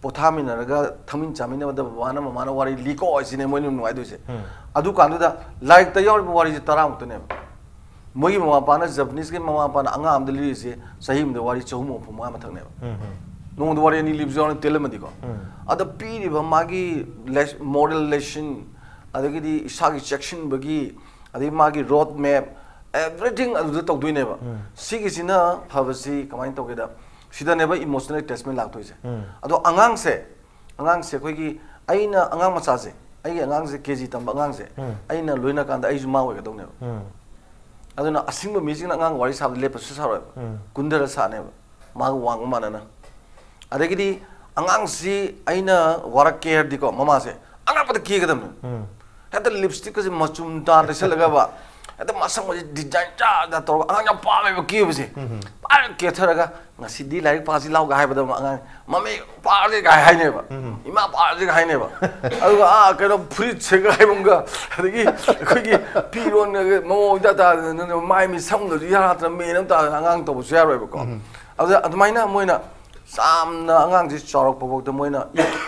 ꯄꯣꯊꯥꯃꯤꯟꯅꯔꯒ ꯊꯛꯃꯤꯟ ꯆꯥꯃꯤꯟꯅꯕꯗ ꯕꯕꯥꯅ ꯃꯃꯥꯅ ꯋꯥꯔꯤ ꯂꯤꯀꯣ ꯍꯥꯏꯁꯤꯅꯦ ꯃꯣꯏꯅ ꯅꯨꯡꯉꯥꯏꯗꯣꯏꯁꯦ꯫ ꯑꯗꯨꯀꯥꯟꯗꯨꯗ ꯂꯥꯏꯔꯤꯛꯇ ꯌꯥꯎꯔꯤꯕ ꯋꯥꯔꯤꯁꯦ ꯇꯔꯥꯃꯨꯛꯇꯅꯦꯕ꯫ ꯃꯣꯏꯒꯤ ꯃꯃꯥ ꯃꯄꯥꯅ, ꯖꯄꯅꯤꯁꯀꯤ ꯃꯃꯥ ꯃꯄꯥꯅ ꯑꯉꯥꯡ ꯑꯃꯗ ꯂꯤꯔꯤꯁꯦ ꯆꯍꯤ ꯑꯃꯗ ꯋꯥꯔꯤ ꯆꯍꯨꯝ ꯍꯨꯝꯐꯨ ꯃꯉꯥ ꯃꯊꯛꯅꯦꯕ꯫ ꯅꯣꯡꯃꯗ ꯋꯥꯔꯤ ꯑꯅꯤ ꯂꯤꯕꯁꯨ ꯌꯥꯎꯅ ꯇꯦꯜꯂꯝꯃꯗꯤꯀꯣ꯫ ꯑꯗ ꯄꯤꯔꯤꯕ ꯃꯥꯒꯤ ꯃꯣꯔꯦꯜ ꯂꯦꯁꯟ, ꯑꯗꯒꯤꯗꯤ ꯏꯁꯥꯒꯤ ꯆꯦꯛꯁꯤꯟꯕꯒꯤ, ꯑꯗꯒꯤ ꯃꯥꯒꯤ ꯔꯣꯗ ꯃꯦꯞ, ꯑꯦꯚ꯭ꯔꯤꯊꯤꯡ ꯑꯗꯨꯗ ꯇꯧꯗꯣꯏꯅꯦꯕ꯫ ꯁꯤꯒꯤꯁꯤꯅ ꯐꯕꯁꯤ ꯀꯃꯥꯏꯅ ꯇꯧꯒꯦꯗ, ꯁꯤꯗꯅꯦꯕ ꯏꯃꯣꯁꯅꯦꯜ ꯑꯦꯇꯦꯆꯃꯦꯟ ꯂꯥꯛꯇꯣꯏꯁꯦ꯫ ꯑꯗꯣ ꯑꯉꯥꯡꯁꯦ, ꯑꯉꯥꯡꯁꯦ ꯑꯩꯈꯣꯏꯒꯤ, ꯑꯩꯅ ꯑꯉꯥꯡ ꯃꯆꯥꯁꯦ, ꯑꯩꯒꯤ ꯑꯉꯥꯡꯁꯦ ꯀꯦ ꯖꯤ ꯇꯝꯕ ꯑꯉꯥꯡꯁꯦ, ꯑꯩꯅ ꯂꯣꯏꯅꯀꯥꯟꯗ ꯑꯩꯁꯨ ꯃꯥ ꯑꯣꯏꯒꯗꯧꯅꯦꯕ꯫ ꯑꯗꯨꯅ ꯑꯁꯤꯡꯕ ꯃꯤꯁꯤꯡꯅ ꯑꯉꯥꯡ ꯋꯥꯔꯤ ꯁꯥꯕꯗ ꯂꯦꯞꯄꯁꯨ ꯁꯥꯔꯣꯏꯕ꯫ ꯀꯨꯟꯊꯔ ꯁꯥꯅꯦꯕ꯫ ꯃꯥꯒ ꯋꯥꯡꯕ ꯃꯥꯟꯅꯅ꯫ ꯑꯗꯒꯤꯗꯤ ꯑꯉꯥꯡꯁꯤ ꯑꯩꯅ ꯋꯥꯔꯛꯀꯦ ꯍꯥꯏꯔꯗꯤꯀꯣ, ꯃꯃꯥꯁꯦ ꯑꯉꯛꯄꯗ ꯀꯦꯒꯗꯕꯅꯦ꯫ ꯍꯦꯛꯇ ꯂꯤꯞꯁꯇꯤꯛꯀꯁꯦ ꯃꯆꯨꯝ ꯇꯥ ꯇꯩꯁꯜꯂꯒꯕ, ꯍꯦꯛꯇ ꯃꯁꯝꯒꯁꯦ ꯗꯤꯖꯥꯏꯟ ꯆꯥ ꯆꯥ ꯇꯧꯔꯒ, ꯑꯉꯥꯡ ꯌꯥꯝ ꯄꯥꯝꯃꯦꯕ ꯀꯦꯕꯁꯦ꯫ ꯄꯥꯏꯔꯒ ꯀꯦꯊꯔꯒ, "ꯉꯁꯤꯗꯤ ꯂꯥꯏꯔꯤꯛ ꯄꯥꯁꯤ ꯂꯥꯎꯒ" ꯍꯥꯏꯕꯗ ꯑꯃ ꯑꯉꯥꯡ, "ꯃꯃꯤ ꯄꯥꯔꯁꯦ" ꯀꯥꯏ ꯍꯥꯏꯅꯦꯕ꯫ "ꯏꯃꯥ ꯄꯥꯔꯁꯦ" ꯀꯥꯏ ꯍꯥꯏꯅꯦꯕ꯫ ꯑꯗꯨꯒ ꯑꯥ ꯀꯩꯅꯣ ꯐꯨꯔꯤꯠ ꯁꯦꯒꯥꯏꯕ ꯑꯃꯒ, ꯑꯗꯒꯤ ꯑꯩꯈꯣꯏꯒꯤ ꯐꯤꯔꯣꯟꯒ ꯃꯑꯣꯡ ꯏꯇꯥ ꯇꯥꯗꯅ ꯃꯥꯏ ꯃꯤ ꯁꯝꯒꯁꯨ ꯌꯥꯗꯅ ꯃꯦꯟ ꯑꯃ ꯇꯥꯗꯅ ꯑꯉꯥꯡ ꯇꯧꯕꯁꯨ ꯌꯥꯔꯣꯏꯕꯀꯣ꯫ ꯑꯗꯨꯗ ꯑꯗꯨꯃꯥꯏꯅ ꯃꯣꯏꯅ ꯌꯥꯝꯅ ꯑꯉꯥꯡꯁꯦ ꯆꯥꯎꯔꯛꯄ ꯐꯥꯎꯗ ꯃꯣꯏꯅ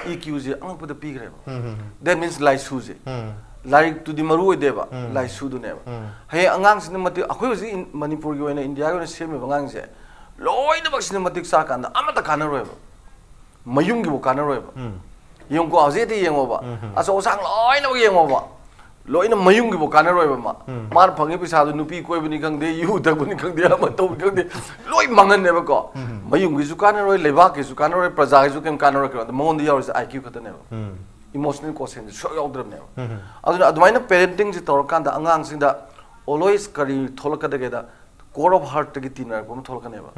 ꯏ ꯀ꯭ꯌꯨꯁꯦ ꯑꯉꯛꯄꯗ ꯄꯤꯈ꯭ꯔꯦꯕ꯫ That means ꯂꯥꯏꯁꯨꯁꯦ꯫ ꯂꯥꯏꯔꯤꯛꯇꯨꯗꯤ ꯃꯔꯨ ꯑꯣꯏꯗꯦꯕ, ꯂꯥꯏꯁꯨꯗꯨꯅꯦꯕ꯫ ꯍꯌꯦꯡ ꯑꯉꯥꯡꯁꯤꯅ ꯃꯇꯤꯛ, ꯑꯩꯈꯣꯏ ꯍꯧꯖꯤꯛ ꯏꯟ-, ꯃꯅꯤꯄꯨꯔꯒꯤ ꯑꯣꯏꯅ, ꯏꯟꯗꯤꯌꯥꯒꯤ ꯑꯣꯏꯅ ꯁꯦꯝꯃꯤꯕ ꯑꯉꯥꯡꯁꯦ ꯂꯣꯏꯅꯃꯛꯁꯤꯅ ꯃꯇꯤꯛ ꯆꯥꯀꯥꯟꯗ ꯑꯃꯠꯇ ꯀꯥꯟꯅꯔꯣꯏꯕ꯫ ꯃꯌꯨꯝꯒꯤꯕꯨ ꯀꯥꯟꯅꯔꯣꯏꯕ꯫ ꯌꯦꯡꯉꯨꯀꯣ, ꯍꯧꯖꯤꯛ ꯍꯦꯛꯇ ꯌꯦꯡꯉꯣꯕ꯫ ꯑꯆꯧ ꯑꯁꯥꯡ ꯂꯣꯏꯅꯃꯛ ꯌꯦꯡꯉꯣꯕ꯫ ꯂꯣꯏꯅ ꯃꯌꯨꯝꯒꯤꯕꯨ ꯀꯥꯟꯅꯔꯣꯏꯕ ꯃꯥ꯫ ꯃꯥꯅ ꯐꯪꯉꯤ ꯄꯩꯁꯥꯗꯨ ꯅꯨꯄꯤ ꯀꯣꯏꯕꯅꯤ ꯈꯪꯗꯦ, ꯌꯨ ꯊꯛꯄꯅꯤ ꯈꯪꯗꯦ, ꯑꯃ ꯇꯧꯕꯅꯤ ꯈꯪꯗꯦ, ꯂꯣꯏ ꯃꯥꯡꯍꯟꯅꯦꯕꯀꯣ꯫ ꯃꯌꯨꯝꯒꯤꯁꯨ ꯀꯥꯟꯅꯔꯣꯏ, ꯂꯩꯕꯥꯛꯀꯤꯁꯨ ꯀꯥꯟꯅꯔꯣꯏ, ꯄ꯭ꯔꯖꯥꯒꯤꯁꯨ ꯀꯩꯝ ꯀꯥꯟꯅꯔꯣꯏ꯫ ꯀꯩꯅꯣ, ꯃꯉꯣꯟꯗ ꯌꯥꯎꯔꯤꯁꯦ ꯑꯥꯏ ꯀ꯭ꯌꯨ ꯈꯛꯇꯅꯦꯕ꯫ emotional quotient ꯁꯨꯡꯌꯥꯎ ꯌꯥꯎꯗ꯭ꯔꯕꯅꯦꯕ꯫ ꯑꯗꯨꯅ ꯑꯗꯨꯃꯥꯏꯅ parenting ꯁꯦ ꯇꯧꯔꯀꯥꯟꯗ ꯑꯉꯥꯡꯁꯤꯡꯗ always ꯀꯔꯤ ꯊꯣꯛꯂꯛꯀꯗꯒꯦꯗ, core of heart ꯇꯒꯤ ꯇꯤꯟꯅꯔꯛꯄ ꯑꯃ ꯊꯣꯛꯂꯛꯀꯅꯦꯕ꯫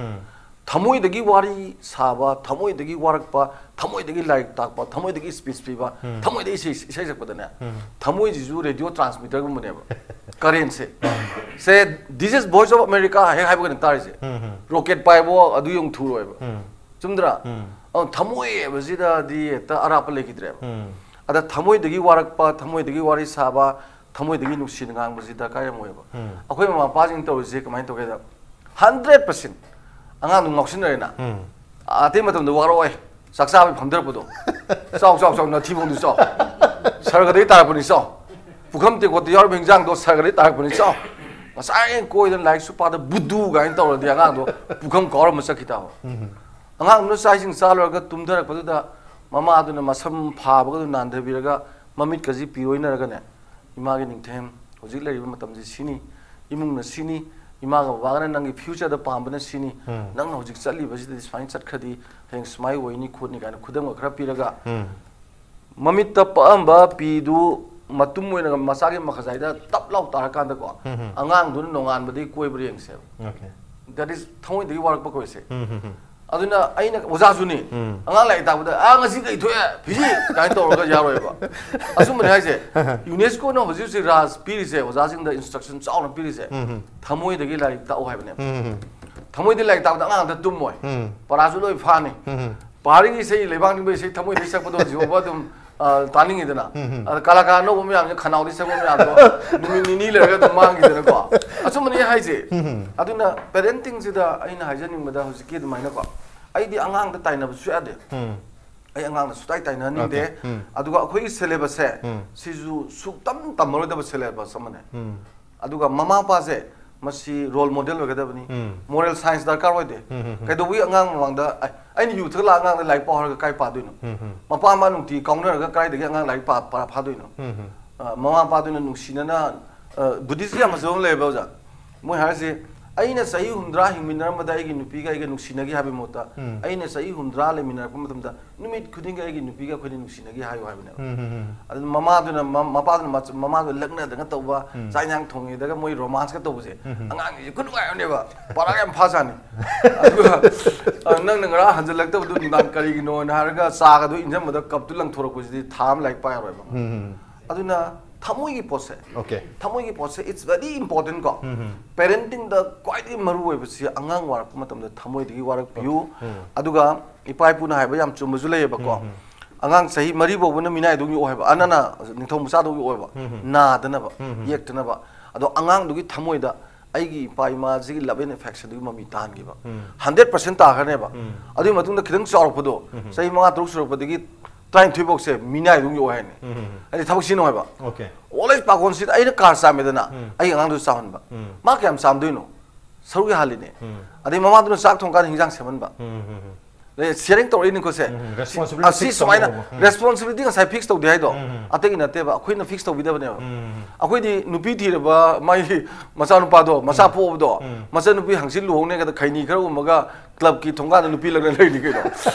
ꯊꯃꯣꯏꯗꯒꯤ ꯋꯥꯔꯤ ꯁꯥꯕ, ꯊꯃꯣꯏꯗꯒꯤ ꯋꯥꯔꯛꯄ, ꯊꯃꯣꯏꯗꯒꯤ ꯂꯥꯏꯔꯤꯛ ꯇꯥꯛꯄ, ꯊꯃꯣꯏꯗꯒꯤ speech ꯄꯤꯕ, ꯊꯃꯣꯏꯗꯒꯤ ꯏꯁꯩ, ꯏꯁꯩ ꯁꯛꯄꯗꯅꯦ, ꯊꯃꯣꯏꯁꯤꯁꯨ radio transmitter ꯒꯨꯝꯕꯅꯦꯕ, current say. Say, "This is Voice of America" ꯍꯦꯛ ꯍꯥꯏꯕꯒꯅꯦ ꯇꯥꯔꯤꯁꯦ꯫ Rocket ꯄꯥꯏꯕꯣ, ꯑꯗꯨ ꯌꯧ ꯊꯨꯔꯣꯏꯕ꯫ ꯆꯨꯝꯗ꯭ꯔꯥ? ꯑꯗꯨ ꯊꯃꯣꯏ ꯍꯥꯏꯕꯁꯤꯗꯗꯤ ꯍꯦꯛꯇ ꯑꯔꯥꯞꯄ ꯂꯩꯈꯤꯗ꯭ꯔꯦꯕ꯫ ꯑꯗ ꯊꯃꯣꯏꯗꯒꯤ ꯋꯥꯔꯛꯄ, ꯊꯃꯣꯏꯗꯒꯤ ꯋꯥꯔꯤ ꯁꯥꯕ, ꯊꯃꯣꯏꯗꯒꯤ ꯅꯨꯡꯁꯤꯅ ꯉꯥꯡꯕꯁꯤ ꯗꯔꯀꯥꯔ ꯌꯥꯝ ꯑꯣꯏꯌꯦꯕ꯫ ꯑꯩꯈꯣꯏ ꯃꯃꯥ ꯃꯄꯥꯁꯤꯡ ꯇꯧꯔꯤꯁꯦ ꯀꯃꯥꯏꯅ ꯇꯧꯒꯦꯗ, hundred percent ꯑꯉꯥꯡꯗꯨ ꯉꯥꯎꯁꯤꯟꯅꯔꯦꯅ꯫ ꯑꯇꯩ ꯃꯇꯝꯗ ꯋꯥꯔꯛꯑꯣꯏ꯫ ꯆꯥꯛ ꯆꯥꯕꯩ ꯐꯝꯊꯔꯛꯄꯗꯣ, "ꯆꯥꯎ, ꯆꯥꯎ, ꯆꯥꯎ, ꯅꯊꯤꯕꯣꯡꯗꯨ ꯆꯥꯎ꯫ ꯁꯔꯒꯗꯒꯤ ꯇꯥꯔꯛꯄꯅꯤ, ꯆꯥꯎ꯫ ꯄꯨꯈꯝ ꯇꯦꯡꯀꯣꯠꯇ ꯌꯥꯎꯔꯤꯕ ꯍꯤꯟꯖꯥꯡꯗꯣ ꯁꯔꯒꯗꯒꯤ ꯇꯥꯔꯛꯄꯅꯤ, ꯆꯥꯎ꯫ ꯉꯁꯥꯏ ꯀꯣꯏꯗꯅ ꯂꯥꯏꯔꯤꯛꯁꯨ ꯄꯥꯗ ꯕꯨꯗꯨ" ꯀꯥꯏꯅ ꯇꯧꯔꯗꯤ ꯑꯉꯥꯡꯗꯣ ꯄꯨꯈꯝ ꯀꯥꯎꯔꯝꯃ ꯆꯠꯈꯤ ꯇꯥꯕ꯫ ꯑꯉꯥꯡꯗꯨꯅ ꯆꯥꯛ ꯏꯁꯤꯡ ꯆꯥ ꯂꯣꯏꯔꯒ ꯇꯨꯝꯊꯔꯛꯄꯗꯨꯗ ꯃꯃꯥꯗꯨꯅ ꯃꯁꯝ ꯐꯥꯕꯒꯗꯨ ꯅꯥꯟꯊꯕꯤꯔꯒ ꯃꯃꯤꯠꯀꯁꯤ ꯄꯤꯔꯣꯏꯅꯔꯒꯅꯦ, "ꯏꯃꯥꯒꯤ ꯅꯤꯡꯊꯦꯝ, ꯍꯧꯖꯤꯛ ꯂꯩꯔꯤꯕ ꯃꯇꯝꯁꯤ ꯁꯤꯅꯤ, ꯏꯃꯨꯡꯅ ꯁꯤꯅꯤ, ꯏꯃꯥꯒ ꯕꯕꯥꯒꯅ ꯅꯪꯒꯤ future ꯗ ꯄꯥꯝꯕꯅ ꯁꯤꯅꯤ, ꯅꯪꯅ ꯍꯧꯖꯤꯛ ꯆꯠꯂꯤꯕꯁꯤꯗꯗꯤ ꯁꯨꯃꯥꯏꯅ ꯆꯠꯈ꯭ꯔꯗꯤ ꯍꯌꯦꯡ ꯁꯨꯃꯥꯏꯅ ꯑꯣꯏꯅꯤ ꯈꯣꯠꯅꯤ" ꯀꯥꯏꯅ ꯈꯨꯗꯝꯒ ꯈꯔ ꯄꯤꯔꯒ, ꯃꯃꯤꯠꯇ ꯄꯛꯑꯝꯕ ꯄꯤꯗꯨ ꯃꯇꯨꯝ ꯑꯣꯏꯅ ꯃꯆꯥꯒꯤ ꯃꯈꯖꯥꯏꯗ ꯇꯞ ꯂꯥꯎ ꯇꯥꯔꯀꯥꯟꯗꯀꯣ, ꯑꯉꯥꯡꯗꯨꯅ ꯅꯣꯡꯉꯥꯟꯕꯗꯒꯤ ꯀꯣꯏꯕ꯭ꯔꯥ ꯌꯦꯡꯁꯦꯕ꯫ That is ꯊꯃꯣꯏꯗꯒꯤ ꯋꯥꯔꯛꯄ ꯀꯣꯏꯁꯦ꯫ ꯑꯗꯨꯅ ꯑꯩꯅ ꯑꯣꯖꯥꯁꯨꯅꯤ, ꯑꯉꯥꯡ ꯂꯥꯏꯔꯤꯛ ꯇꯥꯛꯄꯗ, "ꯑꯥ, ꯉꯁꯤ ꯀꯩ ꯊꯣꯛꯑꯦ? ꯐꯤꯖꯤ!" ꯀꯥꯏꯅ ꯇꯧꯔꯒ ꯌꯥꯔꯣꯏꯕ꯫ ꯑꯆꯨꯝꯕꯅꯦ ꯍꯥꯏꯁꯦ꯫ UNESCOꯅ ꯍꯧꯖꯤꯛ ꯍꯧꯖꯤꯛ ꯔꯥꯖ ꯄꯤꯔꯤꯁꯦ, ꯑꯣꯖꯥꯁꯤꯡꯗ instruction ꯆꯥꯎꯅ ꯄꯤꯔꯤꯁꯦ, ꯊꯃꯣꯏꯗꯒꯤ ꯂꯥꯏꯔꯤꯛ ꯇꯥꯛꯎ ꯍꯥꯏꯕꯅꯦꯕ꯫ ꯊꯃꯣꯏꯗꯒꯤ ꯂꯥꯏꯔꯤꯛ ꯇꯥꯛꯄꯗ ꯑꯉꯥꯡ ꯑꯝꯇ ꯇꯨꯝꯃꯣꯏ꯫ ꯄꯔꯥꯁꯨ ꯂꯣꯏ ꯐꯥꯅꯤ꯫ ꯄꯥꯔꯤꯒꯤ ꯏꯁꯩ, ꯂꯩꯕꯥꯛ ꯅꯤꯡꯕ ꯏꯁꯩ ꯊꯃꯣꯏꯗꯒꯤ ꯁꯛꯄꯗꯣ ꯍꯧꯖꯤꯛ ꯐꯥꯎꯕ ꯑꯗꯨꯝ, ꯑ, ꯇꯥꯅꯤꯡꯉꯤꯗꯅ꯫ ꯑꯗ ꯀꯂꯥꯀꯥꯔ ꯑꯅꯧꯕ ꯃꯌꯥꯝꯁꯦ ꯈꯅꯥꯎꯗꯒꯤ ꯁꯛꯄ ꯃꯌꯥꯝꯗꯣ ꯅꯨꯃꯤꯠ ꯅꯤꯅꯤ ꯂꯩꯔꯒ ꯑꯗꯨꯝ ꯃꯥꯡꯈꯤꯗꯅꯀꯣ꯫ ꯑꯆꯨꯝꯕꯅꯦ ꯍꯥꯏꯁꯦ꯫ ꯑꯗꯨꯅ parentingꯁꯤꯗ ꯑꯩꯅ ꯍꯥꯏꯖꯅꯤꯡꯕꯗ ꯍꯧꯖꯤꯛꯀꯤ ꯑꯗꯨꯃꯥꯏꯅꯀꯣ, ꯑꯩꯗꯤ ꯑꯉꯥꯡꯗ ꯇꯥꯏꯅꯕꯁꯨ ꯌꯥꯗꯦ꯫ ꯑꯩ ꯑꯉꯥꯡꯗ ꯁꯨꯇꯥꯏ ꯇꯥꯏꯅꯍꯟꯅꯤꯡꯗꯦ꯫ ꯑꯗꯨꯒ ꯑꯩꯈꯣꯏꯒꯤ syllabusꯁꯦ, ꯁꯤꯁꯨ ꯁꯨꯛꯇꯝ ꯇꯝꯃꯔꯣꯏꯗꯕ syllabus ꯑꯃꯅꯦ꯫ ꯑꯗꯨꯒ ꯃꯃꯥ ꯃꯄꯥꯁꯦ ꯃꯁꯤ role model ꯑꯣꯏꯒꯗꯕꯅꯤ꯫ Moral science ꯗꯔꯀꯥꯔ ꯑꯣꯏꯗꯦ꯫ ꯀꯩꯗꯧꯕꯒꯤ ꯑꯉꯥꯡ ꯃꯃꯥꯡꯗ, "ꯑꯩ, ꯑꯩꯅ ꯌꯨ ꯊꯛꯂꯒ ꯑꯉꯥꯡꯗ ꯂꯥꯏꯔꯤꯛ ꯄꯥꯎ" ꯍꯥꯏꯔꯒ ꯀꯥꯏ ꯄꯥꯗꯣꯏꯅꯣ? ꯃꯄꯥ ꯃꯃꯥ ꯅꯨꯡꯇꯤꯒꯤ ꯀꯥꯎꯅꯔꯒ ꯀꯗꯥꯏꯗꯒꯤ ꯑꯉꯥꯡ ꯂꯥꯏꯔꯤꯛ ꯄꯥ-, ꯄꯥ-, ꯐꯥꯗꯣꯏꯅꯣ? ꯑ, ꯃꯃꯥ ꯃꯄꯥꯗꯨꯅ ꯅꯨꯡꯁꯤꯅꯅ, ꯑ, Buddhistꯀꯤ ꯌꯥꯝ ꯐꯖꯕ ꯑꯃ ꯂꯩꯌꯦꯕ, ꯑꯣꯖꯥ꯫ ꯃꯣꯏ ꯍꯥꯏꯔꯤꯁꯦ, ꯑꯩꯅ ꯆꯍꯤ ꯍꯨꯝꯗ꯭ꯔꯥ ꯍꯤꯡꯃꯤꯟꯅꯔꯝꯕꯗ ꯑꯩꯒꯤ ꯅꯨꯄꯤꯒ ꯑꯩꯒ ꯅꯨꯡꯁꯤꯅꯒꯦ ꯍꯥꯏꯕꯒꯤ ꯃꯍꯨꯠꯇ, ꯎꯝ꯫ ꯑꯩꯅ ꯆꯍꯤ ꯍꯨꯝꯗ꯭ꯔꯥ ꯂꯩꯃꯤꯟꯅꯔꯛꯄ ꯃꯇꯝꯗ ꯅꯨꯃꯤꯠ ꯈꯨꯗꯤꯡꯒꯤ ꯑꯩꯒꯤ ꯅꯨꯄꯤꯒ ꯑꯩꯈꯣꯏꯅ ꯅꯨꯡꯁꯤꯅꯒꯦ ꯍꯥꯏꯌꯨ ꯍꯥꯏꯕꯅꯦꯕ꯫ ꯎꯝ, ꯎꯝ, ꯎꯝ꯫ ꯑꯗꯨꯅ ꯃꯃꯥꯗꯨꯅ, ꯃ-, ꯃꯄꯥꯗꯨꯅ ꯃꯆ-, ꯃꯃꯥꯗꯨ ꯂꯛꯅꯗꯅ ꯇꯧꯕ, ꯎꯝ꯫ ꯆꯥꯛ ꯏꯟꯁꯥꯡ ꯊꯣꯡꯉꯤꯗꯒ ꯃꯣꯏ ꯔꯣꯃꯥꯟꯁꯀ ꯇꯧꯕꯁꯦ, ꯎꯝ, ꯎꯝ꯫ ꯑꯉꯥꯡꯁꯤꯡꯁꯦ ꯈꯨꯅꯨꯡꯉꯥꯏ ꯑꯃꯅꯦꯕ꯫ ꯄꯥꯔꯥ ꯌꯥꯝ ꯐꯥꯖꯥꯠꯅꯤ꯫ ꯑꯗꯨꯒ, ꯑ, ꯅꯪꯅ ꯉꯔꯥꯡ ꯍꯟꯖꯤꯜꯂꯛꯇꯕꯗꯨ ꯅꯨꯡꯗꯥꯡ ꯀꯔꯤꯒꯤꯅꯣꯅ ꯍꯥꯏꯔꯒ ꯆꯥꯒꯗꯣ ꯏꯟꯖꯟꯕꯗ ꯀꯞꯇꯨ ꯂꯪꯊꯣꯔꯛꯄꯁꯤꯗꯤ ꯊꯥ ꯑꯃ ꯂꯥꯏꯔꯤꯛ ꯄꯥ ꯌꯥꯔꯣꯏꯕ꯫ ꯎꯝ, ꯎꯝ꯫ ꯑꯗꯨꯅ ꯊꯃꯣꯏꯒꯤ ꯄꯣꯠꯁꯦ, Okay. ꯊꯃꯣꯏꯒꯤ ꯄꯣꯠꯁꯦ, it's very important ꯀꯣ꯫ ꯎꯝ, ꯎꯝ꯫ Parenting ꯗ ꯈ꯭ꯋꯥꯏꯗꯒꯤ ꯃꯔꯨ ꯑꯣꯏꯕꯁꯤ ꯑꯉꯥꯡ ꯋꯥꯔꯛꯄ ꯃꯇꯝꯗ ꯊꯃꯣꯏꯗꯒꯤ ꯋꯥꯔꯛꯄꯤꯌꯨ꯫ ꯎꯝ꯫ ꯑꯗꯨꯒ ꯏꯄꯥ ꯏꯄꯨꯅ ꯍꯥꯏꯕ ꯌꯥꯝ ꯆꯨꯝꯕꯁꯨ ꯂꯩꯌꯦꯕꯀꯣ꯫ ꯎꯝ, ꯎꯝ꯫ ꯑꯉꯥꯡ ꯆꯍꯤ ꯃꯔꯤ ꯐꯥꯎꯕꯅ ꯃꯤꯅꯥꯏꯗꯧ ꯌꯣꯛꯑꯣ ꯍꯥꯏꯕ, ꯑꯅꯅ ꯅꯤꯡꯊꯧ ꯃꯆꯥꯗꯧ ꯌꯣꯛꯑꯣ ꯍꯥꯏꯕ, ꯎꯝ, ꯎꯝ꯫ ꯅꯥꯗꯅꯕ, ꯎꯝ, ꯎꯝ꯫ ꯌꯦꯛꯇꯅꯕ꯫ ꯑꯗꯣ ꯑꯉꯥꯡꯗꯨꯒꯤ ꯊꯃꯣꯏꯗ ꯑꯩꯒꯤ ꯏꯄꯥ ꯏꯃꯥꯁꯤꯒꯤ love and affection ꯗꯨꯒꯤ ꯃꯃꯤ ꯇꯥꯍꯟꯈꯤꯕ꯫ ꯎꯝ꯫ Hundred percent ꯇꯥꯈ꯭ꯔꯅꯦꯕ꯫ ꯎꯝ꯫ ꯑꯗꯨꯒꯤ ꯃꯇꯨꯡꯗ ꯈꯤꯇꯪ ꯆꯥꯎꯔꯛꯄꯗꯣ, ꯎꯝ꯫ ꯆꯍꯤ ꯃꯉꯥ ꯇꯔꯨꯛ ꯁꯨꯔꯛꯄꯗꯒꯤ ꯇꯔꯥꯅꯤꯊꯣꯏ ꯐꯥꯎꯁꯦ ꯃꯤꯅꯥꯏꯗꯧ ꯌꯣꯛꯑꯣ ꯍꯥꯏꯅꯤ꯫ ꯎꯝ꯫ ꯍꯥꯏꯗꯤ ꯊꯕꯛ ꯁꯤꯖꯤꯟꯅꯧ ꯍꯥꯏꯕ꯫ Okay꯫ Always ꯄꯥꯈꯣꯟꯁꯤꯗ ꯑꯩꯅ ꯀꯥꯔ ꯆꯥꯝꯃꯦꯗꯅ, ꯎꯝ꯫ ꯑꯩꯒꯤ ꯑꯉꯥꯡꯗꯨꯁꯨ ꯆꯥꯝꯍꯟꯕ꯫ ꯎꯝ꯫ ꯃꯥ ꯀꯌꯥꯝ ꯆꯥꯝꯗꯣꯏꯅꯣ? ꯁꯔꯨꯛ ꯌꯥꯍꯜꯂꯤꯅꯦ꯫ ꯎꯝ꯫ ꯑꯗꯩ ꯃꯃꯥꯗꯨꯅ ꯆꯥꯛ ꯊꯣꯡꯀꯥꯟꯗ ꯍꯤꯟꯖꯥꯡ ꯁꯦꯝꯍꯟꯕ꯫ ꯎꯝ, ꯎꯝ, ꯎꯝ꯫ ꯑꯗꯩ sharing ꯇꯧꯔꯛꯏꯅꯤꯀꯣ ꯁꯦ꯫ ꯎꯝ, responsibility ꯑꯁꯤ fix ꯁꯨꯃꯥꯏꯅ ꯇꯧꯕ꯫ ꯎꯝ꯫ Responsibility ꯉꯁꯥꯏ fix ꯇꯧꯗꯦ ꯍꯥꯏꯗꯣ, ꯎꯝ, ꯎꯝ꯫ ꯑꯇꯩꯒꯤ ꯅꯠꯇꯦꯕ, ꯑꯩꯈꯣꯏꯅ fix ꯇꯧꯕꯤꯗꯕꯅꯦꯕ꯫ ꯎꯝ, ꯎꯝ, ꯎꯝ꯫ ꯑꯩꯈꯣꯏꯗꯤ ꯅꯨꯄꯤ ꯊꯤꯔꯕ ꯃꯥꯒꯤ ꯃꯆꯥꯅꯨꯄꯥꯗꯣ, ꯃꯆꯥ ꯎꯝ꯫ ꯄꯣꯛꯑꯕꯗꯣ, ꯎꯝ꯫ ꯃꯆꯟꯅꯨꯄꯤ ꯍꯪꯆꯤꯠ ꯂꯨꯍꯣꯡꯅꯦ ꯀꯥꯏꯅ ꯈꯩꯅꯤ ꯈꯔ ꯎꯝꯃꯒ club ꯀꯤ ꯊꯣꯡꯒꯥꯟꯗ ꯅꯨꯄꯤ ꯂꯛꯅ ꯂꯩꯔꯤꯅꯤ ꯀꯩꯅꯣ꯫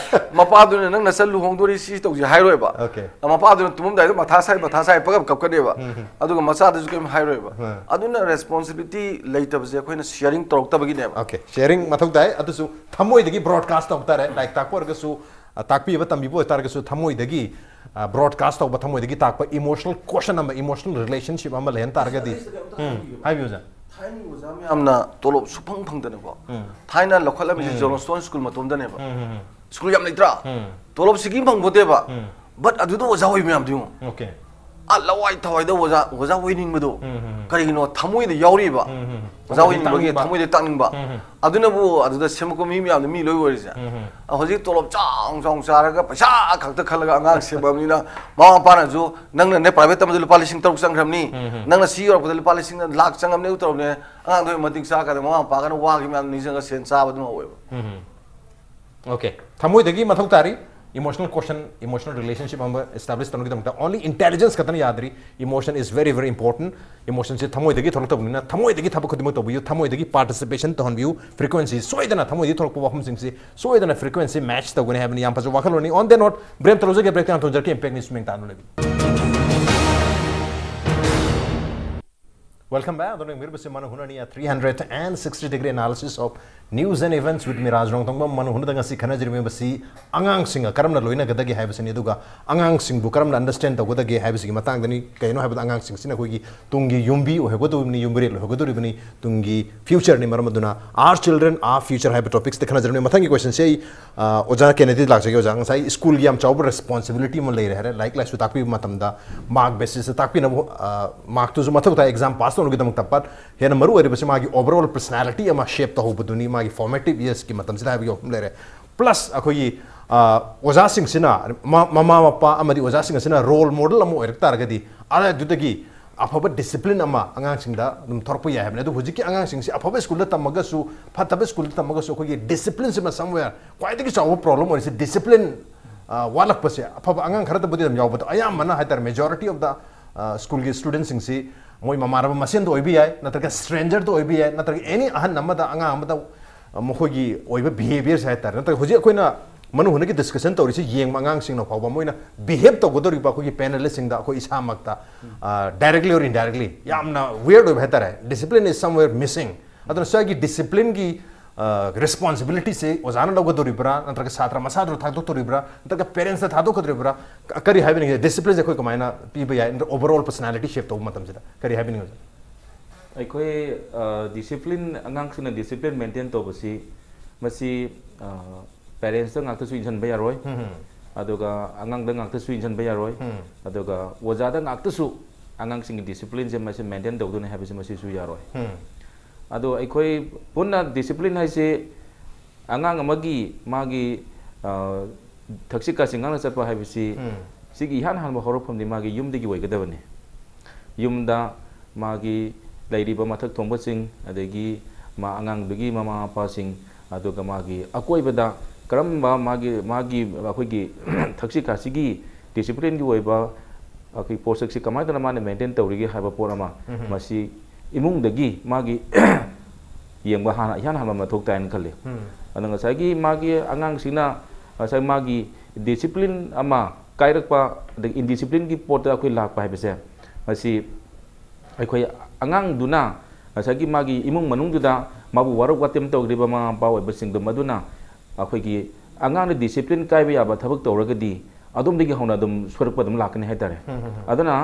ꯃꯄꯥꯗꯨꯅ "ꯅꯪ ꯅꯆꯟ ꯂꯨꯍꯣꯡꯗꯣꯔꯤ, ꯁꯤ ꯇꯧꯁꯤ" ꯍꯥꯏꯔꯣꯏꯕ꯫ Okay꯫ ꯃꯄꯥꯗꯨꯅ ꯇꯨꯝꯃꯝꯗꯥꯏꯗ ꯃꯊꯥ ꯁꯥꯏ, ꯃꯊꯥ ꯁꯥꯏ ꯄꯪꯀꯞ ꯀꯞꯀꯅꯦꯕ꯫ ꯎꯝ꯫ ꯑꯗꯨꯒ ꯃꯆꯥꯗꯨꯁꯨ ꯀꯩꯝ ꯍꯥꯏꯔꯣꯏꯕ꯫ ꯎꯝ꯫ ꯑꯗꯨꯅ responsibility ꯂꯩꯇꯕꯁꯦ ꯑꯩꯈꯣꯏꯅ sharing ꯇꯧꯔꯛꯇꯕꯒꯤꯅꯦꯕ꯫ Okay, sharing ꯃꯊꯧ ꯇꯥꯏ꯫ ꯑꯗꯨꯁꯨ ꯊꯃꯣꯏꯗꯒꯤ broadcast ꯇꯧꯕ ꯇꯥꯔꯦ꯫ ꯂꯥꯏꯔꯤꯛ ꯇꯥꯛꯄ ꯑꯣꯏꯔꯒꯁꯨ, ꯑ, ꯇꯥꯛꯄꯤꯕ ꯇꯝꯕꯤꯕ ꯑꯣꯏꯇꯥꯔꯒꯁꯨ ꯊꯃꯣꯏꯗꯒꯤ, ꯑ, broadcast ꯇꯧꯕ, ꯊꯃꯣꯏꯗꯒꯤ ꯇꯥꯛꯄ, emotional quotient ꯑꯃ, emotional relationship ꯑꯃ ꯂꯩꯍꯟ ꯇꯥꯔꯒꯗꯤ꯫ ꯑꯩ ꯁꯤꯗ ꯑꯝꯇ ꯎꯝ, ꯍꯥꯏꯕꯤꯒꯦꯕ꯫ ꯍꯥꯏꯕꯤꯌꯨ ꯑꯣꯖꯥ꯫ ꯊꯥꯏꯅ ꯑꯣꯖꯥ ꯃꯌꯥꯝꯅ ꯇꯣꯂꯣꯞ ꯁꯨꯐꯪ ꯐꯪꯗꯅꯀꯣ꯫ ꯎꯝ꯫ ꯊꯥꯏꯅ ꯂꯧꯈꯠꯂꯝꯃꯤꯁꯦ ꯎꯝ꯫ Johnstone ꯁ꯭ꯀꯨꯜ ꯃꯇꯣꯝꯗꯅꯦꯕ꯫ ꯎꯝ, ꯎꯝ, ꯎꯝ꯫ ꯁ꯭ꯀꯨꯜ ꯌꯥꯝ ꯂꯩꯇ꯭ꯔꯥ? ꯎꯝ꯫ ꯇꯣꯂꯣꯞ ꯁꯤꯀꯤ ꯐꯪꯄꯣꯠꯇꯦꯕ꯫ ꯎꯝ꯫ But ꯑꯗꯨꯗ ꯑꯣꯖꯥ ꯑꯣꯏꯕ ꯃꯌꯥꯝꯗꯣ ꯌꯦꯡꯉꯣ꯫ Okay꯫ ꯑꯥ, ꯂꯋꯥꯏ ꯊꯋꯥꯏꯗ ꯑꯣꯖꯥ, ꯑꯣꯖꯥ ꯑꯣꯏꯅꯤꯡꯕꯗꯣ꯫ ꯎꯝ, ꯎꯝ, ꯎꯝ꯫ ꯀꯔꯤꯒꯤꯅꯣ? ꯊꯃꯣꯏꯗ ꯌꯥꯎꯔꯤꯕ꯫ ꯎꯝ, ꯎꯝ, ꯎꯝ꯫ ꯑꯣꯖꯥ ꯊꯃꯣꯏꯗ ꯑꯣꯏꯅꯤꯡꯕꯒꯤ ꯇꯥꯛꯅꯤꯡꯕ꯫ ꯊꯃꯣꯏꯗ ꯇꯥꯛꯅꯤꯡꯕ꯫ ꯎꯝ, ꯎꯝ꯫ ꯑꯗꯨꯅꯕꯨ ꯑꯗꯨꯗ ꯁꯦꯝꯃꯛꯄ ꯃꯤ ꯃꯌꯥꯝꯗꯣ ꯃꯤ ꯂꯣꯏ ꯑꯣꯏꯔꯤꯁꯦ꯫ ꯎꯝ, ꯎꯝ꯫ ꯑ, ꯍꯧꯖꯤꯛ ꯇꯣꯂꯣꯞ ꯆꯥꯎ ꯆꯥꯎ ꯆꯥꯔꯒ ꯄꯩꯁꯥ ꯈꯛꯇ ꯈꯜꯂꯒ ꯑꯉꯥꯡ ꯁꯦꯝꯕꯅꯤꯅ ꯃꯃꯥ ꯃꯄꯥꯅꯁꯨ, "ꯅꯪꯅꯅꯦ private ꯇꯝꯕꯗ ꯂꯨꯄꯥ ꯂꯤꯁꯤꯡ ꯇꯔꯨꯛ ꯆꯪꯈ꯭ꯔꯕꯅꯤ꯫ ꯎꯝ, ꯎꯝ꯫ ꯅꯪꯅ ꯁꯤ ꯌꯧꯔꯛꯄꯗ ꯂꯨꯄꯥ ꯂꯤꯁꯤꯡ ꯂꯥꯛ ꯆꯪꯉꯕꯅꯤ, ꯑꯗꯨ ꯇꯧꯔꯕꯅꯦ"꯫ ꯑꯉꯥꯡꯗꯣ ꯃꯇꯤꯛ ꯆꯥꯔꯀꯥꯟꯗ ꯃꯃꯥ ꯃꯄꯥꯒꯅ ꯋꯥꯈꯤꯕ ꯃꯌꯥꯝꯗꯣ ꯅꯤꯡꯁꯤꯡꯉꯒ ꯁꯦꯟ ꯆꯥꯕꯗꯨ ꯉꯝꯃꯣꯏꯕ꯫ ꯎꯝ, ꯎꯝ꯫ Okay꯫ ꯊꯃꯣꯏꯗꯒꯤ ꯃꯊꯧ ꯇꯥꯔꯤ꯫ Emotional quotient, emotional relationship ꯑꯃ establish ꯇꯧꯅꯕꯒꯤꯗꯃꯛꯇ only intelligence ꯈꯛꯇꯅ ꯌꯥꯗ꯭ꯔꯤ. Emotion is very very important. Emotion ꯁꯦ ꯊꯃꯣꯏꯗꯒꯤ ꯊꯣꯛꯂꯛꯇꯧꯕꯅꯤꯅ ꯊꯃꯣꯏꯗꯒꯤ ꯊꯕꯛ ꯈꯨꯗꯤꯡꯃꯛ ꯇꯧꯕꯤꯌꯨ, ꯊꯃꯣꯏꯗꯒꯤ participation ꯇꯧꯍꯟꯕꯤꯌꯨ. Frequency ꯁꯣꯏꯗꯅ ꯊꯃꯣꯏꯗꯒꯤ ꯊꯣꯛꯂꯛꯄ ꯋꯥꯐꯝꯁꯤꯡꯁꯤ ꯁꯣꯏꯗꯅ frequency match ꯇꯧꯒꯅꯤ ꯍꯥꯏꯕꯅꯤ. ꯌꯥꯝ ꯐꯖꯕ ꯋꯥꯈꯜꯂꯣꯟꯅꯤ. On that note, break ꯇꯧꯖꯒꯦ. Break ꯇꯥꯟ ꯊꯣꯟꯖꯔꯛꯀꯦ. Impact News ꯃꯤꯡ ꯇꯥꯅ ꯂꯩꯕꯤꯌꯨ. Welcome back. ꯑꯗꯣ ꯌꯦꯡꯕꯤꯔꯤꯕꯁꯤ ꯃꯅꯨ ꯍꯨꯅꯅꯤ, a three hundred and sixty degree analysis of news and events with me, ꯔꯥꯖ ꯔꯣꯡꯊꯣꯡꯕꯝ꯫ ꯃꯅꯨ ꯍꯨꯅꯗ ꯉꯁꯤ ꯈꯟꯅꯖꯔꯤꯕꯁꯤ ꯑꯉꯥꯡꯁꯤꯡꯒ ꯀꯔꯝꯅ ꯂꯣꯏꯅꯒꯗꯒꯦ ꯍꯥꯏꯕꯁꯤꯅꯤ, ꯑꯗꯨꯒ ꯑꯉꯥꯡꯁꯤꯡꯕꯨ ꯀꯔꯝꯅ understand ꯇꯧꯒꯗꯒꯦ ꯍꯥꯏꯕꯁꯤꯒꯤ ꯃꯇꯥꯡꯗꯅꯤ꯫ ꯀꯩꯅꯣ ꯍꯥꯏꯕꯗ ꯑꯉꯥꯡꯁꯤꯡꯁꯤꯅ ꯑꯩꯈꯣꯏꯒꯤ ꯇꯨꯡꯒꯤ ꯌꯨꯝꯕꯤ ꯑꯣꯏꯍꯧꯒꯗꯧꯔꯤꯕꯅꯤ, ꯌꯨꯝꯕꯤꯔꯦꯜ ꯑꯣꯏꯍꯧꯒꯗꯧꯔꯤꯕꯅꯤ, ꯇꯨꯡꯒꯤ future ꯅꯤ꯫ ꯃꯔꯝ ꯑꯗꯨꯅ Our Children Our Future ꯍꯥꯏꯕ topics ꯇ ꯈꯟꯅꯖꯔꯝꯃꯤ꯫ ꯃꯊꯪꯒꯤ question ꯁꯦ ꯑꯩ, ꯑ, ꯑꯣꯖꯥ ꯀꯦꯅꯦꯗꯤ ꯂꯥꯛꯆꯒꯦ꯫ ꯑꯣꯖꯥ, ꯉꯁꯥꯏ ꯁ꯭ꯀꯨꯜꯒꯤ ꯌꯥꯝ ꯆꯥꯎꯕ responsibility ꯑꯃ ꯂꯩꯔꯦ ꯍꯥꯏꯔꯦ, ꯂꯥꯏꯔꯤꯛ ꯂꯥꯏꯁꯨ ꯇꯥꯛꯄꯤꯕ ꯃꯇꯝꯗ mark basis ꯇ ꯇꯥꯛꯄꯤꯅꯕ, ꯑ, mark ꯇꯨꯁꯨ ꯃꯊꯧ ꯇꯥꯏ exam pass ꯇꯧꯅꯕꯒꯤꯗꯃꯛꯇ, but ꯍꯦꯟꯅ ꯃꯔꯨ ꯑꯣꯏꯔꯤꯕꯁꯤ ꯃꯥꯒꯤ overall personality ꯑꯃ shape ꯇꯧꯍꯧꯕꯗꯨꯅꯤ꯫ ꯃꯥꯒꯤ formative years ꯀꯤ ꯃꯇꯝꯁꯤꯗ ꯍꯥꯏꯕꯒꯤ ꯋꯥꯐꯝ ꯂꯩꯔꯦ꯫ Plus ꯑꯩꯈꯣꯏꯒꯤ, ꯑ, ꯑꯣꯖꯥꯁꯤꯡꯁꯤꯅ, ꯃ-, ꯃꯃꯥ ꯃꯄꯥ ꯑꯃꯗꯤ ꯑꯣꯖꯥꯁꯤꯡ ꯑꯁꯤꯅ role model ꯑꯃ ꯑꯣꯏꯔꯛ ꯇꯥꯔꯒꯗꯤ, ꯑꯗꯨꯗꯒꯤ ꯑꯐꯕ discipline ꯑꯃ ꯑꯉꯥꯡꯁꯤꯡꯗ ꯑꯗꯨꯝ ꯊꯣꯔꯛꯄ ꯌꯥꯏ ꯍꯥꯏꯕꯅꯤ꯫ ꯑꯗꯨ ꯍꯧꯖꯤꯛꯀꯤ ꯑꯉꯥꯡꯁꯤꯡꯁꯤ ꯑꯐꯕ ꯁ꯭ꯀꯨꯜꯗ ꯇꯝꯃꯒꯁꯨ, ꯐꯠꯇꯕ ꯁ꯭ꯀꯨꯜꯗ ꯇꯝꯃꯒꯁꯨ, ꯑꯩꯈꯣꯏꯒꯤ discipline ꯁꯤꯃ somewhere ꯈ꯭ꯋꯥꯏꯗꯒꯤ ꯆꯥꯎꯕ problem ꯑꯣꯏꯔꯤꯁꯤ discipline, ꯑ, ꯋꯥꯠꯂꯛꯄꯁꯦ꯫ ꯑꯐꯕ ꯑꯉꯥꯡ ꯈꯔꯗꯕꯨꯗꯤ ꯑꯗꯨꯝ ꯌꯥꯎꯕꯗꯣ, ꯑꯌꯥꯝꯕꯅ ꯍꯥꯏꯇꯥꯔꯦ, majority of the, ꯑ, ꯁ꯭ꯀꯨꯜꯒꯤ student ꯁꯤꯡꯁꯤ ꯃꯣꯏ ꯃꯃꯥꯟꯅꯕ ꯃꯁꯦꯟꯗ ꯑꯣꯏꯕ ꯌꯥꯏ, ꯅꯠꯇ꯭ꯔꯒ stranger ꯗ ꯑꯣꯏꯕ ꯌꯥꯏ, ꯅꯠꯇ꯭ꯔꯒ any ꯑꯍꯟ ꯑꯃꯗ, ꯑꯉꯥꯡ ꯑꯃꯗ, ꯑ, ꯃꯈꯣꯏꯒꯤ ꯑꯣꯏꯕ behaviour ꯁꯦ ꯍꯥꯏꯇꯥꯔꯦ, ꯅꯠꯇ꯭ꯔꯒ ꯍꯧꯖꯤꯛ ꯑꯩꯈꯣꯏꯅ ꯃꯅꯨ ꯍꯨꯅꯒꯤ discussion ꯇꯧꯔꯤꯁꯤ ꯌꯦꯡꯕ ꯑꯉꯥꯡꯁꯤꯡꯅ ꯐꯥꯎꯕ ꯃꯣꯏꯅ behave ꯇꯧꯒꯗꯧꯔꯤꯕ ꯑꯩꯈꯣꯏꯒꯤ panelist ꯁꯤꯡꯗ, ꯑꯩꯈꯣꯏ ꯏꯁꯥꯃꯛꯇ, ꯑ, directly or indirectly ꯌꯥꯝꯅ weird ꯑꯣꯏꯕ ꯍꯥꯏꯇꯥꯔꯦ, discipline is somewhere missing꯫ ꯑꯗꯨꯅ ꯁ꯭ꯋꯥꯏꯒꯤ discipline ꯒꯤ, ꯑ, responsibility ꯁꯦ ꯑꯣꯖꯥꯅ ꯂꯧꯒꯗꯧꯔꯤꯕ꯭ꯔꯥ, ꯅꯠꯇ꯭ꯔꯒ ꯁꯥꯇ꯭ꯔ ꯃꯁꯥꯗꯨꯅ ꯊꯥꯗꯣꯛꯇꯧꯔꯤꯕ꯭ꯔꯥ, ꯅꯠꯇ꯭ꯔꯒ parents ꯅ ꯊꯥꯗꯣꯛꯀꯗꯧꯔꯤꯕ꯭ꯔꯥ? ꯀ-, ꯀꯔꯤ ꯍꯥꯏꯕꯤꯅꯤꯡꯉꯤ? Discipline ꯁꯦ ꯑꯩꯈꯣꯏ ꯀꯃꯥꯏꯅ ꯄꯤꯕ ꯌꯥꯏ? ꯅꯠꯇ꯭ꯔꯒ overall personality shape ꯇꯧꯕ ꯃꯇꯝꯁꯤꯗ ꯀꯔꯤ ꯍꯥꯏꯕꯤꯅꯤꯡꯉꯤ ꯑꯣꯖꯥ? ꯑꯩꯈꯣꯏ, ꯑ, discipline, ꯑꯉꯥꯡꯁꯤꯡꯅ discipline maintain ꯇꯧꯕꯁꯤ, ꯃꯁꯤ, ꯑ, parents ꯇ ꯉꯥꯛꯇꯁꯨ ꯏꯟꯁꯤꯟꯕ ꯌꯥꯔꯣꯏ, ꯎꯝ, ꯎꯝ꯫ ꯑꯗꯨꯒ ꯑꯉꯥꯡꯗ ꯉꯥꯛꯇꯁꯨ ꯏꯟꯁꯤꯟꯕ ꯌꯥꯔꯣꯏ, ꯎꯝ꯫ ꯑꯗꯨꯒ ꯑꯣꯖꯥꯗ ꯉꯥꯛꯇꯁꯨ ꯑꯉꯥꯡꯁꯤꯡꯒꯤ discipline ꯁꯦ ꯃꯁꯤ maintain ꯇꯧꯗꯣꯏꯅꯤ ꯍꯥꯏꯕꯁꯤ ꯃꯁꯤꯁꯨ ꯌꯥꯔꯣꯏ꯫ ꯎꯝ꯫ ꯑꯗꯣ ꯑꯩꯈꯣꯏ ꯄꯨꯟꯅ discipline ꯍꯥꯏꯁꯦ ꯑꯉꯥꯡ ꯑꯃꯒꯤ ꯃꯥꯒꯤ, ꯑ, ꯊꯛꯁꯤ ꯈꯥꯁꯤ ꯉꯥꯛꯅ ꯆꯠꯄ ꯍꯥꯏꯕꯁꯤ, ꯎꯝ꯫ ꯁꯤꯒꯤ ꯏꯍꯥꯟ ꯍꯥꯟꯕ ꯍꯧꯔꯛꯐꯝꯗꯤ ꯃꯥꯒꯤ ꯌꯨꯝꯗꯒꯤ ꯑꯣꯏꯒꯗꯕꯅꯤ꯫ ꯌꯨꯝꯗ ꯃꯥꯒꯤ ꯂꯩꯔꯤꯕ ꯃꯊꯛ ꯊꯣꯡꯕꯁꯤꯡ, ꯑꯗꯒꯤ ꯃꯥ ꯑꯉꯥꯡꯗꯨꯒꯤ ꯃꯃꯥ ꯃꯄꯥꯁꯤꯡ, ꯑꯗꯨꯒ ꯃꯥꯒꯤ ꯑꯀꯣꯏꯕꯗ ꯀꯔꯝꯕ ꯃꯥꯒꯤ, ꯃꯥꯒꯤ ꯑꯩꯈꯣꯏꯒꯤ ꯊꯛꯁꯤ ꯈꯥꯁꯤꯒꯤ ꯗꯤꯁꯤꯄ꯭ꯂꯤꯟꯒꯤ ꯑꯣꯏꯕ ꯑꯩꯈꯣꯏ ꯄꯣꯠꯁꯛꯁꯤ ꯀꯃꯥꯏꯅ ꯇꯧꯅ ꯃꯥꯅ ꯃꯦꯟꯇꯦꯟ ꯇꯧꯔꯤꯒꯦ ꯍꯥꯏꯕ ꯄꯣꯠ ꯑꯃ, ꯎꯝ꯫ ꯃꯁꯤ ꯏꯃꯨꯡꯗꯒꯤ ꯃꯥꯒꯤ ꯌꯦꯡꯕ ꯍꯥꯟꯅ, ꯏꯍꯥꯟ ꯍꯥꯟꯕ ꯃꯊꯧ ꯇꯥꯏꯅ ꯈꯜꯂꯤ꯫ ꯎꯝ꯫ ꯑꯗꯣ ꯉꯁꯥꯏꯒꯤ ꯃꯥꯒꯤ ꯑꯉꯥꯡꯁꯤꯅ ꯉꯁꯥꯏ ꯃꯥꯒꯤ ꯗꯤꯁꯤꯄ꯭ꯂꯤꯟ ꯑꯃ ꯀꯥꯏꯔꯛꯄ, ꯑꯗꯒꯤ ꯏꯟꯗꯤꯁꯤꯄ꯭ꯂꯤꯟꯒꯤ ꯄꯣꯠꯇ ꯑꯩꯈꯣꯏ ꯂꯥꯛꯄ ꯍꯥꯏꯕꯁꯦ, ꯃꯁꯤ ꯑꯩꯈꯣꯏ ꯑꯉꯥꯡꯗꯨꯅ ꯉꯁꯥꯏꯒꯤ ꯃꯥꯒꯤ ꯏꯃꯨꯡ ꯃꯅꯨꯡꯗꯨꯗ ꯃꯥꯕꯨ ꯋꯥꯔꯧ ꯋꯥꯇꯦꯝ ꯇꯧꯈ꯭ꯔꯤꯕ ꯃꯃꯥ ꯃꯄꯥ ꯑꯣꯏꯕꯁꯤꯡꯗꯣ, ꯃꯗꯨꯅ ꯑꯩꯈꯣꯏꯒꯤ ꯑꯉꯥꯡꯅ ꯗꯤꯁꯤꯄ꯭ꯂꯤꯟ ꯀꯥꯏꯕ ꯌꯥꯕ ꯊꯕꯛ ꯇꯧꯔꯒꯗꯤ ꯑꯗꯣꯝꯗꯒꯤ ꯍꯧꯅ ꯑꯗꯨꯝ ꯁꯣꯏꯔꯛꯄ ꯑꯗꯨꯝ ꯂꯥꯛꯀꯅꯤ ꯍꯥꯏꯇꯥꯔꯦ꯫ ꯎꯝ, ꯎꯝ, ꯎꯝ꯫ ꯑꯗꯨꯅ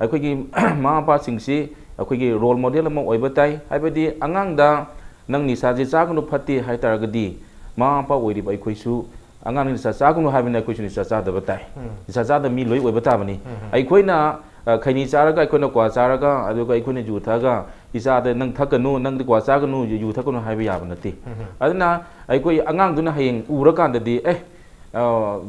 ꯑꯩꯈꯣꯏꯒꯤ ꯃꯃꯥ ꯃꯄꯥꯁꯤꯡꯁꯤ ꯑꯩꯈꯣꯏꯒꯤ ꯔꯣꯜ ꯃꯣꯗꯦꯜ ꯑꯃ ꯑꯣꯏꯕ ꯇꯥꯏ꯫ ꯍꯥꯏꯕꯗꯤ ꯑꯉꯥꯡꯗ "ꯅꯪ ꯅꯤꯁꯥꯁꯦ ꯆꯥꯒꯅꯨ, ꯐꯠꯇꯦ" ꯍꯥꯏ ꯇꯥꯔꯒꯗꯤ, ꯃꯃꯥ ꯃꯄꯥ ꯑꯣꯏꯔꯤꯕ ꯑꯩꯈꯣꯏꯁꯨ ꯑꯉꯥꯡꯅ ꯅꯤꯁꯥ ꯆꯥꯒꯅꯨ ꯍꯥꯏꯕꯅ ꯑꯩꯈꯣꯏꯁꯨ ꯅꯤꯁꯥ ꯆꯥꯗꯕ ꯇꯥꯏ꯫ ꯎꯝ꯫ ꯅꯤꯁꯥ ꯆꯥꯗꯕ ꯃꯤ ꯂꯣꯏ ꯑꯣꯏꯕ ꯇꯥꯕꯅꯤ꯫ ꯎꯝ, ꯎꯝ꯫ ꯑꯩꯈꯣꯏꯅ, ꯑ, ꯈꯩꯅꯤ ꯆꯥꯔꯒ, ꯑꯩꯈꯣꯏꯅ ꯀ꯭ꯋꯥ ꯆꯥꯔꯒ, ꯑꯗꯨꯒ ꯑꯩꯈꯣꯏꯅ ꯌꯨ ꯊꯛꯑꯒ, ꯏꯆꯥꯗ "ꯅꯪ ꯊꯛꯀꯅꯨ, ꯅꯪꯗꯤ ꯀ꯭ꯋꯥ ꯆꯥꯒꯅꯨ, ꯌꯨ ꯊꯛꯀꯅꯨ" ꯍꯥꯏꯕ ꯌꯥꯕ ꯅꯠꯇꯦ꯫ ꯎꯝ, ꯎꯝ꯫ ꯑꯗꯨꯅ ꯑꯩꯈꯣꯏ ꯑꯉꯥꯡꯗꯨꯅ ꯍꯌꯦꯡ ꯎꯔꯀꯥꯟꯗꯗꯤ, "ꯑꯦ, ꯑ,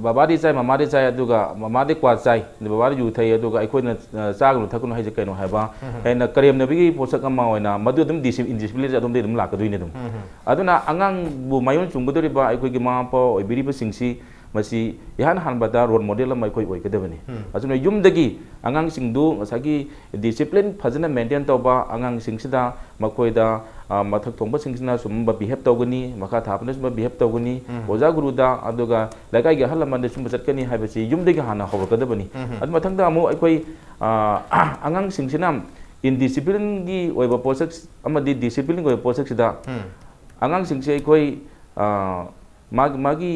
ꯕꯕꯥꯗꯤ ꯆꯥꯏ, ꯃꯃꯥꯗꯤ ꯆꯥꯏ, ꯑꯗꯨꯒ ꯃꯃꯥꯗꯤ ꯀ꯭ꯋꯥ ꯆꯥꯏ, ꯑꯗꯨ ꯕꯕꯥꯗꯤ ꯌꯨ ꯊꯛꯏ, ꯑꯗꯨꯒ ꯑꯩꯈꯣꯏꯅ, ꯑ, ꯆꯥꯒꯅꯨ ꯊꯛꯀꯅꯨ ꯍꯥꯏꯁꯦ ꯀꯩꯅꯣ?" ꯍꯥꯏꯕ, ꯎꯝ, ꯎꯝ꯫ ꯍꯦꯟꯅ ꯀꯔꯦꯝꯅꯕꯒꯤ ꯄꯣꯠꯁꯛ ꯑꯃ ꯑꯣꯏꯅ ꯃꯗꯨ ꯑꯗꯨꯝ ꯗꯤꯁꯤ-, ꯏꯟꯗꯤꯁꯤꯄ꯭ꯂꯤꯟꯁꯦ ꯑꯗꯣꯝꯗꯒꯤ ꯑꯗꯨꯝ ꯂꯥꯛꯀꯗꯣꯏꯅꯤ ꯑꯗꯨꯝ꯫ ꯎꯝ, ꯎꯝ꯫ ꯑꯗꯨꯅ ꯑꯉꯥꯡꯕꯨ ꯃꯌꯣꯟ ꯆꯨꯝꯒꯗꯧꯔꯤꯕ ꯑꯩꯈꯣꯏꯒꯤ ꯃꯃꯥ ꯃꯄꯥ ꯑꯣꯏꯕꯤꯔꯤꯕꯁꯤꯡꯁꯤ, ꯃꯁꯤ ꯏꯍꯥꯟ ꯍꯥꯟꯕꯗ ꯔꯣꯜ ꯃꯣꯗꯦꯜ ꯑꯃ ꯑꯩꯈꯣꯏ ꯑꯣꯏꯒꯗꯕꯅꯤ꯫ ꯎꯝ꯫ ꯑꯗꯨꯅ ꯌꯨꯝꯗꯒꯤ ꯑꯉꯥꯡꯁꯤꯡꯗꯨ ꯉꯁꯥꯏꯒꯤ ꯗꯤꯁꯤꯄ꯭ꯂꯤꯟ ꯐꯖꯅ ꯃꯦꯟꯇꯦꯟ ꯇꯧꯕ, ꯑꯉꯥꯡꯁꯤꯡꯁꯤꯗ ꯃꯈꯣꯏꯗ, ꯑ, ꯃꯊꯛ ꯊꯣꯡꯕꯁꯤꯡꯁꯤꯅ ꯁꯨꯝꯕ ꯕꯤꯍꯦꯞ ꯇꯧꯒꯅꯤ, ꯃꯈꯥ ꯊꯥꯕꯅ ꯁꯨꯝꯕ ꯕꯤꯍꯦꯞ ꯇꯧꯒꯅꯤ, ꯎꯝ꯫ ꯑꯣꯖꯥ ꯒꯨꯔꯨꯗ, ꯑꯗꯨꯒ ꯂꯩꯀꯥꯏꯒꯤ ꯑꯍꯜ ꯂꯃꯟꯗ ꯁꯨꯝꯕ ꯆꯠꯀꯅꯤ ꯍꯥꯏꯕꯁꯤ ꯌꯨꯝꯗꯒꯤ ꯍꯥꯟꯅ ꯍꯧꯔꯛꯀꯗꯕꯅꯤ꯫ ꯎꯝ꯫ ꯑꯗꯨ ꯃꯊꯪꯗ ꯑꯃꯨꯛ ꯑꯩꯈꯣꯏ, ꯑ, ꯑꯉꯥꯡꯁꯤꯡꯁꯤꯅ ꯏꯟꯗꯤꯁꯤꯄ꯭ꯂꯤꯟꯒꯤ ꯑꯣꯏꯕ ꯄꯣꯠꯁꯛ ꯑꯃꯗꯤ ꯗꯤꯁꯤꯄ꯭ꯂꯤꯟꯒꯤ ꯑꯣꯏꯕ ꯄꯣꯠꯁꯛꯁꯤꯗ ꯎꯝ꯫ ꯑꯉꯥꯡꯁꯤꯡꯁꯦ ꯑꯩꯈꯣꯏ, ꯑ, ꯃꯥꯒꯤ, ꯃꯥꯒꯤ,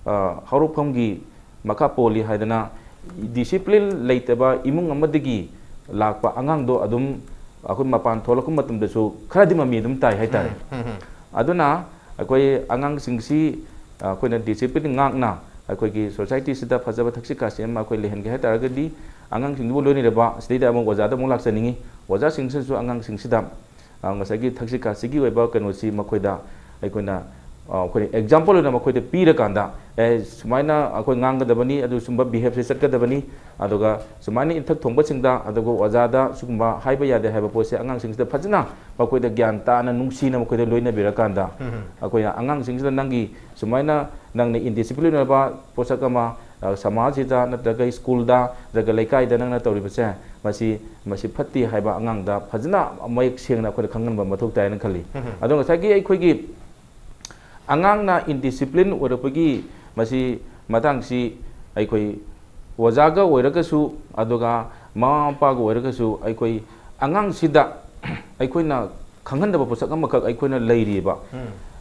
ꯑ, ꯍꯧꯔꯛꯐꯝꯒꯤ ꯃꯈꯥ ꯄꯣꯜꯂꯤ ꯍꯥꯏꯗꯅ, ꯗꯤꯁꯤꯄ꯭ꯂꯤꯟ ꯂꯩꯇꯕ ꯏꯃꯨꯡ ꯑꯃꯗꯒꯤ ꯂꯥꯛꯄ ꯑꯉꯥꯡꯗꯣ ꯑꯗꯨꯝ ꯑꯩꯈꯣꯏ ꯃꯄꯥꯟ ꯊꯣꯛꯂꯛꯄ ꯃꯇꯝꯗꯁꯨ ꯈꯔꯗꯤ ꯃꯃꯤ ꯑꯗꯨꯝ ꯇꯥꯏ ꯍꯥꯏꯇꯥꯔꯦ꯫ ꯎꯝ, ꯎꯝ, ꯎꯝ꯫ ꯑꯗꯨꯅ ꯑꯩꯈꯣꯏ ꯑꯉꯥꯡꯁꯤꯡꯁꯤ, ꯑ, ꯑꯩꯈꯣꯏꯅ ꯗꯤꯁꯤꯄ꯭ꯂꯤꯟ ꯉꯥꯛꯅ ꯑꯩꯈꯣꯏꯒꯤ ꯁꯣꯁꯥꯏꯇꯤꯁꯤꯗ ꯐꯖꯕ ꯊꯛꯁꯤ ꯈꯥꯁꯤ ꯑꯃ ꯑꯩꯈꯣꯏ ꯂꯩꯍꯟꯒꯦ ꯍꯥꯏ ꯇꯥꯔꯒꯗꯤ, ꯑꯉꯥꯡꯁꯤꯡꯗꯨꯕꯨ ꯂꯣꯏꯅꯔꯕ, ꯁꯤꯗꯩꯗ ꯑꯃꯨꯛ ꯑꯣꯖꯥꯗ ꯑꯃꯨꯛ ꯂꯥꯛꯆꯅꯤꯡꯉꯤ꯫ ꯑꯣꯖꯥꯁꯤꯡꯁꯤꯅꯁꯨ ꯑꯉꯥꯡꯁꯤꯡꯁꯤꯗ, ꯑ, ꯉꯁꯥꯏꯒꯤ ꯊꯛꯁꯤ ꯈꯥꯁꯤꯒꯤ ꯑꯣꯏꯕ ꯀꯩꯅꯣꯁꯤ ꯃꯈꯣꯏꯗ ꯑꯩꯈꯣꯏꯅ ꯑ, ꯑꯩꯈꯣꯏꯅ ꯑꯦꯛꯖꯥꯝꯄꯜ ꯑꯣꯏꯅ ꯃꯈꯣꯏꯗ ꯄꯤꯔꯀꯥꯟꯗ, ꯑꯦ, ꯁꯨꯃꯥꯏꯅ ꯑꯩꯈꯣꯏ ꯉꯥꯡꯒꯗꯕꯅꯤ, ꯑꯗꯨ ꯁꯨꯝꯕ ꯕꯤꯍꯦꯕꯁꯦ ꯆꯠꯀꯗꯕꯅꯤ, ꯑꯗꯨꯒ ꯁꯨꯃꯥꯏꯅ ꯏꯟꯊꯛ ꯊꯣꯡꯕꯁꯤꯡꯗ, ꯑꯗꯨꯒ ꯑꯣꯖꯥꯗ ꯁꯤꯒꯨꯝꯕ ꯍꯥꯏꯕ ꯌꯥꯗꯦ ꯍꯥꯏꯕ ꯄꯣꯠꯁꯦ ꯑꯉꯥꯡꯁꯤꯡꯁꯤꯗ ꯐꯖꯅ ꯃꯈꯣꯏꯗ ꯒ꯭ꯌꯥꯟ ꯇꯥꯅ, ꯅꯨꯡꯁꯤꯅ ꯃꯈꯣꯏꯗ ꯂꯣꯏꯅꯕꯤꯔꯀꯥꯟꯗ, ꯑꯩꯈꯣꯏꯅ ꯑꯉꯥꯡꯁꯤꯡꯁꯤꯗ ꯅꯪꯒꯤ ꯁꯨꯃꯥꯏꯅ ꯅꯪꯅ ꯏꯟꯗꯤꯁꯤꯄ꯭ꯂꯤꯟ ꯑꯣꯏꯕ ꯄꯣꯠꯁꯛ ꯑꯃ, ꯑ, ꯁꯃꯥꯖꯁꯤꯗ ꯅꯠꯇ꯭ꯔꯒ ꯁ꯭ꯀꯨꯜꯗ ꯅꯠꯇ꯭ꯔꯒ ꯂꯩꯀꯥꯏꯗ ꯅꯪꯅ ꯇꯧꯔꯤꯕꯁꯦ, ꯃꯁꯤ, ꯃꯁꯤ ꯐꯠꯇꯦ ꯍꯥꯏꯕ ꯑꯉꯥꯡꯗ ꯐꯖꯅ ꯃꯌꯦꯛ ꯁꯦꯡꯅ ꯑꯩꯈꯣꯏꯅ ꯈꯪꯍꯟꯕ ꯃꯊꯧ ꯇꯥꯏꯅ ꯈꯜꯂꯤ꯫ ꯑꯗꯣ ꯉꯁꯥꯏꯒꯤ ꯑꯩꯈꯣꯏꯒꯤ ꯑꯉꯥꯡꯅ ꯏꯟꯗꯤꯁꯤꯄ꯭ꯂꯤꯟ ꯑꯣꯏꯔꯛꯄꯒꯤ ꯃꯁꯤ ꯃꯇꯥꯡꯁꯤ ꯑꯩꯈꯣꯏ ꯑꯣꯖꯥꯒ ꯑꯣꯏꯔꯒꯁꯨ, ꯑꯗꯨꯒ ꯃꯃꯥ ꯃꯄꯥꯒ ꯑꯣꯏꯔꯒꯁꯨ, ꯑꯩꯈꯣꯏ ꯑꯉꯥꯡꯁꯤꯗ ꯑꯩꯈꯣꯏꯅ ꯈꯪꯍꯟꯗꯕ ꯄꯣꯠꯁꯛ ꯑꯃꯈꯛ ꯑꯩꯈꯣꯏꯅ ꯂꯩꯔꯤꯕ꯫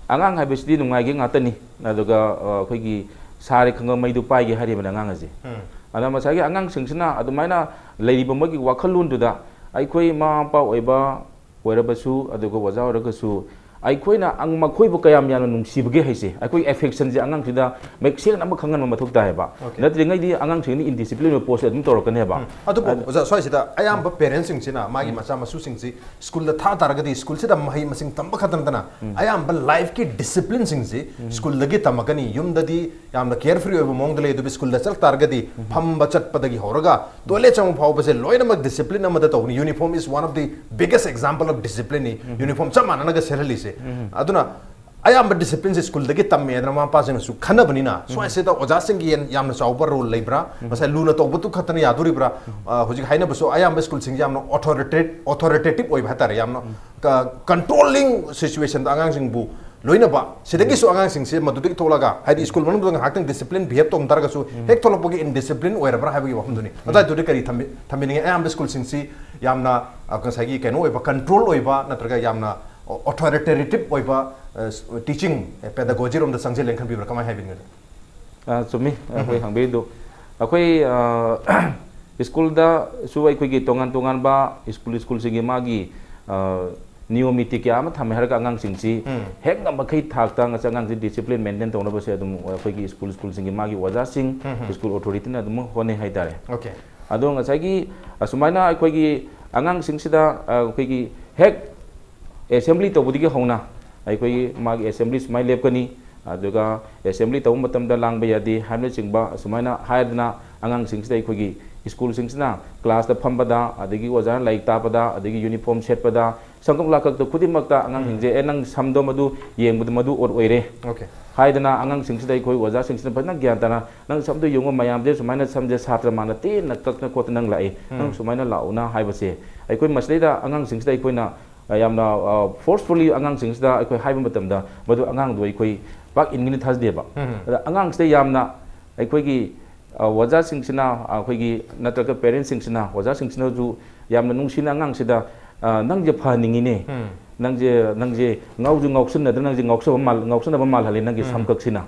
ꯑꯉꯥꯡ ꯍꯥꯏꯕꯁꯤꯗꯤ ꯅꯨꯡꯉꯥꯏꯒꯦ ꯉꯥꯛꯇꯅꯤ, ꯑꯗꯨꯒ, ꯑ, ꯑꯩꯈꯣꯏꯒꯤ ꯁꯥꯔꯦ ꯈꯪꯕ ꯃꯩꯗꯨ ꯄꯥꯏꯒꯦ ꯍꯥꯏꯔꯤꯕꯅꯤ ꯑꯉꯥꯡ ꯑꯁꯦ꯫ ꯑꯗ ꯉꯁꯥꯏꯒꯤ ꯑꯉꯥꯡꯁꯤꯡꯁꯤꯅ ꯑꯗꯨꯃꯥꯏꯅ ꯂꯩꯔꯤꯕ ꯃꯣꯏꯒꯤ ꯋꯥꯈꯜꯂꯣꯟꯗꯨꯗ ꯑꯩꯈꯣꯏ ꯃꯃꯥ ꯃꯄꯥ ꯑꯣꯏꯕ ꯑꯣꯏꯔꯕꯁꯨ, ꯑꯗꯨꯒ ꯑꯣꯖꯥ ꯑꯣꯏꯔꯒꯁꯨ, ꯑꯩꯈꯣꯏꯅ ꯑꯪ-, ꯃꯈꯣꯏꯕꯨ ꯀꯌꯥꯝ ꯌꯥꯝꯅ ꯅꯨꯡꯁꯤꯕꯒꯦ ꯍꯥꯏꯁꯦ, ꯑꯩꯈꯣꯏ ꯑꯦꯐꯦꯛꯁꯟꯁꯦ ꯑꯉꯥꯡꯁꯤꯗ ꯃꯌꯦꯛ ꯁꯦꯡꯅ ꯑꯃ ꯈꯪꯍꯟꯕ ꯃꯊꯧ ꯇꯥꯏꯌꯦꯕ꯫ Okay. ꯅꯠꯇ꯭ꯔꯤꯉꯩꯗꯤ ꯑꯉꯥꯡꯁꯤꯡꯗꯤ ꯏꯟꯗꯤꯁꯤꯄ꯭ꯂꯤꯟ ꯑꯣꯏꯕ ꯄꯣꯠꯁꯦ ꯑꯗꯨꯝ ꯇꯧꯔꯛꯀꯅꯦꯕ꯫ ꯎꯝ꯫ ꯑꯗꯨꯕꯨ ꯑꯗ- ꯑꯣꯖꯥ, ꯁ꯭ꯋꯥꯏꯁꯤꯗ ꯑꯌꯥꯝꯕ ꯄꯦꯔꯦꯟꯁꯁꯤꯡꯁꯤꯅ ꯃꯥꯒꯤ ꯃꯆꯥ ꯃꯁꯨꯁꯤꯡꯁꯤ ꯁ꯭ꯀꯨꯜꯗ ꯊꯥ ꯇꯥꯔꯒꯗꯤ ꯁ꯭ꯀꯨꯜꯁꯤꯗ ꯃꯍꯩ ꯃꯁꯤꯡ ꯇꯝꯕ ꯈꯛꯇ ꯅꯠꯇꯅ ꯑꯌꯥꯝꯕ ꯂꯥꯏꯐꯀꯤ ꯗꯤꯁꯤꯄ꯭ꯂꯤꯟꯁꯤꯡꯁꯤ ꯁ꯭ꯀꯨꯜꯗꯒꯤ ꯇꯝꯃꯛꯀꯅꯤ꯫ ꯌꯨꯝꯗꯗꯤ ꯌꯥꯝꯅ ꯀꯦꯌꯔ ꯐ꯭ꯔꯤ ꯑꯣꯏꯕ ꯃꯑꯣꯡꯗ ꯂꯩ, ꯑꯗꯨꯕꯨ ꯁ꯭ꯀꯨꯜꯗ ꯆꯠ ꯇꯥꯔꯒꯗꯤ ꯐꯝꯕ ꯆꯠꯄꯗꯒꯤ ꯍꯧꯔꯒ ꯇꯣꯏꯂꯦꯠ ꯆꯪꯕ ꯐꯥꯎꯕꯁꯦ ꯂꯣꯏꯅꯃꯛ ꯗꯤꯁꯤꯄ꯭ꯂꯤꯟ ꯑꯃꯗ ꯇꯧꯕꯅꯤ꯫ Uniform is one of the biggest example of discipline ꯅꯤ꯫ Uniform ꯆꯞ ꯃꯥꯟꯅꯅꯒ ꯁꯦꯠꯍꯜꯂꯤꯁꯦ꯫ ꯑꯗꯨꯅ ꯑꯌꯥꯝꯕ ꯗꯤꯁꯤꯄ꯭ꯂꯤꯟꯁꯦ ꯁ꯭ꯀꯨꯜꯗꯒꯤ ꯇꯝꯃꯦ ꯍꯥꯏꯗꯅ ꯃꯃꯥ ꯃꯄꯥꯁꯤꯡꯅꯁꯨ ꯈꯟꯅꯕꯅꯤꯅ, ꯁ꯭ꯋꯥꯏꯁꯤꯗ ꯑꯣꯖꯥꯁꯤꯡꯒꯤ ꯌꯥꯝ-, ꯌꯥꯝꯅ ꯆꯥꯎꯕ ꯔꯣꯜ ꯂꯩꯕ꯭ꯔꯥ? ꯉꯁꯥꯏ ꯂꯨꯅ ꯇꯧꯕꯗꯨ ꯈꯛꯇꯅ ꯌꯥꯗꯣꯔꯤꯕ꯭ꯔꯥ? ꯑ, ꯍꯧꯖꯤꯛ ꯍꯥꯏꯅꯕꯁꯨ ꯑꯌꯥꯝꯕ ꯁ꯭ꯀꯨꯜꯁꯤꯡꯁꯦ ꯌꯥꯝꯅ ꯑꯣꯊꯣꯔꯤꯇꯦ-, ꯑꯣꯊꯣꯔꯤꯇꯦꯇꯤꯞ ꯑꯣꯏꯕ ꯍꯥꯏꯇꯥꯔꯦ, ꯌꯥꯝꯅ ꯀ-, ꯀꯟꯇ꯭ꯔꯣꯂꯤꯡ ꯁꯤꯆꯨꯋꯦꯁꯟꯗ ꯑꯉꯥꯡꯁꯤꯡꯕꯨ ꯂꯣꯏꯅꯕ, ꯁꯤꯗꯒꯤꯁꯨ ꯑꯉꯥꯡꯁꯤꯡꯁꯦ ꯃꯗꯨꯗꯒꯤ ꯊꯣꯛꯂꯒ, ꯍꯥꯏꯗꯤ ꯁ꯭ꯀꯨꯜ ꯃꯅꯨꯡꯗ ꯉꯥꯏꯍꯥꯛꯇꯪ ꯗꯤꯁꯤꯄ꯭ꯂꯤꯟ ꯕꯤꯍꯦꯕ ꯇꯧꯔꯝ ꯇꯥꯔꯒꯁꯨ, ꯍꯦꯛ ꯊꯣꯛꯂꯛꯄꯒꯤ ꯏꯟꯗꯤꯁꯤꯄ꯭ꯂꯤꯟ ꯑꯣꯏꯔꯕ꯭ꯔꯥ ꯍꯥꯏꯕꯒꯤ ꯋꯥꯐꯝꯗꯨꯅꯤ꯫ ꯑꯗꯨꯋꯥꯏꯗꯨꯗꯤ ꯀꯔꯤ ꯊꯝꯕꯤ-, ꯊꯝꯕꯤꯅꯤꯡꯉꯤ? ꯑꯌꯥꯝꯕ ꯁ꯭ꯀꯨꯜꯁꯤꯡꯁꯤ ꯌꯥꯝꯅ, ꯑ, ꯉꯁꯥꯏꯒꯤ ꯀꯩꯅꯣ ꯑꯣꯏꯕ, ꯀꯟꯇ꯭ꯔꯣꯜ ꯑꯣꯏꯕ, ꯅꯠꯇ꯭ꯔꯒ ꯌꯥꯝꯅ ꯑꯣꯊꯣꯔꯤꯇꯦꯇꯤꯞ ꯑꯣꯏꯕ, ꯑ, ꯁ-, ꯇꯤꯆꯤꯡ, ꯑ, ꯄꯦꯗꯥꯒꯣꯖꯤ ꯔꯣꯝꯗ ꯆꯪꯁꯤꯜꯂꯦꯅ ꯈꯟꯕꯤꯕ꯭ꯔꯥ? ꯀꯃꯥꯏꯅ ꯍꯥꯏꯕꯤꯅꯤꯡꯉꯤ? ꯑ, ꯆꯨꯝꯃꯤ, ꯑꯩꯈꯣꯏ ꯍꯪꯕꯤꯔꯤꯗꯨ꯫ ꯑꯩꯈꯣꯏ, ꯑ, ꯁ꯭ꯀꯨꯜꯗꯁꯨ ꯑꯩꯈꯣꯏꯒꯤ ꯇꯣꯉꯥꯟ ꯇꯣꯉꯥꯟꯕ ꯁ꯭ꯀꯨꯜ, ꯁ꯭ꯀꯨꯜꯁꯤꯡꯒꯤ ꯃꯥꯒꯤ, ꯑ, ꯅꯤꯌꯣꯝ ꯅꯤꯇꯤ ꯀꯌꯥ ꯑꯃ ꯊꯝꯃꯦ ꯍꯥꯏꯔꯒ ꯑꯉꯥꯡꯁꯤꯡꯁꯤ ꯍꯦꯛ ꯉꯝꯃꯈꯩ ꯊꯥꯛꯇ ꯉꯁꯤ ꯑꯉꯥꯡꯁꯤ ꯗꯤꯁꯤꯄ꯭ꯂꯤꯟ ꯃꯦꯟꯇꯦꯟ ꯇꯧꯅꯕꯁꯦ ꯑꯗꯨꯝ ꯑꯩꯈꯣꯏꯒꯤ ꯁ꯭ꯀꯨꯜ, ꯁ꯭ꯀꯨꯜꯁꯤꯡꯒꯤ ꯃꯥꯒꯤ ꯑꯣꯖꯥꯁꯤꯡ, ꯁ꯭ꯀꯨꯜ ꯑꯣꯊꯣꯔꯤꯇꯤꯅ ꯑꯗꯨꯝ ꯍꯣꯠꯅꯩ ꯍꯥꯏꯇꯥꯔꯦ꯫ Okay. ꯑꯗꯣ ꯉꯁꯥꯏꯒꯤ ꯑꯁꯨꯃꯥꯏꯅ ꯑꯩꯈꯣꯏꯒꯤ ꯑꯉꯥꯡꯁꯤꯡꯁꯤꯗ, ꯑ, ꯑꯩꯈꯣꯏꯒꯤ ꯍꯦꯛ ꯑꯦꯁꯦꯝꯕ꯭ꯂꯤ ꯇꯧꯕꯗꯒꯤ ꯍꯧꯅ ꯑꯩꯈꯣꯏꯒꯤ ꯃꯥꯒꯤ ꯑꯦꯁꯦꯝꯕ꯭ꯂꯤ ꯁꯨꯃꯥꯏꯅ ꯂꯦꯞꯀꯅꯤ, ꯑꯗꯨꯒ ꯑꯦꯁꯦꯝꯕ꯭ꯂꯤ ꯇꯧꯕ ꯃꯇꯝꯗ ꯂꯥꯡꯕ ꯌꯥꯗꯦ ꯍꯥꯏꯕꯅꯆꯤꯡꯕ ꯑꯁꯨꯃꯥꯏꯅ ꯍꯥꯏꯗꯅ ꯑꯉꯥꯡꯁꯤꯡꯁꯤꯗ ꯑꯩꯈꯣꯏꯒꯤ ꯁ꯭ꯀꯨꯜꯁꯤꯡꯁꯤꯅ ꯀ꯭ꯂꯥꯁꯇ ꯐꯝꯕꯗ, ꯑꯗꯒꯤ ꯑꯣꯖꯥꯅ ꯂꯥꯏꯔꯤꯛ ꯇꯥꯛꯄꯗ, ꯑꯗꯒꯤ ꯌꯨꯅꯤꯐꯣꯔꯝ ꯁꯦꯠꯄꯗ, ꯁꯪꯒꯛ ꯂꯥꯀꯛꯇ ꯈꯨꯗꯤꯡꯃꯛꯇ ꯑꯉꯥꯡꯁꯤꯡꯁꯦ, "ꯑꯦ, ꯅꯪ ꯁꯝꯗꯣ ꯃꯗꯨ ꯌꯦꯡꯕꯗ ꯃꯗꯨ ꯑꯣꯠ ꯑꯣꯏꯔꯦ" Okay. ꯍꯥꯏꯗꯅ ꯑꯉꯥꯡꯁꯤꯡꯁꯤꯗ ꯑꯩꯈꯣꯏ ꯑꯣꯖꯥꯁꯤꯡꯁꯤꯅ ꯐꯖꯅ ꯒ꯭ꯌꯥꯟ ꯇꯥꯅ, "ꯅꯪ ꯁꯝꯗꯣ ꯌꯦꯡꯉꯣ, ꯃꯌꯥꯝꯁꯦ ꯁꯨꯃꯥꯏꯅ ꯁꯝꯁꯦ ꯁꯥꯇ꯭ꯔ ꯃꯥꯟꯅ ꯇꯦꯟꯅ ꯀꯛꯇꯅ ꯈꯣꯠꯇꯅ ꯅꯪ ꯂꯥꯛꯏ, ꯅꯪ ꯁꯨꯃꯥꯏꯅ ꯂꯥꯛꯎꯅ" ꯍꯥꯏꯕꯁꯦ ꯑꯩꯈꯣꯏ ꯃꯁꯤꯗꯩꯗ ꯑꯉꯥꯡꯁꯤꯡꯁꯤꯗ ꯑꯩꯈꯣꯏꯅ, ꯑ, ꯌꯥꯝꯅ, ꯑ, forcefully ꯑꯉꯥꯡꯁꯤꯡꯁꯤꯗ ꯑꯩꯈꯣꯏ ꯍꯥꯏꯕ ꯃꯇꯝꯗ ꯃꯗꯨ ꯑꯉꯥꯡꯗꯣ ꯑꯩꯈꯣꯏ ꯄꯥꯛ ꯏꯟꯒꯅꯤ ꯊꯥꯖꯗꯦꯕ꯫ ꯑꯗ ꯑꯉꯥꯡꯁꯤꯗ ꯌꯥꯝꯅ ꯑꯩꯈꯣꯏꯒꯤ, ꯑ, ꯑꯣꯖꯥꯁꯤꯡꯁꯤꯅ, ꯑꯩꯈꯣꯏꯒꯤ ꯅꯠꯇ꯭ꯔꯒ ꯄꯦꯔꯦꯟꯁꯁꯤꯡꯁꯤꯅ, ꯑꯣꯖꯥꯁꯤꯡꯁꯤꯅꯁꯨ ꯌꯥꯝꯅ ꯅꯨꯡꯁꯤꯅ ꯑꯉꯥꯡꯁꯤꯗ, "ꯑ, ꯅꯪꯁꯦ ꯐꯍꯟꯅꯤꯡꯉꯤꯅꯦ, ꯅꯪꯁꯦ, ꯅꯪꯁꯦ ꯉꯥꯎꯁꯨ ꯉꯥꯎꯁꯤꯟꯅꯗꯅ ꯅꯪꯁꯦ ꯉꯥꯎꯁꯕ ꯃꯥꯜ-, ꯉꯥꯎꯁꯟꯅꯕ ꯃꯥꯜꯍꯜꯂꯦ ꯅꯪꯒꯤ ꯁꯝ ꯀꯛꯁꯤꯅ꯫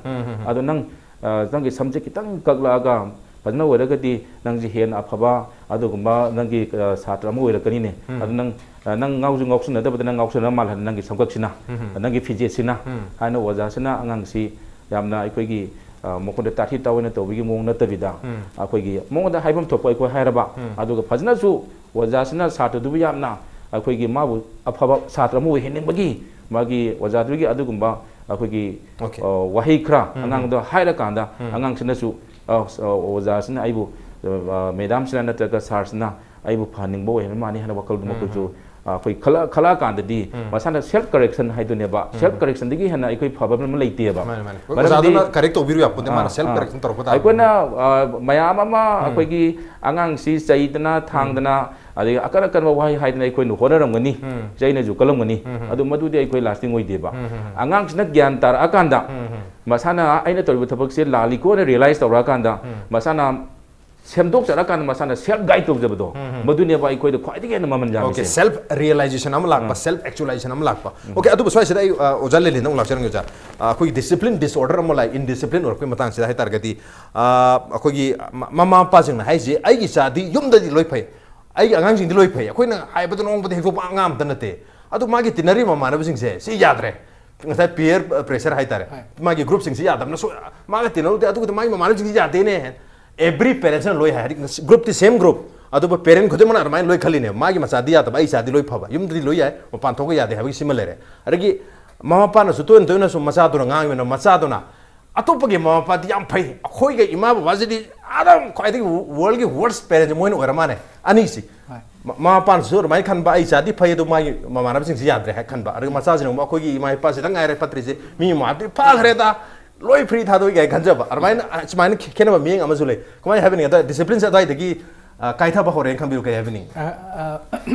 ꯑꯗꯣ ꯅꯪ, ꯑ, ꯅꯪꯒꯤ ꯁꯝꯁꯦ ꯈꯤꯇꯪ ꯀꯛꯂꯛꯑꯒ ꯐꯖꯅ ꯑꯣꯏꯔꯒꯗꯤ ꯅꯪꯁꯦ ꯍꯦꯟꯅ ꯑꯐꯕ ꯑꯗꯨꯒꯨꯝꯕ ꯅꯪꯒꯤ, ꯑ, ꯁꯥꯇ꯭ꯔ ꯑꯃ ꯑꯣꯏꯔꯛꯀꯅꯤꯅꯦ꯫ ꯑꯗꯣ ꯅꯪ, ꯑ, ꯅꯪ ꯉꯥꯎꯁꯨ ꯉꯥꯎꯁꯤꯟꯅꯗꯕꯗ ꯅꯪ ꯉꯥꯎꯁꯟꯅꯕ ꯃꯥꯜꯍꯜꯂꯦ ꯅꯪꯒꯤ ꯁꯝꯀꯛꯁꯤꯅ, ꯅꯪꯒꯤ ꯐꯤꯖꯦꯠꯁꯤꯅ" ꯍꯥꯏꯅ ꯑꯣꯖꯥꯁꯤꯅ ꯑꯉꯥꯡꯁꯤ ꯌꯥꯝꯅ ꯑꯩꯈꯣꯏꯒꯤ, ꯑ, ꯃꯈꯣꯏꯗ ꯇꯥꯊꯤ ꯇꯥꯑꯣꯏꯅ ꯇꯧꯕꯒꯤ ꯃꯑꯣꯡ ꯅꯠꯇꯕꯤꯗ, ꯑꯩꯈꯣꯏꯒꯤ ꯃꯉꯣꯟꯗ ꯍꯥꯏꯐꯝ ꯊꯣꯛꯄ ꯑꯩꯈꯣꯏ ꯍꯥꯏꯔꯕ, ꯑꯗꯨꯒ ꯐꯖꯅꯁꯨ ꯑꯣꯖꯥꯁꯤꯅ ꯁꯥꯇ꯭ꯔꯗꯨꯕꯨ ꯌꯥꯝꯅ ꯑꯩꯈꯣꯏꯒꯤ ꯃꯥꯕꯨ ꯑꯐꯕ ꯁꯥꯇ꯭ꯔ ꯑꯃ ꯑꯣꯏꯍꯟꯅꯤꯡꯕꯒꯤ ꯃꯥꯒꯤ ꯑꯣꯖꯥꯗꯨꯒꯤ ꯑꯗꯨꯒꯨꯝꯕ ꯑꯩꯈꯣꯏꯒꯤ, Okay. ꯑ, ꯋꯥꯍꯩ ꯈꯔ ꯑꯉꯥꯡꯗ ꯍꯥꯏꯔꯀꯥꯟꯗ ꯑꯉꯥꯡꯁꯤꯅꯁꯨ, ꯑ, ꯑ, "ꯑꯣꯖꯥꯁꯤꯅ ꯑꯩꯕꯨ, ꯑ, ꯃꯦꯗꯥꯝꯁꯤꯅ ꯅꯠꯇ꯭ꯔꯒ ꯁꯥꯔꯁꯤꯅ ꯑꯩꯕꯨ ꯐꯍꯟꯅꯤꯡꯕ ꯑꯣꯏꯍꯟꯕ ꯃꯥꯅꯤ" ꯍꯥꯏꯅ ꯋꯥꯈꯜꯗꯨ ꯃꯈꯣꯏꯁꯨ, ꯑ, ꯑꯩꯈꯣꯏ ꯈꯜꯂ-, ꯈꯜꯂꯛꯑꯀꯥꯟꯗꯗꯤ ꯃꯁꯥꯅ self correction ꯍꯥꯏꯗꯨꯅꯦꯕ꯫ Self correctionꯗꯒꯤ ꯍꯦꯟꯅ ꯑꯩꯈꯣꯏ ꯐꯕ ꯑꯃ ꯂꯩꯇꯦꯕ꯫ ꯃꯥꯅꯦ, ꯃꯥꯅꯦ꯫ ꯃꯔꯝꯗꯤ ꯑꯣꯖꯥꯗꯨꯅ correct ꯇꯧꯕꯤꯔꯨ ꯌꯥꯄꯣꯟꯇꯦ, ꯃꯥꯅ ꯑꯥ, self ꯑꯥ꯫ correction ꯇꯧꯔꯛꯄ ꯇꯥꯕꯅꯤ꯫ ꯑꯩꯈꯣꯏꯅ, ꯑ, ꯃꯌꯥꯝ ꯑꯃ ꯑꯩꯈꯣꯏꯒꯤ ꯑꯉꯥꯡꯁꯤ ꯆꯩꯗꯅ ꯊꯥꯡꯗꯅ, ꯑꯗꯒꯤ ꯑꯀꯟ ꯑꯀꯟꯕ ꯋꯥꯍꯩ ꯍꯥꯏꯗꯅ ꯑꯩꯈꯣꯏꯅ ꯍꯣꯠꯅꯔꯝꯒꯅꯤ, ꯆꯩꯅꯁꯨ ꯀꯜꯂꯝꯒꯅꯤ, ꯑꯗꯨ ꯃꯗꯨꯗꯤ ꯑꯩꯈꯣꯏ lasting ꯑꯣꯏꯗꯦꯕ꯫ ꯑꯉꯥꯡꯁꯤꯅ ꯒ꯭ꯌꯥꯟ ꯇꯥꯔꯛꯑꯀꯥꯟꯗ ꯃꯁꯥꯅ ꯑꯩꯅ ꯇꯧꯔꯤꯕ ꯊꯕꯛꯁꯦ ꯂꯥꯜꯂꯤꯀꯣ ꯍꯥꯏꯅ realize ꯇꯧꯔꯛꯑꯀꯥꯟꯗ ꯃꯁꯥꯅ ꯁꯦꯝꯗꯣꯛꯆꯔꯀꯥꯟꯗ ꯃꯁꯥꯅ self guide ꯇꯧꯖꯕꯗꯣ, ꯃꯗꯨꯅꯦꯕ ꯑꯩꯈꯣꯏꯗ ꯈ꯭ꯋꯥꯏꯗꯒꯤ ꯍꯦꯟꯅ ꯃꯃꯜ ꯌꯥꯝꯃꯤꯁꯦ꯫ Okay, self realization ꯑꯃ ꯂꯥꯛꯄ, self actualization ꯑꯃ ꯂꯥꯛꯄ꯫ Okay, ꯑꯗꯨꯕꯨ ꯁ꯭ꯋꯥꯏꯁꯤꯗ ꯑꯩ, ꯑ, ꯑꯣꯖꯥ ꯂꯦꯂꯤꯟꯗ ꯑꯃꯨꯛ ꯂꯥꯛꯆꯔꯝꯒꯦ, ꯑꯣꯖꯥ꯫ ꯑ, ꯑꯩꯈꯣꯏꯒꯤ discipline disorder ꯑꯃ ꯂꯥꯛꯑꯦ, indiscipline ꯑꯣꯏꯔꯛꯄꯒꯤ ꯃꯇꯥꯡꯁꯤꯗ ꯍꯥꯏꯇꯥꯔꯒꯗꯤ, ꯑ, ꯑꯩꯈꯣꯏꯒꯤ ꯃ-, ꯃꯃꯥ ꯃꯄꯥꯁꯤꯡꯅ ꯍꯥꯏꯁꯦ, "ꯑꯩꯒꯤ ꯏꯆꯥꯗꯤ ꯌꯨꯝꯗꯗꯤ ꯂꯣꯏ ꯐꯩ, ꯑꯩꯒꯤ ꯑꯉꯥꯡꯁꯤꯡꯗꯤ ꯂꯣꯏ ꯐꯩ, ꯑꯩꯈꯣꯏꯅ ꯍꯥꯏꯕꯗ ꯅꯣꯡꯃꯗ ꯍꯦꯛꯇꯣꯛꯄ ꯑꯉꯥꯡ ꯑꯝꯇ ꯅꯠꯇꯦ, ꯑꯗꯨ ꯃꯥꯒꯤ ꯇꯤꯟꯅꯔꯤꯕ ꯃꯃꯥꯟꯅꯕꯁꯤꯡꯁꯦ ꯁꯤ ꯌꯥꯗ꯭ꯔꯦ, ꯉꯁꯥꯏ peer pressure ꯍꯥꯏꯇꯥꯔꯦ, ꯃꯥꯒꯤ groupꯁꯤꯡꯁꯤ ꯌꯥꯗꯕꯅ ꯁꯣꯏ-, ꯃꯥꯒ ꯇꯤꯟꯅꯔꯨꯗꯦ, ꯑꯗꯨꯒꯗꯤ ꯃꯥꯒꯤ ꯃꯃꯥꯟꯅꯕꯁꯤꯡꯁꯤ ꯌꯥꯗꯦꯅꯦ"꯫ Every parentsꯅ ꯂꯣꯏ ꯍꯥꯏ, ꯍꯥꯏꯗꯤ groupꯇꯤ same group, ꯑꯗꯨꯕꯨ parent ꯈꯨꯗꯤꯡꯃꯛꯅ ꯑꯗꯨꯃꯥꯏꯅ ꯂꯣꯏ ꯈꯜꯂꯤꯅꯦ, "ꯃꯥꯒꯤ ꯃꯆꯥꯗꯤ ꯌꯥꯗꯕ, ꯑꯩ ꯏꯆꯥꯗꯤ ꯂꯣꯏ ꯐꯕ, ꯌꯨꯝꯗꯗꯤ ꯂꯣꯏ ꯌꯥꯏ, ꯃꯄꯥꯟ ꯊꯣꯛꯄ ꯌꯥꯗꯦ" ꯍꯥꯏꯕꯒꯤ ꯁꯤꯃ ꯂꯩꯔꯦ꯫ ꯑꯗꯒꯤ ꯃꯃꯥ ꯃꯄꯥꯅꯁꯨ ꯇꯣꯏꯅ ꯇꯣꯏꯅꯁꯨ ꯃꯆꯥꯗꯨꯅ ꯉꯥꯡꯉꯤꯕꯅ, ꯃꯆꯥꯗꯨꯅ ꯑꯇꯣꯞꯄꯒꯤ ꯃꯃꯥ ꯃꯄꯥꯗꯤ ꯌꯥꯝ ꯐꯩ, ꯑꯩꯈꯣꯏꯒ ꯏꯃꯥ ꯕꯕꯥꯁꯤꯗꯤ ꯑꯗꯨꯝ ꯈ꯭ꯋꯥꯏꯗꯒꯤ worldꯒꯤ worst parentꯁꯦ ꯃꯣꯏꯅ ꯑꯣꯏꯔ ꯃꯥꯜꯂꯦ, ꯑꯅꯤꯁꯤ꯫ ꯍꯣꯏ꯫ ꯃ-, ꯃꯃꯥ ꯃꯄꯥꯅꯁꯨ ꯑꯗꯨꯃꯥꯏꯅ ꯈꯟꯕ, "ꯑꯩ ꯏꯆꯥꯗꯤ ꯐꯩ, ꯑꯗꯨ ꯃꯥꯒꯤ ꯃꯃꯥꯟꯅꯕꯁꯤꯡꯁꯤ ꯌꯥꯗ꯭ꯔꯦ" ꯍꯥꯏ ꯈꯟꯕ, ꯑꯗꯨꯒ ꯃꯆꯥꯁꯤꯅ ꯑꯃꯨꯛ, "ꯑꯩꯈꯣꯏꯒꯤ ꯏꯃꯥ ꯏꯄꯥꯁꯤꯗ ꯉꯥꯏꯔꯦ ꯐꯠꯇ꯭ꯔꯤꯁꯦ, ꯃꯤ ꯃꯃꯥꯗꯤ ꯐꯈ꯭ꯔꯦꯗ, ꯂꯣꯏ free ꯊꯥꯗꯣꯛꯏ" ꯀꯥꯏꯅ ꯈꯟꯖꯕ, ꯑꯗꯨꯃꯥꯏꯅ, ꯁꯨꯃꯥꯏꯅ ꯈꯦꯠꯅꯕ ꯃꯤꯠꯌꯦꯡ ꯑꯃꯁꯨ ꯂꯩ꯫ ꯀꯃꯥꯏꯅ ꯍꯥꯏꯕꯤꯅꯤꯡꯉꯤ? ꯑꯗ disciplineꯁꯦ ꯑꯗꯨꯋꯥꯏꯗꯒꯤ, ꯑ, ꯀꯥꯏꯊꯕ ꯍꯧꯔꯦꯅ ꯈꯟꯕꯤꯌꯨ, ꯀꯩ ꯍꯥꯏꯕꯤꯅꯤꯡꯉꯤ? ꯑ, ꯑ,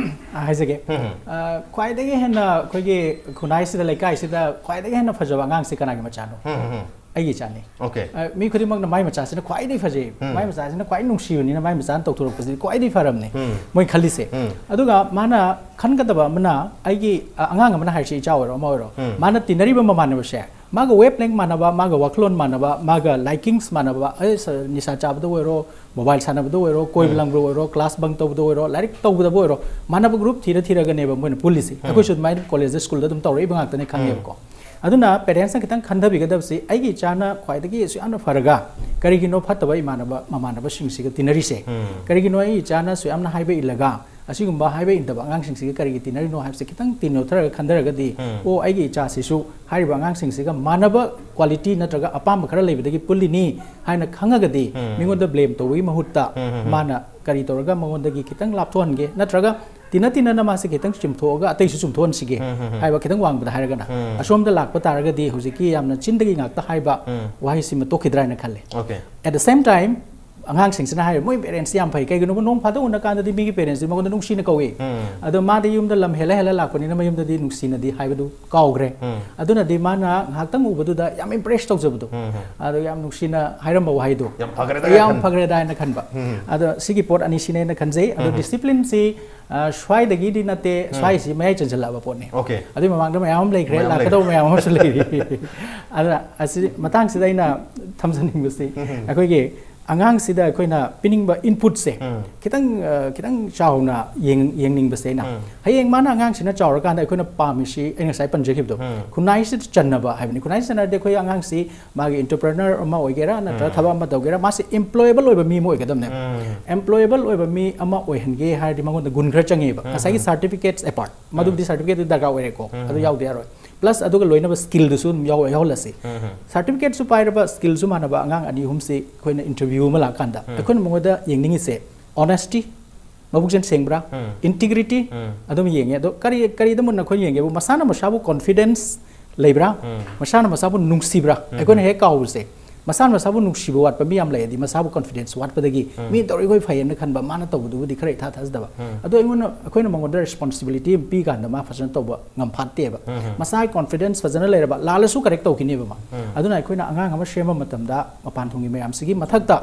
ꯑ, ꯍꯥꯏꯖꯒꯦ꯫ ꯍꯝ, ꯍꯝ꯫ ꯑ, ꯈ꯭ꯋꯥꯏꯗꯒꯤ ꯍꯦꯟꯅ ꯑꯩꯈꯣꯏꯒꯤ ꯈꯨꯟꯅꯥꯏꯁꯤꯗ, ꯂꯩꯀꯥꯏꯁꯤꯗ ꯈ꯭ꯋꯥꯏꯗꯒꯤ ꯍꯦꯟꯅ ꯐꯖꯕ ꯑꯉꯥꯡꯁꯤ ꯀꯅꯥꯒꯤ ꯃꯆꯥꯅꯣ? ꯍꯝ, ꯍꯝ, ꯍꯝ꯫ ꯑꯩꯒꯤ ꯏꯆꯥꯅꯤ꯫ Okay꯫ ꯑ, ꯃꯤ ꯈꯨꯗꯤꯡꯃꯛꯅ ꯃꯥꯏ ꯃꯆꯥꯁꯤꯅ ꯈ꯭ꯋꯥꯏꯗꯒꯤ ꯐꯖꯩ, ꯎꯝ꯫ ꯃꯥꯏ ꯃꯆꯥꯁꯤꯅ ꯈ꯭ꯋꯥꯏ ꯅꯨꯡꯁꯤꯕꯅꯤꯅ ꯃꯥꯏ ꯃꯆꯥꯅ ꯇꯧꯊꯣꯔꯛꯄꯁꯤꯗꯤ ꯈ꯭ꯋꯥꯏꯗꯒꯤ ꯐꯔꯕꯅꯤ, ꯎꯝ꯫ ꯃꯣꯏ ꯈꯜꯂꯤꯁꯦ꯫ ꯎꯝ꯫ ꯑꯗꯨꯒ ꯃꯥꯅ ꯈꯟꯒꯗꯕ ꯑꯃꯅ, ꯑꯩꯒꯤ, ꯑ, ꯑꯉꯥꯡ ꯑꯃꯅ ꯍꯥꯏꯔꯤꯁꯦ, ꯏꯆꯥ ꯑꯣꯏꯔꯣ ꯑꯃ ꯑꯣꯏꯔꯣ, ꯎꯝ꯫ ꯃꯥꯅ ꯇꯤꯟꯅꯔꯤꯕ ꯃꯃꯥꯟꯅꯕꯁꯦ, ꯃꯥꯒ wavelength ꯃꯥꯟꯅꯕ, ꯃꯥꯒ ꯋꯥꯈꯜꯂꯣꯟ ꯃꯥꯟꯅꯕ, ꯃꯥꯒ likings ꯃꯥꯟꯅꯕ, ꯑꯦ, ꯁ-, ꯅꯤꯁꯥ ꯆꯥꯕꯗ ꯑꯣꯏꯔꯣ, mobile ꯁꯥꯟꯅꯕꯗ ꯑꯣꯏꯔꯣ, ꯀꯣꯏꯕ, ꯎꯝ꯫ ꯂꯪꯕꯗ ꯑꯣꯏꯔꯣ, class bunk ꯇꯧꯕꯗ ꯑꯣꯏꯔꯣ, ꯂꯥꯏꯔꯤꯛ ꯇꯧꯕꯗꯕꯨ ꯑꯣꯏꯔꯣ, ꯃꯥꯟꯅꯕ group ꯊꯤꯔ ꯊꯤꯔꯒꯅꯦꯕ ꯃꯣꯏꯅ ꯄꯨꯜꯂꯤꯁꯦ꯫ ꯎꯝ꯫ ꯑꯩꯈꯣꯏꯁꯨ ꯑꯗꯨꯃꯥꯏꯅ college ꯁ꯭ꯀꯨꯜꯗ ꯑꯗꯨꯝ ꯇꯧꯔꯛꯏꯕ ꯉꯥꯛꯇꯅꯦ, ꯎꯝ꯫ ꯈꯪꯉꯦꯕꯀꯣ꯫ ꯑꯗꯨꯅ parentsꯅ ꯈꯤꯇꯪ ꯈꯟꯊꯕꯤꯒꯗꯕꯁꯤ, ꯑꯩꯒꯤ ꯏꯆꯥꯅ ꯈ꯭ꯋꯥꯏꯗꯒꯤ ꯑꯁꯨꯛ ꯌꯥꯝꯅ ꯐꯔꯒ ꯀꯔꯤꯒꯤꯅꯣ ꯐꯠꯇꯕ ꯏꯃꯥꯟꯅꯕ ꯃꯃꯥꯟꯅꯕꯁꯤꯡꯁꯤꯒ ꯇꯤꯟꯅꯔꯤꯁꯦ? ꯎꯝ꯫ ꯀꯔꯤꯒꯤꯅꯣ ꯑꯩꯒꯤ ꯏꯆꯥꯅ ꯑꯁꯨꯛ ꯌꯥꯝꯅ ꯍꯥꯏꯕ ꯏꯜꯂꯒ ꯑꯁꯤꯒꯨꯝꯕ ꯍꯥꯏꯕ ꯏꯟꯗꯕ ꯑꯉꯥꯡꯁꯤꯡꯁꯤꯒ ꯀꯔꯤꯒꯤ ꯇꯤꯟꯅꯔꯤꯅꯣ ꯍꯥꯏꯕꯁꯦ ꯈꯤꯇꯪ ꯇꯤꯟꯅꯊꯔꯒ ꯈꯟꯊꯔꯒꯗꯤ, ꯎꯝ꯫ ꯑꯣ, ꯑꯩꯒꯤ ꯏꯆꯥꯁꯤꯁꯨ ꯍꯥꯏꯔꯤꯕ ꯑꯉꯥꯡꯁꯤꯡꯁꯤꯒ ꯃꯥꯟꯅꯕ quality ꯅꯠꯇ꯭ꯔꯒ ꯑꯄꯥꯝꯕ ꯈꯔ ꯂꯩꯕꯗꯒꯤ ꯄꯨꯜꯂꯤꯅꯤ ꯍꯥꯏꯅ ꯈꯪꯉꯒꯗꯤ, ꯎꯝ꯫ ꯃꯤꯉꯣꯟꯗ blame ꯇꯧꯕꯒꯤ ꯃꯍꯨꯠꯇ ꯎꯝ, ꯎꯝ, ꯎꯝ꯫ ꯃꯥꯅ ꯀꯔꯤ ꯇꯧꯔꯒ ꯃꯉꯣꯟꯗꯒꯤ ꯈꯤꯇꯪ ꯂꯥꯞꯊꯣꯛꯍꯟꯒꯦ, ꯅꯠꯇ꯭ꯔꯒ ꯇꯤꯟꯅ ꯇꯤꯟꯅꯅ ꯃꯥꯁꯦ ꯈꯤꯇꯪ ꯆꯨꯝꯊꯣꯛꯑꯒ ꯑꯇꯩꯁꯨ ꯆꯨꯝꯊꯣꯛꯍꯟꯁꯤꯒꯦ ꯎꯝ, ꯎꯝ, ꯎꯝ꯫ ꯍꯥꯏꯕ, ꯈꯤꯇꯪ ꯋꯥꯡꯕꯗ ꯍꯥꯏꯔꯒꯅ꯫ ꯎꯝ꯫ ꯑꯁꯣꯝꯗ ꯂꯥꯛꯄ ꯇꯥꯔꯒꯗꯤ ꯍꯧꯖꯤꯛꯀꯤ ꯌꯥꯝꯅ ꯆꯤꯟꯗꯒꯤ ꯉꯥꯛꯇ ꯍꯥꯏꯕ ꯎꯝ꯫ ꯋꯥꯍꯩꯁꯤꯃ ꯇꯣꯛꯈꯤꯗ꯭ꯔꯥ ꯍꯥꯏꯅ ꯈꯜꯂꯦ꯫ Okay꯫ At the same time, ꯑꯉꯥꯡꯁꯤꯡꯁꯤꯅ ꯍꯥꯏꯔꯦ, "ꯃꯣꯏ parentsꯇꯤ ꯌꯥꯝ ꯐꯩ, ꯀꯩꯒꯤꯅꯣꯕ ꯅꯣꯡ ꯐꯥꯗꯣꯛ ꯎꯅ ꯀꯥꯟꯗꯗꯤ ꯃꯤꯒꯤ parentsꯇꯤ ꯃꯉꯣꯟꯗ ꯅꯨꯡꯁꯤꯅ ꯀꯧꯏ꯫ ꯎꯝ꯫ ꯑꯗꯣ ꯃꯥꯗꯤ ꯌꯨꯝꯗ ꯂꯝ ꯍꯦꯜꯂ ꯍꯦꯜꯂ ꯂꯥꯛꯄꯅꯤꯅ ꯃꯌꯨꯝꯗꯗꯤ ꯅꯨꯡꯁꯤꯅꯗꯤ ꯍꯥꯏꯕꯗꯨ ꯀꯥꯎꯈ꯭ꯔꯦ꯫ ꯎꯝ꯫ ꯑꯗꯨꯅꯗꯤ ꯃꯥꯅ ꯉꯥꯏꯍꯥꯛꯇꯪ ꯎꯕꯗꯨꯗ ꯌꯥꯝ impress ꯇꯧꯖꯕꯗꯣ, ꯎꯝ, ꯎꯝ꯫ ꯑꯗꯣ ꯌꯥꯝ ꯅꯨꯡꯁꯤꯅ ꯍꯥꯏꯔꯝꯕ ꯋꯥꯍꯩꯗꯣ ꯌꯥꯝ ꯐꯈ꯭ꯔꯦꯗ ꯌꯥꯝ ꯈꯟ- ꯐꯈ꯭ꯔꯦꯗ ꯍꯥꯏꯅ ꯈꯟꯕ꯫ ꯎꯝ꯫ ꯑꯗꯣ ꯁꯤꯒꯤ ꯄꯣꯠ ꯑꯅꯤꯁꯤꯅꯦ ꯑꯩꯅ ꯈꯟꯖꯩ꯫ ꯑꯗꯣ ꯎꯝ꯫ Disciplineꯁꯤ, ꯑ, ꯁ꯭ꯋꯥꯏꯗꯒꯤꯗꯤ ꯅꯠꯇꯦ, ꯎꯝ꯫ ꯁ꯭ꯋꯥꯏꯁꯤ ꯃꯌꯥꯏ ꯆꯟꯁꯤꯜꯂꯛꯑꯕ ꯄꯣꯠꯅꯤ꯫ Okay꯫ ꯑꯗꯨꯏ ꯃꯃꯥꯡꯗ ꯃꯌꯥꯝ ꯑꯃ ꯂꯩꯈ꯭ꯔꯦ, ꯃꯌꯥꯝ ꯑꯃ ꯂꯩꯈ꯭ꯔꯦ꯫ ꯂꯥꯛꯀꯗꯧꯕ ꯃꯌꯥꯝ ꯑꯃꯁꯨ ꯂꯩꯔꯤ꯫ ꯑꯗꯨꯅ ꯑꯁꯤ ꯃꯇꯥꯡꯁꯤꯗ ꯑꯩꯅ ꯊꯝꯖꯅꯤꯡꯕꯁꯤ, ꯎꯝ꯫ ꯑꯩꯈꯣꯏꯒꯤ ꯑꯉꯥꯡꯁꯤꯗ ꯑꯩꯈꯣꯏꯅ ꯄꯤꯅꯤꯡꯕ inputꯁꯦ ꯎꯝ꯫ ꯈꯤꯇꯪ, ꯑ, ꯈꯤꯇꯪ ꯆꯥꯎꯅ ꯌꯦꯡ-, ꯌꯦꯡꯅꯤꯡꯕꯁꯦ ꯑꯩꯅ꯫ ꯎꯝ꯫ ꯍꯌꯦꯡ ꯃꯥꯅ, ꯑꯉꯥꯡꯁꯤꯅ ꯆꯥꯎꯔꯀꯥꯟꯗ ꯑꯩꯈꯣꯏꯅ ꯄꯥꯝꯃꯤꯁꯤ ꯑꯩ ꯉꯁꯥꯏ ꯄꯟꯖꯈꯤꯕꯗꯣ, ꯎꯝ꯫ ꯈꯨꯟꯅꯥꯏꯁꯤꯗ ꯆꯟꯅꯕ ꯍꯥꯏꯕꯅꯤ꯫ ꯈꯨꯟꯅꯥꯏꯁꯤꯗ ꯆꯟꯅꯔꯗꯤ ꯑꯩꯈꯣꯏ ꯑꯉꯥꯡꯁꯤ ꯃꯥꯒꯤ entrepreneur ꯑꯃ ꯑꯣꯏꯒꯦꯔꯥ, ꯅꯠꯇ꯭ꯔꯒ ꯎꯝ꯫ ꯊꯕꯛ ꯑꯃ ꯇꯧꯒꯦꯔꯥ, ꯃꯥꯁꯦ employable ꯑꯣꯏꯕ ꯃꯤ ꯑꯃ ꯑꯣꯏꯒꯗꯕꯅꯦꯕ꯫ ꯎꯝ꯫ Employable ꯑꯣꯏꯕ ꯃꯤ ꯑꯃ ꯑꯣꯏꯍꯟꯒꯦ ꯍꯥꯏꯔꯗꯤ ꯃꯉꯣꯟꯗ ꯒꯨꯟ ꯈꯔ ꯆꯪꯉꯦꯕ꯫ ꯎꯝ꯫ ꯉꯁꯥꯏꯒꯤ certificates apart, ꯃꯗꯨꯕꯨꯗꯤ ꯎꯝ꯫ Certificate ꯗꯔꯀꯥꯔ ꯑꯣꯏꯔꯦꯀꯣ, ꯎꯝ꯫ ꯑꯗꯨ ꯌꯥꯎꯗ ꯌꯥꯔꯣꯏ꯫ ꯄ꯭ꯂꯁ ꯑꯗꯨꯒ ꯂꯣꯏꯅꯕ ꯁ꯭ꯀꯤꯜꯗꯨꯁꯨ ꯑꯗꯨꯝ ꯌꯥꯎ ꯌꯥꯎꯍꯜꯂꯁꯤ꯫ ꯁꯥꯔꯇꯤꯐꯤꯀꯦꯠꯁꯨ ꯄꯥꯏꯔꯕ, ꯁ꯭ꯀꯤꯜꯁꯨ ꯃꯥꯟꯅꯕ ꯑꯉꯥꯡ ꯑꯅꯤ ꯑꯍꯨꯝꯁꯤ ꯑꯩꯈꯣꯏꯅ ꯏꯟꯇꯔꯚ꯭ꯌꯨ ꯑꯃ ꯂꯥꯛꯀꯥꯟꯗ ꯑꯩꯈꯣꯏꯅ ꯃꯉꯣꯟꯗ ꯌꯦꯡꯅꯤꯡꯉꯤꯁꯦ ꯑꯣꯅꯦꯁꯇꯤ, ꯃꯕꯨꯛꯆꯦꯜ ꯁꯦꯡꯕ꯭ꯔꯥ, ꯏꯟꯇꯤꯒ꯭ꯔꯤꯇꯤ ꯑꯗꯨꯝ ꯌꯦꯡꯉꯦ꯫ ꯑꯗꯣ ꯀꯔꯤ ꯀꯔꯤꯗ ꯃꯨꯟꯅ ꯑꯩꯈꯣꯏꯅ ꯌꯦꯡꯒꯦꯕꯨ, ꯃꯁꯥꯅ ꯃꯁꯥꯕꯨ ꯀꯣꯟꯐꯤꯗꯦꯟꯁ ꯂꯩꯕ꯭ꯔꯥ, ꯃꯁꯥꯅ ꯃꯁꯥꯕꯨ ꯅꯨꯡꯁꯤꯕ꯭ꯔꯥ? ꯑꯩꯈꯣꯏꯅ ꯍꯦꯛ ꯀꯥꯎꯕꯁꯦ, ꯃꯁꯥꯅ ꯃꯁꯥꯕꯨ ꯅꯨꯡꯁꯤꯕ ꯋꯥꯠꯄ ꯃꯤ ꯌꯥꯝ ꯂꯩ꯫ ꯍꯥꯏꯗꯤ ꯃꯁꯥꯕꯨ ꯀꯣꯟꯐꯤꯗꯦꯟꯁ ꯋꯥꯠꯄꯗꯒꯤ ꯃꯤ ꯇꯧꯔꯤꯈꯣꯏ ꯐꯩꯌꯦꯅ ꯈꯟꯕ, ꯃꯥꯅ ꯇꯧꯕꯗꯨꯕꯨꯗꯤ ꯈꯔ ꯏꯊꯥ ꯊꯥꯖꯗꯕ꯫ ꯑꯗꯣ ꯑꯩꯉꯣꯟꯗ, ꯑꯩꯈꯣꯏꯅ ꯃꯉꯣꯟꯗ ꯔꯦꯁꯄꯣꯟꯁꯤꯕꯤꯂꯤꯇꯤ ꯑꯃ ꯄꯤ ꯀꯥꯟꯗ ꯃꯥ ꯐꯖꯅ ꯇꯧꯕ ꯉꯝꯐꯥꯠꯇꯦꯕ꯫ ꯃꯁꯥꯒꯤ ꯀꯣꯟꯐꯤꯗꯦꯟꯁ ꯐꯖꯅ ꯂꯩꯔꯕ, ꯂꯥꯜꯂꯁꯨ ꯀꯔꯦꯛ ꯇꯧꯈꯤꯅꯦꯕ ꯃꯥ꯫ ꯑꯗꯨꯅ ꯑꯩꯈꯣꯏꯅ ꯑꯉꯥꯡ ꯑꯃ ꯁꯦꯝꯕ ꯃꯇꯝꯗ ꯃꯄꯥꯟ ꯊꯣꯡꯒꯤ ꯃꯌꯥꯝꯁꯤꯒꯤ ꯃꯊꯛꯇ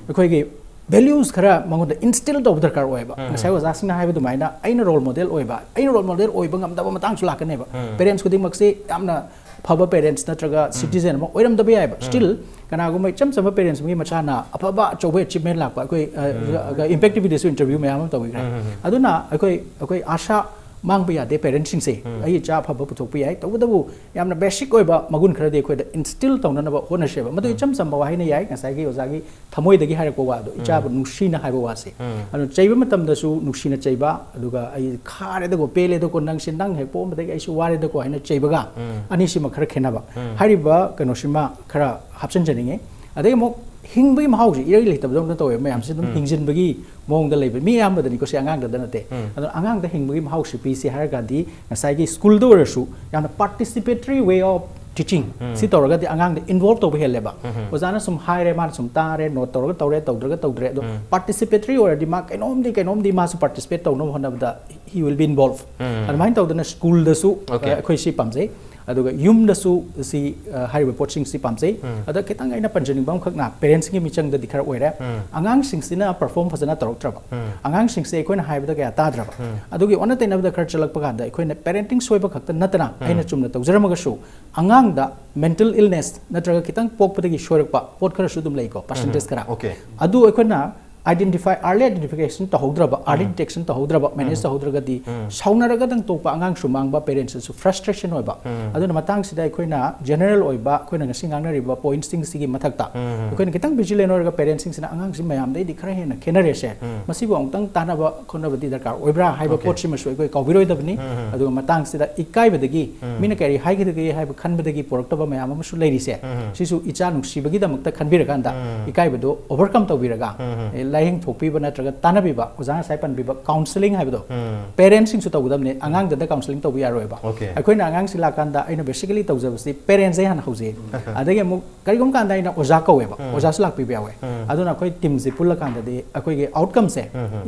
ꯑꯩꯈꯣꯏꯒꯤ ꯚꯦꯂ꯭ꯌꯨꯁ ꯈꯔ ꯃꯉꯣꯟꯗ ꯏꯟꯁꯇꯤꯜ ꯇꯧꯕ ꯗꯔꯀꯥꯔ ꯑꯣꯏꯌꯦꯕ꯫ ꯉꯁꯥꯏ ꯑꯣꯖꯥꯁꯤꯡꯅ ꯍꯥꯏꯕ ꯑꯗꯨꯃꯥꯏꯅ ꯑꯩꯅ ꯔꯣꯜ ꯃꯣꯗꯦꯜ ꯑꯣꯏꯕ, ꯑꯩꯅ ꯔꯣꯜ ꯃꯣꯗꯦꯜ ꯑꯣꯏꯕ ꯉꯝꯗꯕ ꯃꯇꯥꯡꯁꯨ ꯂꯥꯛꯀꯅꯦꯕ꯫ ꯄꯦꯔꯦꯟꯁ ꯈꯨꯗꯤꯡꯃꯛꯁꯤ ꯌꯥꯝꯅ ꯐꯕ ꯄꯦꯔꯦꯟꯁ ꯅꯠꯇ꯭ꯔꯒ ꯁꯤꯇꯤꯖꯦꯟ ꯑꯃ ꯑꯣꯏꯔꯝꯗꯕ ꯌꯥꯏꯕ꯫ ꯁ꯭ꯇꯤꯜ ꯀꯅꯥꯒꯨꯝꯕ ꯏꯆꯝ ꯆꯝꯕ ꯄꯦꯔꯦꯟꯁ ꯑꯃꯒꯤ ꯃꯆꯥꯅ ꯑꯐꯕ ꯑꯆꯧꯕ ꯑꯦꯆꯤꯞꯃꯦꯟ ꯂꯥꯛꯄ, ꯑꯩꯈꯣꯏ ꯏꯝꯄꯦꯛ ꯇꯤꯚꯤꯗꯁꯨ ꯏꯟꯇꯔꯚ꯭ꯌꯨ ꯃꯌꯥꯝ ꯑꯃ ꯇꯧꯕꯤꯈ꯭ꯔꯦ꯫ ꯑꯗꯨꯅ ꯑꯩꯈꯣꯏ, ꯑꯩꯈꯣꯏ ꯑꯥꯁꯥ ꯃꯥꯡꯕ ꯌꯥꯗꯦ ꯄꯦꯔꯦꯟꯁꯁꯤꯡꯁꯦ꯫ ꯑꯩ ꯏꯆꯥ ꯑꯐꯕ ꯄꯨꯊꯣꯛꯄ ꯌꯥꯏ, ꯇꯧꯕꯇꯕꯨ ꯌꯥꯝꯅ ꯕꯦꯁꯤꯛ ꯑꯣꯏꯕ ꯃꯒꯨꯟ ꯈꯔꯗꯤ ꯑꯩꯈꯣꯏꯗ ꯏꯟꯁꯇꯤꯜ ꯇꯧꯅꯅꯕ ꯍꯣꯠꯅꯁꯦꯕ꯫ ꯃꯗꯨ ꯏꯆꯝ ꯆꯝꯕ ꯋꯥꯍꯩꯅ ꯌꯥꯏ, ꯉꯁꯥꯏꯒꯤ ꯑꯣꯖꯥꯒꯤ ꯊꯃꯣꯏꯗꯒꯤ ꯍꯥꯏꯔꯛꯄ ꯋꯥꯗꯣ, ꯏꯆꯥꯕꯨ ꯅꯨꯡꯁꯤꯅ ꯍꯥꯏꯕ ꯋꯥꯁꯦ꯫ ꯑꯗꯨꯅ ꯆꯩꯕ ꯃꯇꯝꯗꯁꯨ ꯅꯨꯡꯁꯤꯅ ꯆꯩꯕ, ꯑꯗꯨꯒ "ꯑꯩ ꯈꯥꯔꯦꯗꯀꯣ, ꯄꯦꯜꯂꯦꯗꯀꯣ, ꯅꯪꯁꯦ ꯅꯪ ꯍꯦꯛ ꯄꯣꯛꯑꯝꯕꯗꯒꯤ ꯑꯩꯁꯨ ꯋꯥꯔꯦꯗꯀꯣ" ꯍꯥꯏꯅ ꯆꯩꯕꯒ ꯑꯅꯤꯁꯤꯃ ꯈꯔ ꯈꯦꯠꯅꯕ꯫ ꯍꯥꯏꯔꯤꯕ ꯀꯩꯅꯣꯁꯤꯃ ꯈꯔ ꯍꯥꯞꯆꯤꯟꯖꯅꯤꯡꯉꯤ꯫ ꯑꯗꯩ ꯑꯃꯨꯛ ꯍꯤꯡꯕꯒꯤ ꯃꯍꯥꯎꯁꯦ ꯏꯔꯩ ꯂꯩꯇꯕꯗꯧꯅ ꯇꯧꯋꯦ꯫ ꯃꯌꯥꯝꯁꯦ ꯑꯗꯨꯝ ꯍꯤꯡꯖꯤꯟꯕꯒꯤ ꯃꯑꯣꯡꯗ ꯂꯩꯕ ꯃꯤ ꯑꯌꯥꯝꯕꯗꯅꯤꯀꯣ, ꯁꯤ ꯑꯉꯥꯡꯗꯗ ꯅꯠꯇꯦ꯫ ꯑꯗꯣ ꯑꯉꯥꯡꯗ ꯍꯤꯡꯕꯒꯤ ꯃꯍꯥꯎꯁꯤ ꯄꯤꯁꯤ ꯍꯥꯏꯔꯒꯗꯤ ꯉꯁꯥꯏꯒꯤ ꯁ꯭ꯀꯨꯜꯗ ꯑꯣꯏꯔꯁꯨ ꯌꯥꯝꯅ participatory way of teaching ꯁꯤ ꯇꯧꯔꯒꯗꯤ ꯑꯉꯥꯡꯗ ꯏꯟꯚꯣꯜꯕ ꯇꯧꯕ ꯍꯦꯜꯂꯦꯕ꯫ ꯑꯣꯖꯥꯅ ꯁꯨꯝ ꯍꯥꯏꯔꯦ, ꯃꯥꯅ ꯁꯨꯝ ꯇꯥꯔꯦ, ꯅꯣꯠ ꯇꯧꯔꯒ ꯇꯧꯔꯦ, ꯇꯧꯗ꯭ꯔꯒ ꯇꯧꯗ꯭ꯔꯦ꯫ ꯑꯗꯣ participatory ꯑꯣꯏꯔꯗꯤ ꯃꯥ ꯀꯩꯅꯣꯝꯗꯤ ꯀꯩꯅꯣꯝꯗꯤ ꯃꯥꯁꯨ participate ꯇꯧꯅꯕ ꯍꯣꯠꯅꯕꯗ he will be involved꯫ ꯑꯗꯨꯃꯥꯏꯅ ꯇꯧꯗꯅ ꯁ꯭ꯀꯨꯜꯗꯁꯨ, Okay. ꯑ, ꯑꯩꯈꯣꯏ ꯁꯤ ꯄꯥꯝꯖꯩ꯫ ꯑꯗꯨꯒ ꯌꯨꯝꯗꯁꯨ ꯁꯤ, ꯑ, ꯍꯥꯏꯔꯤꯕ ꯄꯣꯠꯁꯤꯡꯁꯤ ꯄꯥꯝꯖꯩ꯫ ꯑꯗ ꯈꯤꯇꯪ ꯑꯩꯅ ꯄꯟꯖꯅꯤꯡꯕ ꯑꯃꯈꯛꯅ ꯄꯦꯔꯦꯟꯁꯀꯤ ꯃꯤꯆꯪꯗꯗꯤ ꯈꯔ ꯑꯣꯏꯔꯦ꯫ ꯑꯉꯥꯡꯁꯤꯡꯁꯤꯅ ꯄꯔꯐꯣꯔꯝ ꯐꯖꯅ ꯇꯧꯔꯛꯇ꯭ꯔꯕ, ꯑꯉꯥꯡꯁꯤꯡꯁꯦ ꯑꯩꯈꯣꯏꯅ ꯍꯥꯏꯕꯗ ꯀꯌꯥ ꯇꯥꯗ꯭ꯔꯕ, ꯑꯗꯨꯒꯤ ꯑꯣꯟꯅ ꯇꯩꯅꯕꯗ ꯈꯔ ꯆꯠꯂꯛꯄ ꯀꯥꯟꯗ ꯑꯩꯈꯣꯏꯅ ꯄꯦꯔꯦꯟꯇꯤꯡ ꯁꯣꯏꯕ ꯈꯛꯇ ꯅꯠꯇꯅ ꯑꯩꯅ ꯆꯨꯝꯅ ꯇꯧꯖꯔꯝꯃꯒꯁꯨ ꯑꯉꯥꯡꯗ ꯃꯦꯟꯇꯦꯜ ꯏꯜꯅꯦꯁ ꯅꯠꯇ꯭ꯔꯒ ꯈꯤꯇꯪ ꯄꯣꯛꯄꯗꯒꯤ ꯁꯣꯏꯔꯛꯄ ꯄꯣꯠ ꯈꯔꯁꯨ ꯑꯗꯨꯝ ꯂꯩꯀꯣ, ꯄꯥꯔꯁꯦꯟꯇꯦꯖ ꯈꯔ꯫ Okay. ꯑꯗꯨ ꯑꯩꯈꯣꯏꯅ identify early identification ꯇꯧꯍꯧꯗ꯭ꯔꯕ, early detection ꯇꯧꯍꯧꯗ꯭ꯔꯕ, manage ꯇꯧꯍꯧꯗ꯭ꯔꯒꯗꯤ ꯁꯥꯎꯅꯔꯒꯗꯪ ꯇꯣꯛꯄ, ꯑꯉꯥꯡꯁꯨ ꯃꯥꯡꯕ, parents ꯁꯨ frustration ꯑꯣꯏꯕ꯫ ꯑꯗꯨꯅ ꯃꯇꯥꯡꯁꯤꯗ ꯑꯩꯈꯣꯏꯅ general ꯑꯣꯏꯕ ꯑꯩꯈꯣꯏꯅ ꯉꯁꯤ ꯉꯥꯡꯅꯔꯤꯕ points ꯁꯤꯡꯁꯤꯒꯤ ꯃꯊꯛꯇ ꯑꯩꯈꯣꯏꯅ ꯈꯤꯇꯪ vigilant ꯑꯣꯏꯔꯒ parents ꯁꯤꯡꯁꯤꯅ ꯑꯉꯥꯡꯁꯤ ꯃꯌꯥꯝꯗꯩꯗꯤ ꯈꯔ ꯍꯦꯟꯅ ꯈꯦꯠꯅꯔꯦꯁꯦ, ꯃꯁꯤꯕꯨ ꯑꯃꯨꯛꯇꯪ ꯇꯥꯟꯅꯕ ꯈꯣꯠꯅꯕꯗꯤ ꯗꯔꯀꯥꯔ ꯑꯣꯏꯕ꯭ꯔꯥ ꯍꯥꯏꯕ ꯄꯣꯠꯁꯤꯃꯁꯨ ꯑꯩꯈꯣꯏ ꯀꯥꯎꯕꯤꯔꯣꯏꯗꯕꯅꯤ꯫ ꯑꯗꯨꯒ ꯃꯇꯥꯡꯁꯤꯗ ꯏꯀꯥꯏꯕꯗꯒꯤ ꯃꯤꯅ ꯀꯔꯤ ꯍꯥꯏꯒꯗꯒꯦ ꯍꯥꯏꯕ ꯈꯟꯕꯗꯒꯤ ꯄꯨꯔꯛꯇꯕ ꯃꯌꯥꯝ ꯑꯃꯁꯨ ꯂꯩꯔꯤꯁꯦ, ꯁꯤꯁꯨ ꯏꯆꯥ ꯅꯨꯡꯁꯤꯕꯒꯤꯗꯃꯛꯇ ꯈꯟꯕꯤꯔꯀꯥꯟꯗ ꯏꯀꯥꯏꯕꯗꯣ overcome ꯇꯧꯕꯤꯔꯒ, ꯑꯦ, ꯂꯥꯏꯌꯦꯡ ꯊꯣꯛꯄꯤꯕ ꯅꯠꯇ꯭ꯔꯒ ꯇꯥꯟꯅꯕꯤꯕ, ꯑꯣꯖꯥ ꯉꯁꯥꯏ ꯄꯟꯕꯤꯕ counselling ꯍꯥꯏꯕꯗꯣ parents ꯁꯤꯡꯁꯨ ꯇꯧꯒꯗꯕꯅꯤ꯫ ꯑꯉꯥꯡꯗꯗ counselling ꯇꯧꯕ ꯌꯥꯔꯣꯏꯕ꯫ ꯑꯩꯈꯣꯏꯅ ꯑꯉꯥꯡꯁꯤ ꯂꯥꯛꯀꯥꯟꯗ ꯑꯩꯅ basically ꯇꯧꯖꯕꯁꯤ parents ꯗꯩ ꯍꯥꯟꯅ ꯍꯧꯖꯩ꯫ ꯑꯗꯒꯤ ꯑꯃꯨꯛ ꯀꯔꯤꯒꯨꯝꯕ ꯀꯥꯟꯗ ꯑꯩꯅ ꯑꯣꯖꯥ ꯀꯧꯋꯦꯕ, ꯑꯣꯖꯥꯁꯨ ꯂꯥꯛꯄꯤꯕ ꯌꯥꯎꯋꯦ꯫ ꯑꯗꯨꯅ ꯑꯩꯈꯣꯏ team ꯁꯦ ꯄꯨꯜꯂꯀꯥꯟꯗꯗꯤ ꯑꯩꯈꯣꯏꯒꯤ outcome say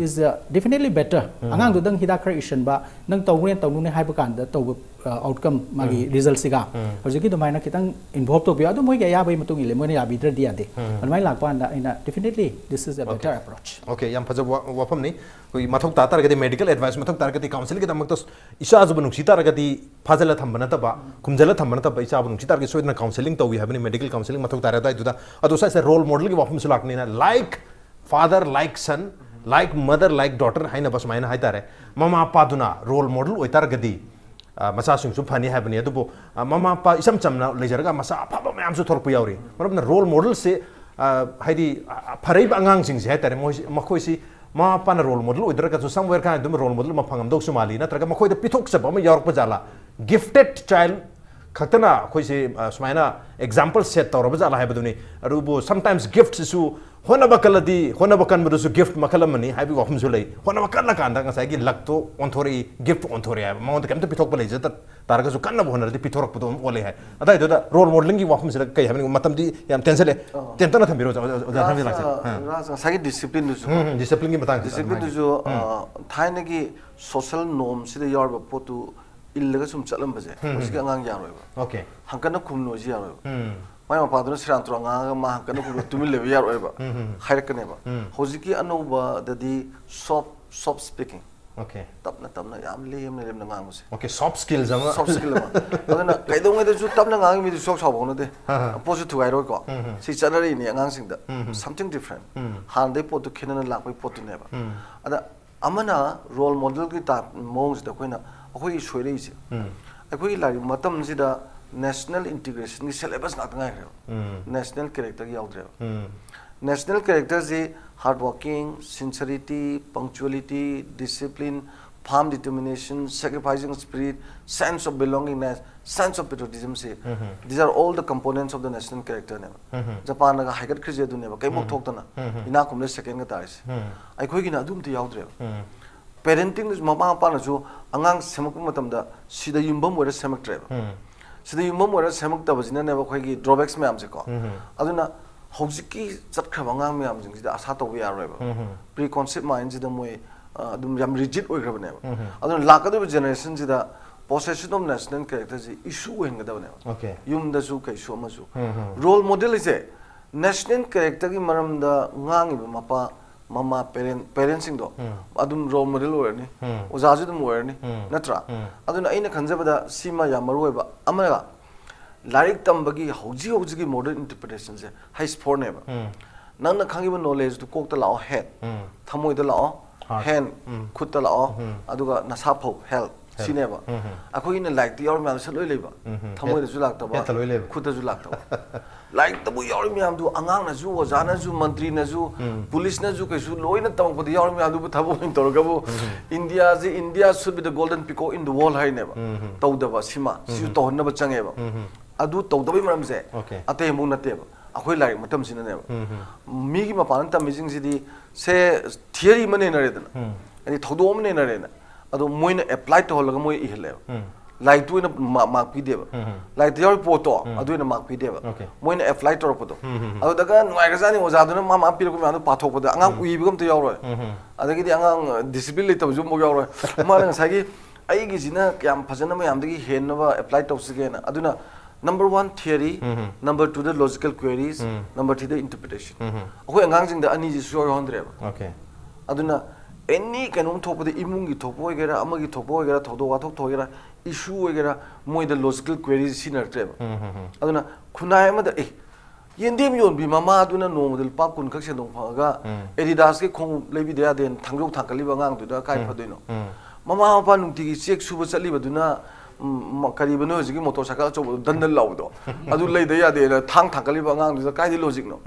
is, uh, definitely better꯫ ꯑꯉꯥꯡꯗꯨꯗꯪ ꯍꯤꯗꯥꯛ ꯈꯔ ꯏꯁꯤꯟꯕ, ꯅꯪ ꯇꯧꯅꯨꯅꯦ ꯇꯧꯅꯨꯅꯦ ꯍꯥꯏꯕ ꯀꯥꯟꯗ ꯇꯧꯕ outcome, ꯃꯥꯒꯤ result ꯁꯤꯒ ꯍꯧꯖꯤꯛꯀꯤ ꯑꯗꯨꯃꯥꯏꯅ ꯈꯤꯇꯪ involve ꯇꯧꯕꯤꯌꯨ꯫ ꯑꯗꯨ ꯃꯣꯏꯒꯤ ꯑꯌꯥꯕꯒꯤ ꯃꯇꯨꯡ ꯏꯜꯂꯦ, ꯃꯣꯏꯅ ꯌꯥꯕꯤꯗ꯭ꯔꯗꯤ ꯌꯥꯗꯦ꯫ ꯑꯗꯨꯃꯥꯏꯅ ꯂꯥꯛꯄ ꯀꯥꯟꯗ ꯑꯩꯅ definitely this is a better approach꯫ Okay, ꯌꯥꯝ ꯐꯖꯕ ꯋꯥ- ꯋꯥꯐꯝꯅꯤ꯫ ꯑꯩꯈꯣꯏ ꯃꯊꯧ ꯇꯥ ꯇꯥꯔꯒꯗꯤ medical advice ꯃꯊꯧ ꯇꯥꯔꯒꯗꯤ counselling ꯒꯤꯗꯃꯛꯇ ꯏꯆꯥꯁꯤꯕꯨ ꯅꯨꯡꯁꯤ ꯇꯥꯔꯒꯗꯤ ꯐꯥꯖꯤꯜꯂ ꯊꯝꯕ ꯅꯠꯇꯕ, ꯈꯨꯝꯖꯤꯜꯂ ꯊꯝꯕ ꯅꯠꯇꯕ, ꯏꯆꯥꯕꯨ ꯅꯨꯡꯁꯤ ꯇꯥꯔꯒꯗꯤ ꯁꯣꯏꯗꯅ counselling ꯇꯧꯏ ꯍꯥꯏꯕꯅꯤ, medical counselling ꯃꯊꯧ ꯇꯥꯔꯦ ꯑꯗꯨꯋꯥꯏꯗꯨꯗ꯫ ꯑꯗꯣ ꯁ꯭ꯋꯥꯏꯁꯦ role model ꯒꯤ ꯋꯥꯐꯝꯁꯨ ꯂꯥꯛꯄꯅꯤꯅ, like father, like son, like mother, like daughter ꯍꯥꯏꯅꯕ ꯁꯨꯃꯥꯏꯅ ꯍꯥꯏꯇꯥꯔꯦ꯫ ꯃꯃꯥ ꯃꯄꯥꯗꯨꯅ role model ꯑꯣꯏꯇꯥꯔꯒꯗꯤ, ꯑ, ꯃꯆꯥꯁꯤꯡꯁꯨ ꯐꯅꯤ ꯍꯥꯏꯕꯅꯤ꯫ ꯑꯗꯨꯕꯨ, ꯑ, ꯃꯃꯥ ꯃꯄꯥ ꯏꯆꯝ ꯆꯝꯅ ꯂꯩꯖꯔꯒ ꯃꯆꯥ ꯑꯐꯕ ꯃꯌꯥꯝꯁꯨ ꯊꯣꯔꯛꯄ ꯌꯥꯎꯔꯤ꯫ ꯃꯔꯝꯅ role model ꯁꯦ, ꯑ, ꯍꯥꯏꯗꯤ, ꯑ, ꯐꯔꯛꯏꯕ ꯑꯉꯥꯡꯁꯤꯡꯁꯦ ꯍꯥꯏꯇꯥꯔꯦ, ꯃꯣꯏꯁꯤ, ꯃꯈꯣꯏꯁꯤ ꯃꯃꯥ ꯃꯄꯥꯅ role model ꯑꯣꯏꯗ꯭ꯔꯒꯁꯨ somewhere ꯀꯥꯏꯅ ꯑꯗꯨꯝ role model ꯑꯃ ꯐꯪꯉꯝꯗꯧꯁꯨ ꯃꯥꯜꯂꯤ꯫ ꯅꯠꯇ꯭ꯔꯒ ꯃꯈꯣꯏꯗ ꯄꯤꯊꯣꯛꯆꯕ ꯑꯃ ꯌꯥꯎꯔꯛꯄ ꯖꯥꯠꯂꯥ? Gifted child ꯈꯛꯇꯅ ꯑꯩꯈꯣꯏꯁꯦ, ꯑ, ꯁꯨꯃꯥꯏꯅ example set ꯇꯧꯔꯕ ꯖꯥꯠꯂꯥ ꯍꯥꯏꯕꯗꯨꯅꯤ꯫ ꯑꯗꯨꯕꯨ sometimes gift ꯁꯤꯁꯨ ꯍꯣꯠꯅꯕ ꯀꯜꯂꯗꯤ, ꯍꯣꯠꯅꯕ ꯀꯟꯕꯗꯨꯁꯨ gift ꯃꯈꯜ ꯑꯃꯅꯤ ꯍꯥꯏꯕꯒꯤ ꯋꯥꯐꯝꯁꯨ ꯂꯩ꯫ ꯍꯣꯠꯅꯕ ꯀꯜꯂꯀꯥꯟꯗ ꯉꯁꯥꯏꯒꯤ luck ꯇꯣ ꯑꯣꯟꯊꯣꯔꯛꯏ, gift ꯑꯣꯟꯊꯣꯔꯛꯑꯦ ꯍꯥꯏꯕ꯫ ꯃꯉꯣꯟꯗ ꯀꯩꯝꯇ ꯄꯤꯊꯣꯛꯄ ꯂꯩꯖꯗ ꯇꯥꯔꯒꯁꯨ ꯀꯟꯅꯕ ꯍꯣꯠꯅꯔꯗꯤ ꯄꯤꯊꯣꯔꯛꯄꯗꯣ ꯑꯗꯨꯝ ꯑꯣꯜꯂꯦ ꯍꯥꯏ꯫ ꯑꯗꯨꯋꯥꯏꯗꯨꯗ role modeling ꯒꯤ ꯋꯥꯐꯝꯁꯤꯗ ꯀꯩ ꯍꯥꯏꯕꯅꯤ? ꯃꯇꯝꯗꯤ ꯌꯥꯝ ꯇꯦꯟꯁꯜꯂꯦ꯫ ꯑꯣ꯫ ꯇꯦꯟꯇꯛꯅ ꯊꯝꯕꯤꯔꯣ, ꯑꯣꯖꯥ, ꯑꯣꯖꯥ ꯊꯝꯕꯤꯔ ꯂꯥꯛꯁꯦ꯫ ꯑꯥ꯫ ꯔꯥꯖ, ꯉꯁꯥꯏꯒꯤ discipline ꯗꯨꯁꯨ ꯎꯝ, ꯎꯝ, discipline ꯒꯤ ꯃꯇꯥꯡꯁꯤꯗ discipline ꯗꯨꯁꯨ, ꯎꯝ꯫ ꯑꯥ, ꯊꯥꯏꯅꯒꯤ social norm ꯁꯤꯗ ꯌꯥꯎꯔꯤꯕ ꯄꯣꯠꯇꯨ ꯏꯜꯂꯒ ꯁꯨꯝ ꯆꯠꯂꯝꯕꯁꯦ ꯎꯝ, ꯍꯧꯖꯤꯛꯀꯤ ꯎꯝ꯫ ꯑꯉꯥꯡ ꯌꯥꯔꯣꯏꯕ꯫ Okay꯫ ꯍꯪꯀꯠꯅ ꯈꯨꯝꯅꯣꯏꯁꯤ ꯌꯥꯔꯣꯏꯕ꯫ ꯎꯝ꯫ ꯃꯥꯏ ꯃꯄꯥꯗꯨꯅ ꯁꯦꯔꯥꯟ ꯇꯨꯔꯥꯟ ꯉꯥꯡꯉꯒ ꯃꯥ ꯍꯪꯀꯠꯅ ꯈꯨꯝꯅ ꯇꯨꯃꯤꯟ ꯂꯩꯕ ꯌꯥꯔꯣꯏꯕ꯫ ꯎꯝ, ꯎꯝ꯫ ꯍꯥꯏꯔꯛꯀꯅꯦꯕ꯫ ꯎꯝ꯫ ꯍꯧꯖꯤꯛꯀꯤ ꯑꯅꯧꯕꯗꯗꯤ soft, soft speaking꯫ Okay. ꯇꯞꯅ ꯇꯞꯅ ꯌꯥꯝ ꯂꯦꯝꯅ ꯂꯦꯝꯅ ꯉꯥꯡꯕꯁꯦ Okay, soft skills ꯑꯃ. Soft skill ꯑꯃ꯫ ꯑꯗꯨꯅ ꯀꯩꯗꯧꯉꯩꯗꯁꯨ ꯇꯞꯅ ꯉꯥꯡꯉꯤ ꯃꯤꯗꯨ ꯁꯨꯛꯁꯥꯎ ꯁꯥꯎꯕ ꯍꯧꯅꯗꯦ꯫ ꯑꯍ꯫ ꯄꯣꯠꯁꯨ ꯊꯨꯒꯥꯏꯔꯣꯏꯀꯣ꯫ ꯎꯝ, ꯎꯝ꯫ ꯁꯤ ꯆꯠꯅꯔꯛꯏꯅꯦ ꯑꯉꯥꯡꯁꯤꯡꯗ꯫ ꯎꯝ, ꯎꯝ꯫ Something different꯫ ꯎꯝ꯫ ꯍꯥꯟꯅꯗꯩ ꯄꯣꯠꯇꯨ ꯈꯦꯠꯅꯅ ꯂꯥꯛꯄꯒꯤ ꯄꯣꯠꯇꯨꯅꯦꯕ꯫ ꯎꯝ꯫ ꯑꯗ ꯑꯃꯅ role model ꯒꯤ type ꯃꯑꯣꯡꯁꯤꯗ ꯑꯩꯈꯣꯏꯅ ꯑꯩꯈꯣꯏꯒꯤ ꯁꯣꯏꯔꯛꯏꯁꯦ꯫ ꯎꯝ꯫ ꯑꯩꯈꯣꯏꯒꯤ ꯂꯥꯏꯔꯤꯛ ꯃꯇꯝꯁꯤꯗ national integration ꯒꯤ syllabus ꯉꯥꯛꯇ ꯉꯥꯏꯈ꯭ꯔꯦꯕ꯫ ꯎꯝ꯫ National character ꯒꯤ ꯌꯥꯎꯗ꯭ꯔꯦꯕ꯫ ꯎꯝ꯫ National character ꯁꯤ hard working, sincerity, punctuality, discipline, firm determination, sacrificing spirit, sense of belongingness, sense of patriotism ꯁꯤ, ꯎꯝ꯫ these are all the components of the national character ꯅꯦꯕ꯫ ꯎꯝ꯫ ꯖꯄꯥꯟꯅꯒ ꯍꯥꯏꯒꯠꯈ꯭ꯔꯤꯁꯦ ꯑꯗꯨꯅꯦꯕ, ꯀꯩꯝ ꯎꯝ꯫ ꯊꯣꯛꯇꯅ ꯎꯝ꯫ ꯏꯅꯥꯛ ꯈꯨꯟꯕꯗ second ꯒ ꯇꯥꯔꯤꯁꯦ꯫ ꯎꯝ꯫ ꯑꯩꯈꯣꯏꯒꯤꯅ ꯑꯗꯨꯝꯇ ꯌꯥꯎꯗ꯭ꯔꯦꯕ꯫ ꯎꯝ꯫ Parenting ꯃꯃꯥ ꯃꯄꯥꯅꯁꯨ ꯑꯉꯥꯡ ꯁꯦꯝꯃꯛꯄ ꯃꯇꯝꯗ ꯁꯤꯗ ꯌꯨꯝꯐꯝ ꯑꯣꯏꯔ ꯁꯦꯝꯃꯛꯇ꯭ꯔꯦꯕ꯫ ꯎꯝ꯫ ꯁꯤꯗ ꯌꯨꯝꯐꯝ ꯑꯣꯏꯔ ꯁꯦꯝꯃꯛꯇꯕꯁꯤꯅꯅꯦꯕ ꯑꯩꯈꯣꯏꯒꯤ drawbacks ꯃꯌꯥꯝꯁꯦꯀꯣ꯫ ꯎꯝ꯫ ꯑꯗꯨꯅ ꯍꯧꯖꯤꯛꯀꯤ ꯆꯠꯈ꯭ꯔꯕ ꯑꯉꯥꯡ ꯃꯌꯥꯝꯁꯤꯡꯁꯤꯗ ꯑꯁꯥ ꯇꯧꯕ ꯌꯥꯔꯣꯏꯕ꯫ ꯎꯝ꯫ Preconceived mind ꯁꯤꯗ ꯃꯣꯏ ꯑ, ꯑꯗꯨꯝ ꯌꯥꯝ rigid ꯑꯣꯏꯈ꯭ꯔꯕꯅꯦꯕ꯫ ꯎꯝ꯫ ꯑꯗꯨꯅ ꯂꯥꯛꯀꯗꯧꯔꯤꯕ generation ꯁꯤꯗ possession of national character ꯁꯤ issue ꯑꯣꯏꯍꯟꯒꯗꯕꯅꯦꯕ꯫ Okay. ꯌꯨꯝꯗꯁꯨ ꯀꯩꯁꯨ ꯑꯃꯁꯨ꯫ ꯎꯝ꯫ Role model ꯁꯦ national character ꯒꯤ ꯃꯔꯝꯗ ꯉꯥꯡꯉꯤꯕ ꯃꯄꯥ ꯃꯃꯥ parent parent ꯁꯤꯡꯗꯣ ꯎꯝ꯫ ꯑꯗꯨꯝ role model ꯑꯣꯏꯔꯅꯤ꯫ ꯎꯝ꯫ ꯑꯣꯖꯥꯁꯨ ꯑꯗꯨꯝ ꯑꯣꯏꯔꯅꯤ꯫ ꯎꯝ꯫ ꯅꯠꯇ꯭ꯔꯥ? ꯎꯝ꯫ ꯑꯗꯨꯅ ꯑꯩꯅ ꯈꯟꯖꯕꯗ ꯁꯤꯃ ꯌꯥꯝ ꯃꯔꯨ ꯑꯣꯏꯕ꯫ ꯑꯃꯅ ꯂꯥꯏꯔꯤꯛ ꯇꯝꯕꯒꯤ ꯍꯧꯖꯤꯛ ꯍꯧꯖꯤꯛꯀꯤ modern interpretation ꯁꯦ ꯍꯩꯁ ꯐꯣꯔꯅꯦꯕ꯫ ꯎꯝ꯫ ꯅꯪꯅ ꯈꯪꯉꯤꯕ knowledge ꯇꯨ ꯀꯣꯛꯇ ꯂꯥꯛꯑꯣ, head꯫ ꯎꯝ꯫ ꯊꯃꯣꯏꯗ ꯂꯥꯛꯑꯣ, Heart꯫ hand꯫ ꯎꯝ꯫ ꯈꯨꯠꯇ ꯂꯥꯛꯑꯣ꯫ ꯎꯝ꯫ ꯑꯗꯨꯒ ꯅꯁꯥ ꯐꯧ, health꯫ Health꯫ ꯁꯤꯅꯦꯕ꯫ ꯎꯝ, ꯎꯝ꯫ ꯑꯩꯈꯣꯏꯒꯤꯅ ꯂꯥꯏꯔꯤꯛꯇ ꯌꯥꯎꯔꯤ ꯃꯌꯥꯝꯗꯣ ꯁꯠ ꯂꯣꯏ ꯂꯩꯕ꯫ ꯎꯝ, ꯎꯝ꯫ ꯊꯃꯣꯏꯗꯁꯨ ꯂꯥꯛꯇꯕ꯫ Headꯇ ꯂꯣꯏ ꯂꯩꯕ꯫ ꯈꯨꯠꯇꯁꯨ ꯂꯥꯛꯇꯕ꯫ ꯂꯥꯏꯔꯤꯛꯇꯕꯨ ꯌꯥꯎꯔꯤ ꯃꯌꯥꯝꯗꯨ ꯑꯉꯥꯡꯅꯁꯨ, ꯑꯣꯖꯥꯅꯁꯨ, ꯃꯟꯇ꯭ꯔꯤꯅꯁꯨ, ꯎꯝ꯫ ꯄꯨꯂꯤꯁꯅꯁꯨ ꯀꯩꯁꯨ ꯂꯣꯏꯅ ꯇꯝꯃꯛꯄꯗ ꯌꯥꯎꯔꯤ ꯃꯌꯥꯝꯗꯨꯕꯨ ꯊꯕꯛ ꯑꯣꯏꯅ ꯇꯧꯔꯒꯕꯨ ꯏꯟꯗꯤꯌꯥꯁꯤ, India should be the golden peacock in the world ꯍꯥꯏꯅꯦꯕ꯫ ꯎꯝ, ꯎꯝ꯫ ꯇꯧꯗꯕ ꯁꯤꯃ꯫ ꯁꯤꯁꯨ ꯎꯝ꯫ ꯇꯧꯍꯟꯅꯕ ꯆꯪꯉꯦꯕ꯫ ꯎꯝ, ꯎꯝ꯫ ꯑꯗꯨ ꯇꯧꯗꯕꯩ ꯃꯔꯝꯁꯦ Okay꯫ ꯑꯇꯩ ꯑꯃꯨꯛ ꯅꯠꯇꯦꯕ꯫ ꯑꯩꯈꯣꯏ ꯂꯥꯏꯔꯤꯛ ꯃꯇꯝꯁꯤꯅꯅꯦꯕ꯫ ꯎꯝ, ꯎꯝ꯫ ꯃꯤꯒꯤ ꯃꯄꯥꯟꯗ ꯇꯝꯃꯤꯁꯤꯡꯁꯤꯗꯤ ꯁꯦ theory ꯑꯃ ꯅꯩꯅꯔꯦꯗꯅ꯫ ꯎꯝ꯫ ꯍꯥꯏꯗꯤ ꯊꯧꯗꯣꯛ ꯑꯃ ꯅꯩꯅꯔꯦꯅ꯫ ꯑꯗꯣ ꯃꯣꯏꯅ apply ꯇꯧꯍꯜꯂꯒ ꯃꯣꯏ ꯏꯍꯜꯂꯦꯕ꯫ ꯎꯝ꯫ ꯂꯥꯏꯔꯤꯛꯇꯨ ꯑꯣꯏꯅ ꯃꯥ-, mark ꯄꯤꯗꯦꯕ꯫ ꯎꯝ, ꯎꯝ꯫ ꯂꯥꯏꯔꯤꯛꯇ ꯌꯥꯎꯔꯤ ꯄꯣꯠꯇꯣ ꯎꯝ꯫ ꯑꯗꯨ ꯑꯣꯏꯅ mark ꯄꯤꯗꯦꯕ꯫ Okay꯫ ꯃꯣꯏꯅ apply ꯇꯧꯔꯛꯄꯗꯣ꯫ ꯎꯝ, ꯎꯝ, ꯎꯝ꯫ ꯑꯗꯨꯗꯒ ꯅꯨꯡꯉꯥꯏꯈ꯭ꯔꯖꯥꯠꯅꯤ ꯑꯣꯖꯥꯗꯨꯅ ꯃꯥ, ꯃꯥ ꯄꯤꯔꯛꯄ ꯃꯌꯥꯝꯗꯣ ꯄꯥꯊꯣꯛꯄꯗ ꯑꯉꯥꯡ ꯎꯏꯕꯒ ꯑꯝꯇ ꯌꯥꯎꯔꯣꯏ꯫ ꯎꯝ, ꯎꯝ꯫ ꯑꯗꯒꯤꯗꯤ ꯑꯉꯥꯡ discipline ꯂꯩꯇꯕꯁꯨ ꯑꯃꯨꯛ ꯌꯥꯎꯔꯣꯏ꯫ ꯃꯥꯅ ꯉꯁꯥꯏꯒꯤ ꯑꯩꯒꯤꯁꯤꯅ ꯀꯌꯥꯝ ꯐꯖꯅ ꯃꯌꯥꯝꯗꯒꯤ ꯍꯦꯟꯅꯕ apply ꯇꯧꯁꯤꯒꯦꯅ꯫ ꯑꯗꯨꯅ number one theory, ꯎꯝ, ꯎꯝ꯫ number two ꯗ logical queries, ꯎꯝ꯫ number three ꯗ interpretation꯫ ꯎꯝ, ꯎꯝ꯫ ꯑꯩꯈꯣꯏ ꯑꯉꯥꯡꯁꯤꯡꯗ ꯑꯅꯤꯁꯤ ꯁꯨꯡꯌꯥꯎ ꯌꯥꯎꯍꯟꯗ꯭ꯔꯦꯕ꯫ Okay꯫ ꯑꯗꯨꯅ ꯑꯦꯅꯤ ꯀꯩꯅꯣꯝ ꯊꯣꯛꯄꯗ, ꯏꯃꯨꯡꯒꯤ ꯊꯣꯛꯄ ꯑꯣꯏꯒꯦꯔꯥ, ꯑꯃꯒꯤ ꯊꯣꯛꯄ ꯑꯣꯏꯒꯦꯔꯥ, ꯊꯧꯗꯣꯛ ꯋꯥꯊꯣꯛ ꯊꯣꯛꯀꯦꯔꯥ, ꯏꯁꯨ ꯑꯣꯏꯒꯦꯔꯥ, ꯃꯣꯏꯗ ꯂꯣꯖꯤꯀꯦꯜ ꯀ꯭ꯋꯦꯔꯤꯁꯦ ꯁꯤꯖꯤꯟꯅꯔꯛꯇ꯭ꯔꯦꯕ꯫ ꯑꯗꯨꯅ ꯈꯨꯟꯅꯥꯏ ꯑꯃꯗ, ꯑꯦ, ꯌꯦꯟꯗꯦꯝ ꯌꯣꯟꯕꯤ ꯃꯃꯥꯗꯨꯅ ꯅꯣꯡꯃꯗ ꯂꯨꯄꯥ ꯀꯨꯟ ꯈꯛ ꯁꯦꯟꯗꯣꯡ ꯐꯪꯉꯒ, ꯑꯦꯗꯤꯗꯥꯁꯀꯤ ꯈꯣꯡꯎꯞ ꯂꯩꯕꯤꯗ ꯌꯥꯗꯦꯅ ꯊꯥꯡꯖꯧ ꯊꯥꯡꯀꯠꯂꯤꯕ ꯑꯉꯥꯡꯗꯨꯗ ꯀꯥꯏ ꯐꯗꯣꯏꯅꯣ? ꯃꯃꯥ ꯃꯄꯥ ꯅꯨꯡꯇꯤꯒꯤ ꯆꯦꯛ ꯁꯨꯕ ꯆꯠꯂꯤꯕꯗꯨꯅ, ꯎꯝ, ꯃ-, ꯀꯔꯤꯕꯅꯣ ꯍꯧꯖꯤꯛꯀꯤ ꯃꯣꯇꯣꯔ ꯁꯥꯏꯀꯜ ꯑꯆꯧꯕꯗꯣ ꯗꯟ ꯗꯟ ꯂꯥꯎꯕꯗꯣ, ꯑꯗꯨ ꯂꯩꯗ ꯌꯥꯗꯦꯅ ꯊꯥꯡ ꯊꯥꯡꯀꯠꯂꯤꯕ ꯑꯉꯥꯡꯗꯨꯗ ꯀꯥꯏꯗꯩ ꯂꯣꯖꯤꯛꯅꯣ?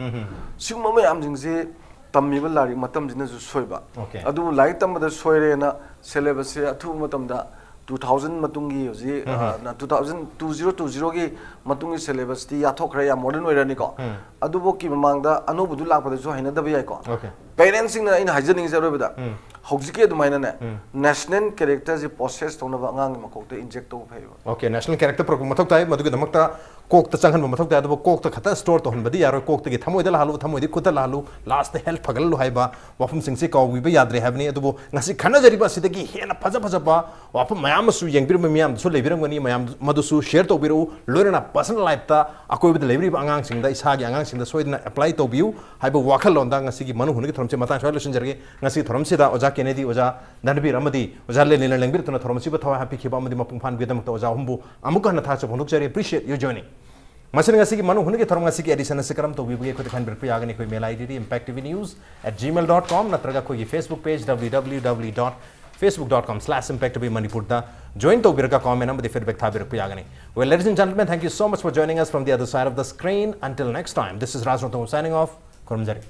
ꯁꯤꯒꯨꯝꯕ ꯃꯌꯥꯝꯁꯤꯡꯁꯦ ꯇꯝꯃꯤꯕ ꯂꯥꯏꯔꯤꯛ ꯃꯇꯝꯁꯤꯅꯁꯨ ꯁꯣꯏꯕ꯫ ꯑꯣꯀꯦ꯫ ꯑꯗꯨꯕꯨ ꯂꯥꯏꯔꯤꯛ ꯇꯝꯕꯗ ꯁꯣꯏꯔꯦꯅ ꯁꯦꯂꯦꯕꯁꯁꯦ ꯑꯊꯨꯕ ꯃꯇꯝꯗ two thousand ꯃꯇꯨꯡꯒꯤ ꯍꯧꯖꯤꯛ, ꯎꯝ꯫ ꯑ, two thousand, two zero two zeroꯒꯤ ꯃꯇꯨꯡꯒꯤ celebrity ꯌꯥꯊꯣꯛꯈ꯭ꯔꯦ, ꯌꯥꯝ ꯃꯣꯗꯔꯟ ꯑꯣꯏꯔꯅꯤꯀꯣ꯫ ꯎꯝ꯫ ꯑꯗꯨꯐꯥꯎꯒꯤ ꯃꯃꯥꯡꯗ ꯑꯅꯧꯕꯗꯨ ꯂꯥꯛꯄꯗꯁꯨ ꯍꯩꯅꯗꯕ ꯌꯥꯏꯀꯣ꯫ ꯑꯣꯀꯦ꯫ ꯄꯦꯔꯦꯟꯁꯁꯤꯡꯅ ꯑꯩꯅ ꯍꯥꯏꯖꯅꯤꯡꯉꯤꯁꯦ ꯑꯔꯣꯏꯕꯗ, ꯎꯝ꯫ ꯍꯧꯖꯤꯛꯀꯤ ꯑꯗꯨꯃꯥꯏꯅꯅꯦ, ꯎꯝ꯫ ꯅꯦꯁꯅꯦꯜ ꯀꯦꯔꯦꯛꯇꯔꯁꯦ ꯄ꯭ꯔꯣꯁꯦꯁ ꯇꯧꯅꯕ ꯑꯉꯥꯡꯒꯤ ꯃꯀꯣꯛꯇ ꯏꯟꯖꯦꯛ ꯇꯧꯕ ꯐꯩꯌꯦꯕ꯫ ꯑꯣꯀꯦ, ꯅꯦꯁꯅꯦꯜ ꯀꯦꯔꯦꯛꯇꯔ ꯄꯨꯔꯛꯄ ꯃꯊꯧ ꯇꯥꯏ, ꯃꯗꯨꯒꯤꯗꯃꯛꯇ ꯀꯣꯛꯇ ꯆꯪꯍꯟꯕ ꯃꯊꯧ ꯇꯥꯏ꯫ ꯑꯗꯨꯕꯨ ꯀꯣꯛꯇ ꯈꯛꯇ ꯁ꯭ꯇꯣꯔ ꯇꯧꯍꯟꯕꯗꯤ ꯌꯥꯔꯣꯏ꯫ ꯀꯣꯛꯇꯒꯤ ꯊꯃꯣꯏꯗ ꯂꯥꯛꯍꯜꯂꯨ, ꯊꯃꯣꯏꯗꯒꯤ ꯈꯨꯠꯇ ꯂꯥꯛꯍꯜꯂꯨ, ꯂꯥꯁꯇ ꯍꯦꯜꯊ ꯐꯒꯠꯍꯜꯂꯨ ꯍꯥꯏꯕ ꯋꯥꯐꯝꯁꯤꯡꯁꯤ ꯀꯥꯎꯕꯤꯕ ꯌꯥꯗ꯭ꯔꯦ ꯍꯥꯏꯕꯅꯤ꯫ ꯑꯗꯨꯕꯨ ꯉꯁꯤ ꯈꯟꯅꯖꯔꯤꯕ ꯑꯁꯤꯗꯒꯤ ꯍꯦꯟꯅ ꯐꯖ ꯐꯖꯕ ꯋꯥꯐꯝ ꯃꯌꯥꯝ ꯑꯃꯁꯨ ꯌꯦꯡꯕꯤꯔꯝꯕ ꯃꯤꯌꯥꯝꯗꯁꯨ ꯂꯩꯕꯤꯔꯝꯒꯅꯤ꯫ ꯃꯌꯥꯝ ꯃꯗꯨꯁꯨ ꯁꯤꯌꯔ ꯇꯧꯕꯤꯔꯛꯎ꯫ ꯂꯣꯏꯅꯅ ꯄꯔꯁꯅꯦꯜ ꯂꯥꯏꯐꯇ ꯑꯀꯣꯏꯕꯗ ꯂꯩꯕꯤꯔꯤꯕ ꯑꯉꯥꯡꯁꯤꯡꯗ, ꯏꯁꯥꯒꯤ ꯑꯉꯥꯡꯁꯤꯡꯗ ꯁꯣꯏꯗꯅ ꯑꯦꯄ꯭ꯂꯥꯏ ꯇꯧꯕꯤꯌꯨ ꯍꯥꯏꯕ ꯋꯥꯈꯜꯂꯣꯟꯗ ꯉꯁꯤꯒꯤ ꯃꯅꯨꯡ ꯍꯨꯠꯅꯒꯤ ꯊꯧꯔꯝꯁꯤ ꯃꯇꯥꯡ ꯁ꯭ꯋꯥꯏꯗ ꯂꯣꯏꯁꯤꯟꯖꯔꯒꯦ꯫ ꯉꯁꯤꯒꯤ ꯊꯧꯔꯝꯁꯤꯗ ꯑꯣꯖꯥ ꯀꯦꯅꯦꯗꯤ, ꯑꯣꯖꯥ ꯙꯅꯕꯤꯔ ꯑꯃꯗꯤ ꯑꯣꯖꯥ ꯂꯦꯅꯤꯅ ꯂꯦꯡꯕꯤꯔꯛꯇꯨꯅ ꯊꯧꯔꯝ ꯑꯁꯤꯕꯨ ꯊꯋꯥꯏ ꯍꯥꯞꯄꯤꯈꯤꯕ ꯑꯃꯗꯤ ꯃꯄꯨꯡ ꯐꯥꯍꯟꯕꯒꯤꯗꯃꯛꯇ ꯑꯣꯖꯥ ꯑꯍꯨꯝꯕꯨ ꯑꯃꯨꯛꯀ ꯍꯟꯅ ꯊꯥꯒꯠꯆꯕ ꯐꯣꯡꯗꯣꯛꯆꯔꯤ꯫ Appreciate your joining. ꯃꯁꯤꯅ ꯉꯁꯤꯒꯤ ꯃꯅꯨꯡ ꯍꯨꯠꯅꯒꯤ ꯊꯧꯔꯝ ꯑꯁꯤꯒꯤ ꯑꯦꯗꯤꯁꯟ ꯑꯁꯤ ꯀꯔꯝ ꯇꯧꯕꯤꯕꯒꯦ? ꯑꯩꯈꯣꯏꯗ ꯈꯟꯕꯤꯔꯛꯄ ꯌꯥꯒꯅꯤ꯫ ꯑꯩꯈꯣꯏ ꯃꯦꯜ ꯑꯥꯏ ꯗꯤꯗꯤ impact T V news at gmail dot com ꯅꯠꯇ꯭ꯔꯒ ꯑꯩꯈꯣꯏꯒꯤ Facebook page W W W dot facebook dot com slash impact T V Manipur ꯗ join ꯇꯧꯕꯤꯔꯒ comment ꯑꯃꯗꯤ feedback ꯊꯥꯕꯤꯔꯛꯄ ꯌꯥꯒꯅꯤ꯫ Well, ladies and gentlemen, thank you so much for joining us from the other side of the screen. Until next time, this is Raj Rongthong signing off. ꯈꯨꯔꯨꯝꯖꯔꯤ꯫